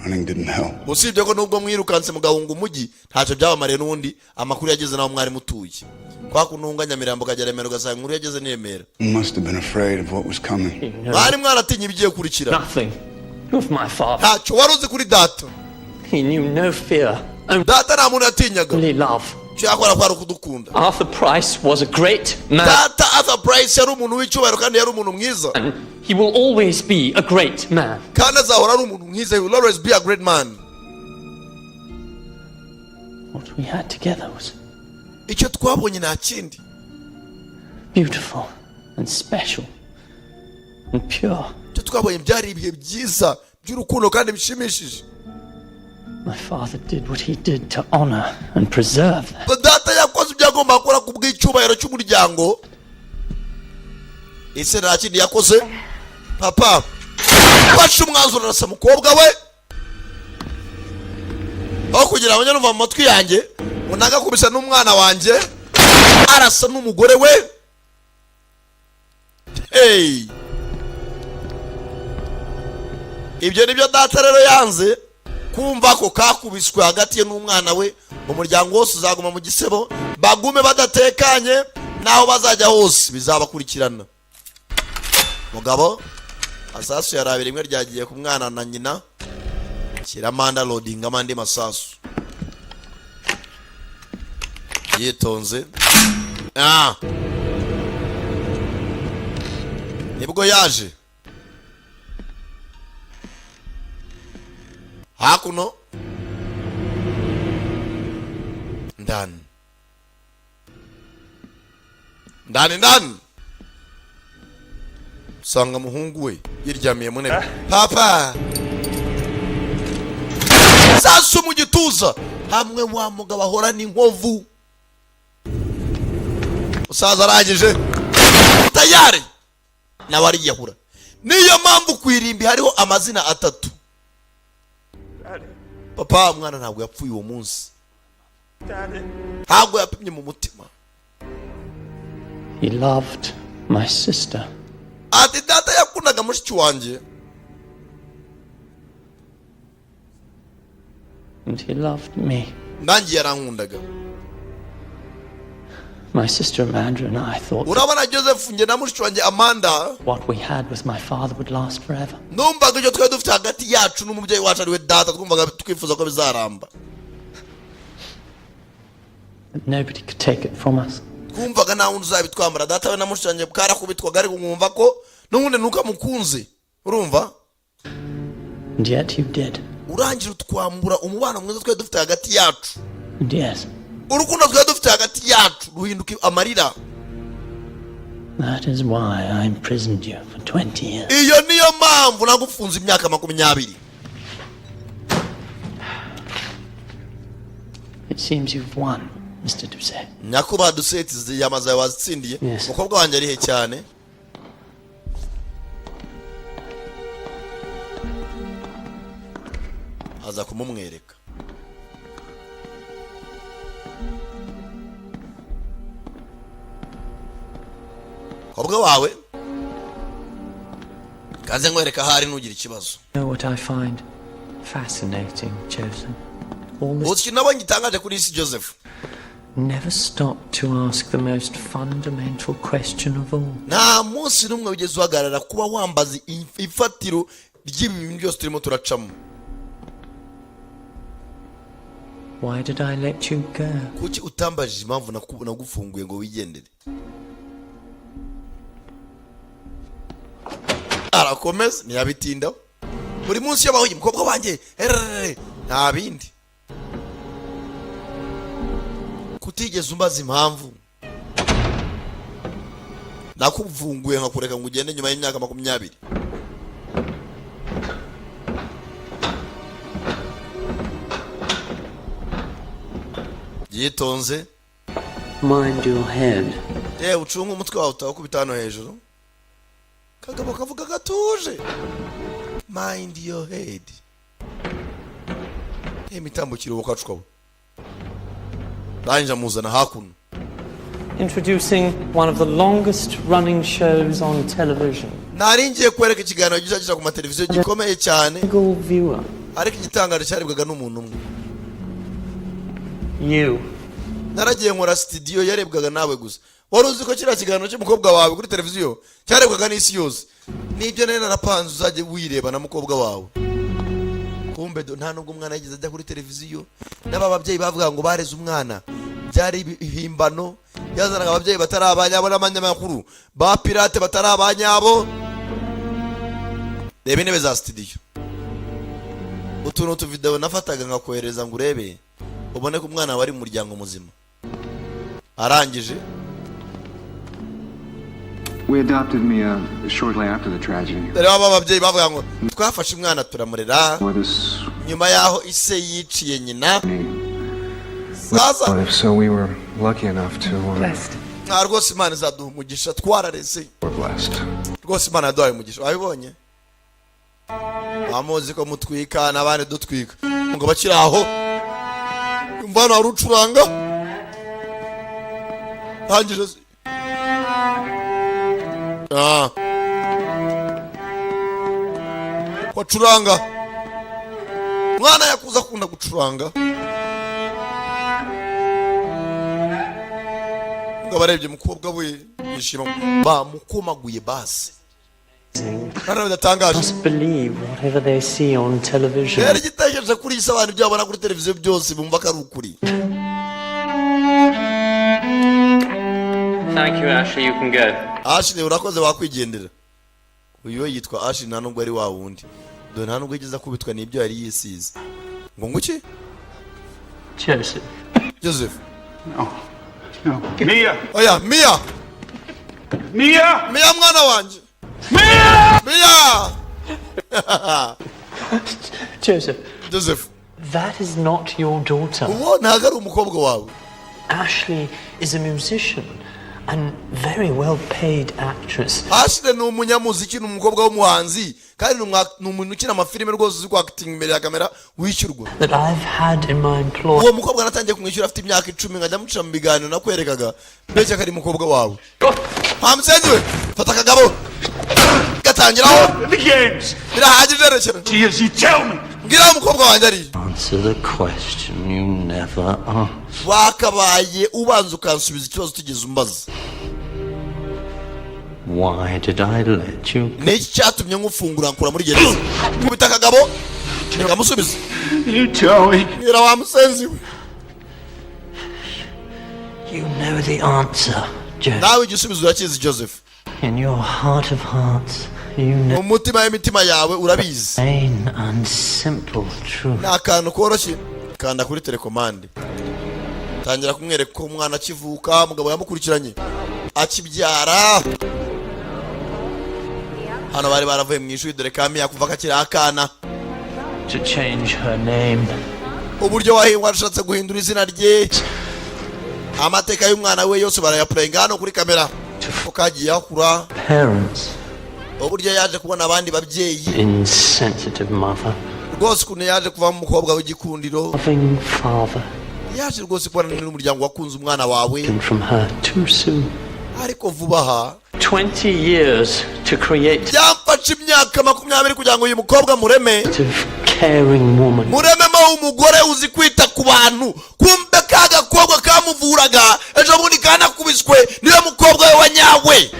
running didn't help. Usibye ko nubwo mwirukanse mugahunga umujyi, ntacyo byabamariye. N'ubundi amakuru yageze n'aho mwari mutuye, kwa kuntunga Nyamirambo ukagera Remera, ugasanga inkuru yageze n'i Remera. You must have been afraid of what was coming. Mwari mwaratinye ibigiye kurikira. Nothing of my father. Ntacyo wari uzi kuri data. He knew no fear. Data nta muntu yatinyaga. Only love. Icyo yakora kwari ukudukunda. Arthur Price was a great man. Data Arthur Price yari umuntu w'icyubahiro kandi yari umuntu mwiza. He will always be a great man. Kandi azahora ari umuntu mwiza. He will always be a great man. What we had together was Icyo twabonye nta kindi beautiful and special and pure. Icyo twabonye byari ibihe byiza by'urukundo kandi bishimishije. My father did what he did to honor and preserve that. Data yakoze ibyo agomba gukora ku bw'icyubahiro cy'umuryango. Ese nta kindi yakoze? Papa fashe umwanzuro, arasa umukobwa we. Aho kugira ngo numva mu matwi yanjye ngo nagakubisa n'umwana wanjye, arasa n'umugore we. Hey! Ibyo nibyo data rero yanze kumva ko kakubiswe hagati ye n'umwana we. Umuryango wose uzaguma mu gisebo, bagume badatekanye, n'aho bazajya hose bizabakurikirana. Mugabo masasu yarabe rimwe ryagiye ku mwana na nyina. Shyiramo andi, loadingamo andi masasu yitonze. Ah, nibwo yaje hakuno ndani ndani ndani, usanga umuhungu we yiryamiye mu ntebe. Papa, sasu mu gituza hamwe wa mugabo ahorana inkovu. Musaza arangije tayari nawe ariyahura. Niyo mpamvu ku irimbi hariho amazina atatu. Papa, umwana ntabwo yapfuye uwo munsi, ntabwo yapimye mu mutima. He loved my sister. Ati data yakundaga mushiki wanjye. And he loved me. Nanjye yarankundaga. My sister Amanda and I thought Urabona Joseph, njye na mushiki wanjye Amanda, what we had with my father would last forever. Numvaga icyo twari dufite hagati yacu n'umubyeyi wacu ariwe data, twumvaga twifuza ko bizaramba. That nobody could take it from us. Twumvaga nta wundi uzabitwambara. Data we na mushiki wanjye karakubitwaga, ariko nkumva ko n'ubundi nuko amukunze, urumva? And yet you did. Urangira utwambura umubano mwiza twari dufite hagati yacu. And yes, Urukundo twari dufite hagati yacu ruhinduka amarira. that is why I imprisoned you for 20 years. Iyo niyo mpamvu nagufunze imyaka 20. It seems you've won, Mr. Doucet. Nyakubahwa Duseti, yamaze yawe wazitsindiye. Umukobwa wanjye arihe cyane? Aza kumumwereka. Umukobwa wawe kaze nkwereka ahari, ntugire ikibazo. You know what I find fascinating, Joseph? All this Uzi ikintu nabonye gitangaje kuri isi, Joseph? never stop to ask the most fundamental question of all. Nta munsi n'umwe wigeze uhagarara kuba wambaza ifatiro ry'ibi bintu byose turimo turacamo. Why did I let you go? Kuki utambajije impamvu nagufunguye ngo wigendere? Arakomeza ntiyabitindaho. Buri munsi iyo bahuye, umukobwa wanjye ererere, nta bindi. Kutigeze umbaza impamvu nakuvunguye nkakureka ngo ugende nyuma y'imyaka 20. Yitonze. Mind your head. Yewe, ucunge umutwe wawe utawukubita hano hejuru. Kagabo kavuga gatuje, mind your head. Imitambukiro ukacukawe ndangije amuzana hakuno. Introducing one of the longest running shows on television. Ni Nari ngiye kwereka ikiganiro gishakisha ku mateleviziyo gikomeye cyane, Single viewer. ariko igitangaje cyarebwaga n'umuntu umwe. You. Naragiye nkora studio yarebwaga nawe gusa. Wari uzi ko kiriya kiganiro cy'umukobwa wawe kuri televiziyo cyarebwaga n'isi yose? Nibyo nari narapanze, uzajye wireba na mukobwa wawe. Kumbe nta nubwo umwana yigeze ajya kuri televiziyo. N'aba babyeyi bavuga ngo bareze umwana byari ibihimbano. Yazanaga ababyeyi batari abanyabo n'abanyamakuru ba pirate batari abanyabo. Reba intebe za studio, utuntu tuvidewo nafataga nkakohereza ngo urebe, ubone ko umwana wawe ari mu muryango muzima. Arangije. We adopted Mia shortly after the tragedy. Rero aba babyeyi bavuga ngo twafashe umwana turamurera Or this nyuma y'aho ise yiciye nyina. Sasa But if so, we were lucky enough to. Nta rwose, Imana izaduha umugisha, twarareze. We're blessed. Rwose Imana yaduhaye umugisha. Wabibonye, amuzi ko mutwika n'abandi dutwika ngo bakiri aho. Umva hano hari ucuranga. Rangije ko acuranga, mwana yakuze akunda gucuranga. Ngo abarebye umukobwa we yishima, bamukomaguye basi. Hano bidatangaje. Must believe whatever they see on television. Rero igitekerezo kuri iyi si, abantu ibyo babona kuri televiziyo byose bumva ko ari ukuri. Thank you, Ashley. You can go. Ashley, urakoze, wakwigendera. Uyu we yitwa Ashley, nta nubwo ari wa wundi. Dore nta nubwo yigeze akubitwa n'ibyo yari yisize ngo nguki. Joseph. Joseph. No. No. Mia! Oya, Mia! Mia! Mia, mwana wanjye! Mia! Mia! Joseph. Joseph. That is not your daughter. Uwo ntabwo ari umukobwa wawe. Ashley is a musician and very well paid actress. Ashley ni umunyamuziki, ni umukobwa w'umuhanzi, kandi ni umuntu ukina amafilime rwose, uzi kwakitinga imbere ya kamera, wishyurwa. That I've had in my employ. Uwo mukobwa natangiye kumwishyura afite imyaka 10, nkajya mucira mu biganiro nakwerekaga mbese ko ari umukobwa wawe. Nta musenzi we, fata akagabo gatangiraho. The games! Birahagije, rekera. She is, you tell me! Mbwira aho umukobwa wanjye ari. Answer the question you never asked. Wakabaye ubanza ukansubiza ikibazo utigeze umbaza. Why did I let you Ni iki cyatumye nkufungura nkura muri gereza? Nkubita akagabo, reka musubize. You tell me. Mbwira wa musenzi we. You know the answer, Joseph. Nawe igisubizo urakizi, Joseph. In your heart of hearts, you know Mu mutima w'imitima yawe urabizi. plain and simple truth. Ni akantu koroshye, kanda kuri telekomande, tangira kumwereka ko umwana akivuka umugabo yamukurikiranye akibyara. Hano bari baravuye mu ishuri. Dore ka Miya kuva kakiri akana. To change her name. Uburyo washatse guhindura izina rye, amateka y'umwana we yose barayapurenga hano kuri kamera ko kagiye akura. Parents. Uburyo yaje kubona abandi babyeyi. Insensitive mother. Rwose ukuntu yaje kuvamo umukobwa w'igikundiro. Loving father. Yaje rwose kubona n'umuryango wakunze umwana wawe. And from her too soon. Ariko vuba aha. 20 years to create Byamfashe imyaka 20 kugira ngo uyu mukobwa mureme, caring woman. murememo umugore uzi kwita ku bantu. Kumbe ka gakobwa kamuvuraga ejo bundi kanakubiswe niwe mukobwa we wa nyawe.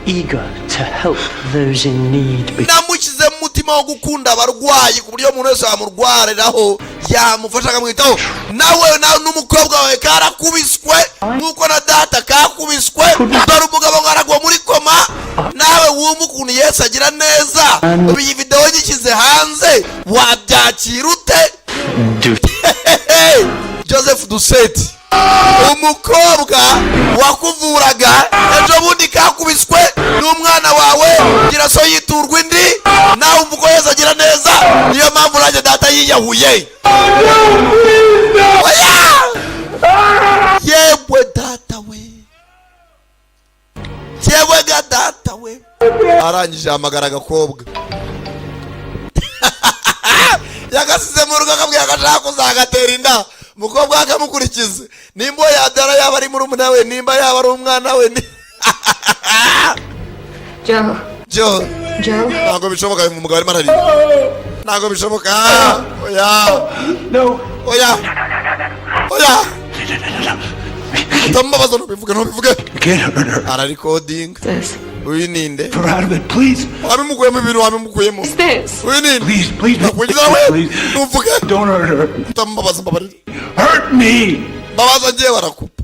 Eager to help those in need. Namushyize mu mutima wo gukunda abarwayi, ku buryo umuntu wese wamurwariraho yamufasha akamwitaho. Nawe nawe n'umukobwa wawe karakubiswe nk'uko na data kakubiswe. Dore umugabo ngo aragwa muri koma. Nawe wumva ukuntu Yesu agira neza. Ubu iyi videwo nyishyize hanze wabyakira ute? Joseph Duseti, umukobwa wakuvuraga ejo bundi kakubiswe n'umwana wawe, gira so yiturwa indi. Nawe umva uko Yesu agira neza. Niyo mpamvu nanjye data yiyahuye. Oya! Yewe data we, yewe ga data we! Arangije ahamagara agakobwa yagasize mu rugo, akabwira ko ashaka kuzagatera inda. Umukobwa we akamukurikiza, nimba uwo yabyara yaba ari murumuna we, nimba yaba ari umwana we Joe. Joe. Joe? Ntabwo bishoboka. Umugabo arimo ararira. Ntabwo bishoboka. Oya. No. Oya, oya, utamubabaza. Ntubivuge, ntubivuge. Ararikodinga. Uyu ninde? Out of it, please. Wabimukuyemo ibintu, wabimukuyemo. Uyu ninde? Please, please. Nakwigiza we, ntuvuge. Don't hurt her. Utamubabaza, mbabarira. Hurt me. Mbabaza ngiye, barakupa.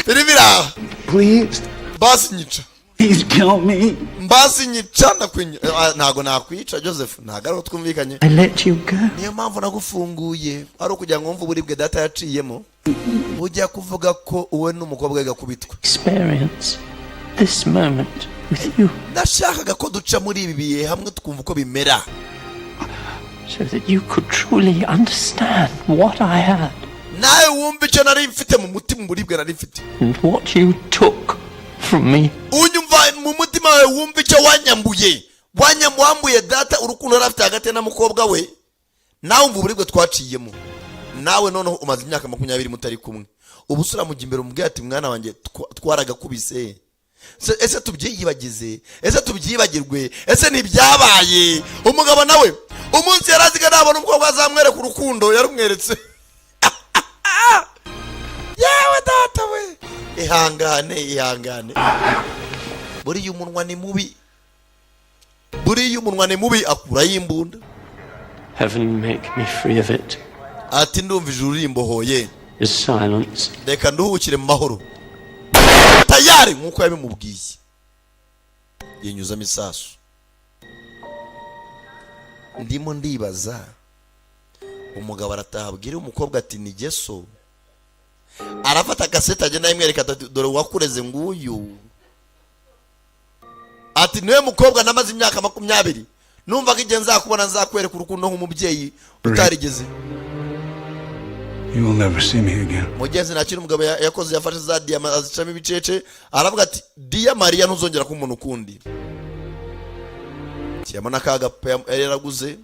Filimi iraha. Please. Basi nyica. Please kill me. Mbasi nyica, ndakwinya. Ntago nakwica, Joseph, ntago ariho twumvikanye. I let you go. Niyo mpamvu nagufunguye ari ukugira ngo wumve uburibwe data yaciyemo, ujya kuvuga ko uwe n'umukobwa we gakubitwa. Experience this moment with you Nashakaga ko duca muri ibi bihe hamwe, tukumva uko bimera, so that you could truly understand what I had nawe wumva icyo nari mfite mu mutima, uburibwe nari mfite, and what you took from me. Unyumva mu mutima wawe, wumva icyo wanyambuye. Wambuye data urukundo yari afite hagati ye na mukobwa we. Nawe umva uburibwe twaciyemo. Nawe noneho umaze imyaka 20 mutari kumwe. Ubu usura mujya imbere umubwira ati: "Mwana wanjye, twaragakubise. Ese tubyiyibagize? Ese tubyibagirwe? Ese ntibyabaye?" Umugabo nawe umunsi yari azi ko nabona umukobwa azamwereka urukundo, yarumweretse. Yewe data we, ihangane, ihangane. Buriya umunwa ni mubi, buriya umunwa ni mubi. Akurayo imbunda. Heaven make me free of it. Ati: "Ndumva ijuru rimbohoye." Is silence. Reka nduhukire mu mahoro. Tayari nk'uko yabimubwiye, yinyuzamo isasu. Ndimo ndibaza, umugabo arataha abwira umukobwa ati: "Ni geso." Arafata akasete agenda ayimwereka, ati: "Dore uwakureze nguyu." Ati: "Niwe mukobwa namaze imyaka 20 numvaga igihe nzakubona nzakwereka urukundo nk'umubyeyi utarigeze." You will never see me again. Mugenzi, nta kintu umugabo yakoze. Yafashe za diyama azicamo ibicece, aravuga ati: "Dear Mariya, ntuzongera kumbona ukundi." Shyiramo n'akagape yari yaraguze.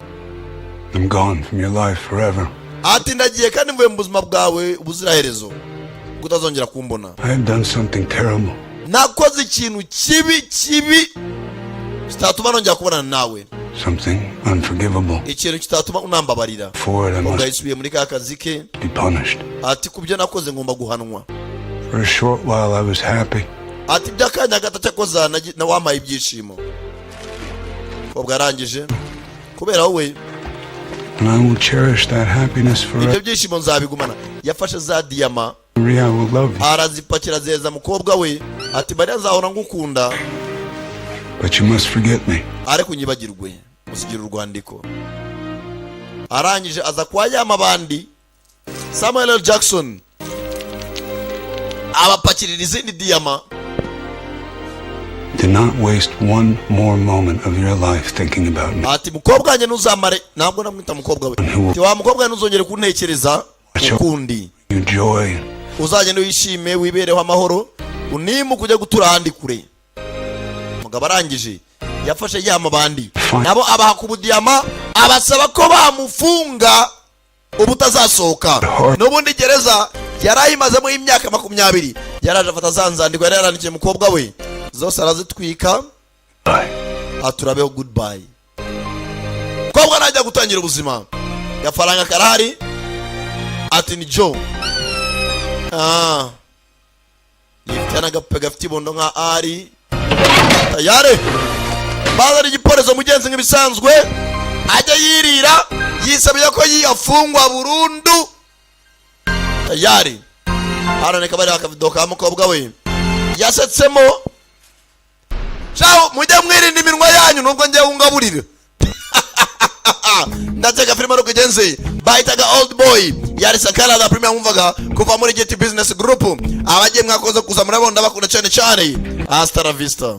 I'm gone from your life forever. Ati: "Ndagiye kandi mvuye mu buzima bwawe ubuziraherezo, kuko utazongera kumbona." I have done something terrible. Nakoze ikintu kibi kibi kitatuma nongera kubonana nawe. Something unforgivable. Ikintu kitatuma unambabarira. For it, I Ubwo must yisubiye muri ka kazi ke. be punished. Ati: "Ku byo nakoze ngomba guhanwa." For a short while, I was happy. Ati: "By'akanya gato cyakoze na wampaye ibyishimo." Kobwa arangije kubera wowe. And I will cherish that happiness Ibyo forever. byishimo nzabigumana. Yafashe za diyama Maria, I will love you. arazipakira, aziheza mukobwa we, ati: "Mariya, nzahora ngukunda." But you must forget me. Ariko unyibagirwe. Musigira urwandiko. Arangije aza kwa ya mabandi Samuel L. Jackson, abapakirira izindi diyama. Do not waste one more moment of your life thinking about me. Ati: "Mukobwa wanjye, ntuzamare." Ntabwo namwita mukobwa we. Ati: "Wa mukobwa we, ntuzongere kuntekereza ukundi." You joy. Uzagende wishime, wibereho amahoro, unimuke ujye gutura ahandi kure. Umugabo arangije yafashe ya mabandi nabo abaha ku budiyama, abasaba ko bamufunga ubutazasohoka. N'ubundi gereza yari ayimazemo imyaka 20. Yaraje afata za nzandiko yari yarandikiye umukobwa we zose arazitwika, aturabeho, goodbye. Mukobwa najya gutangira ubuzima, gafaranga karahari. Ati: "Ni Joe." Yifite n'agapupe gafite ibondo nka ari tayare. Bazana igiporezo mugenzi nk'ibisanzwe, ajya yirira. Yisabiye ko yiyafungwa burundu. Tayari haraneka bari akavido ka mukobwa we yasetsemo. Ciao, mujye mwirinda iminwa yanyu nubwo ngiye wungaburira. Ndakeka filime nuko igenze, bahitaga Old Boy. Yari Sankara da Premier, wumvaga kuva muri Geti Business Group. Abagiye mwakoze kuza murabona, ndabakunda cyane cyane. Hasta la vista.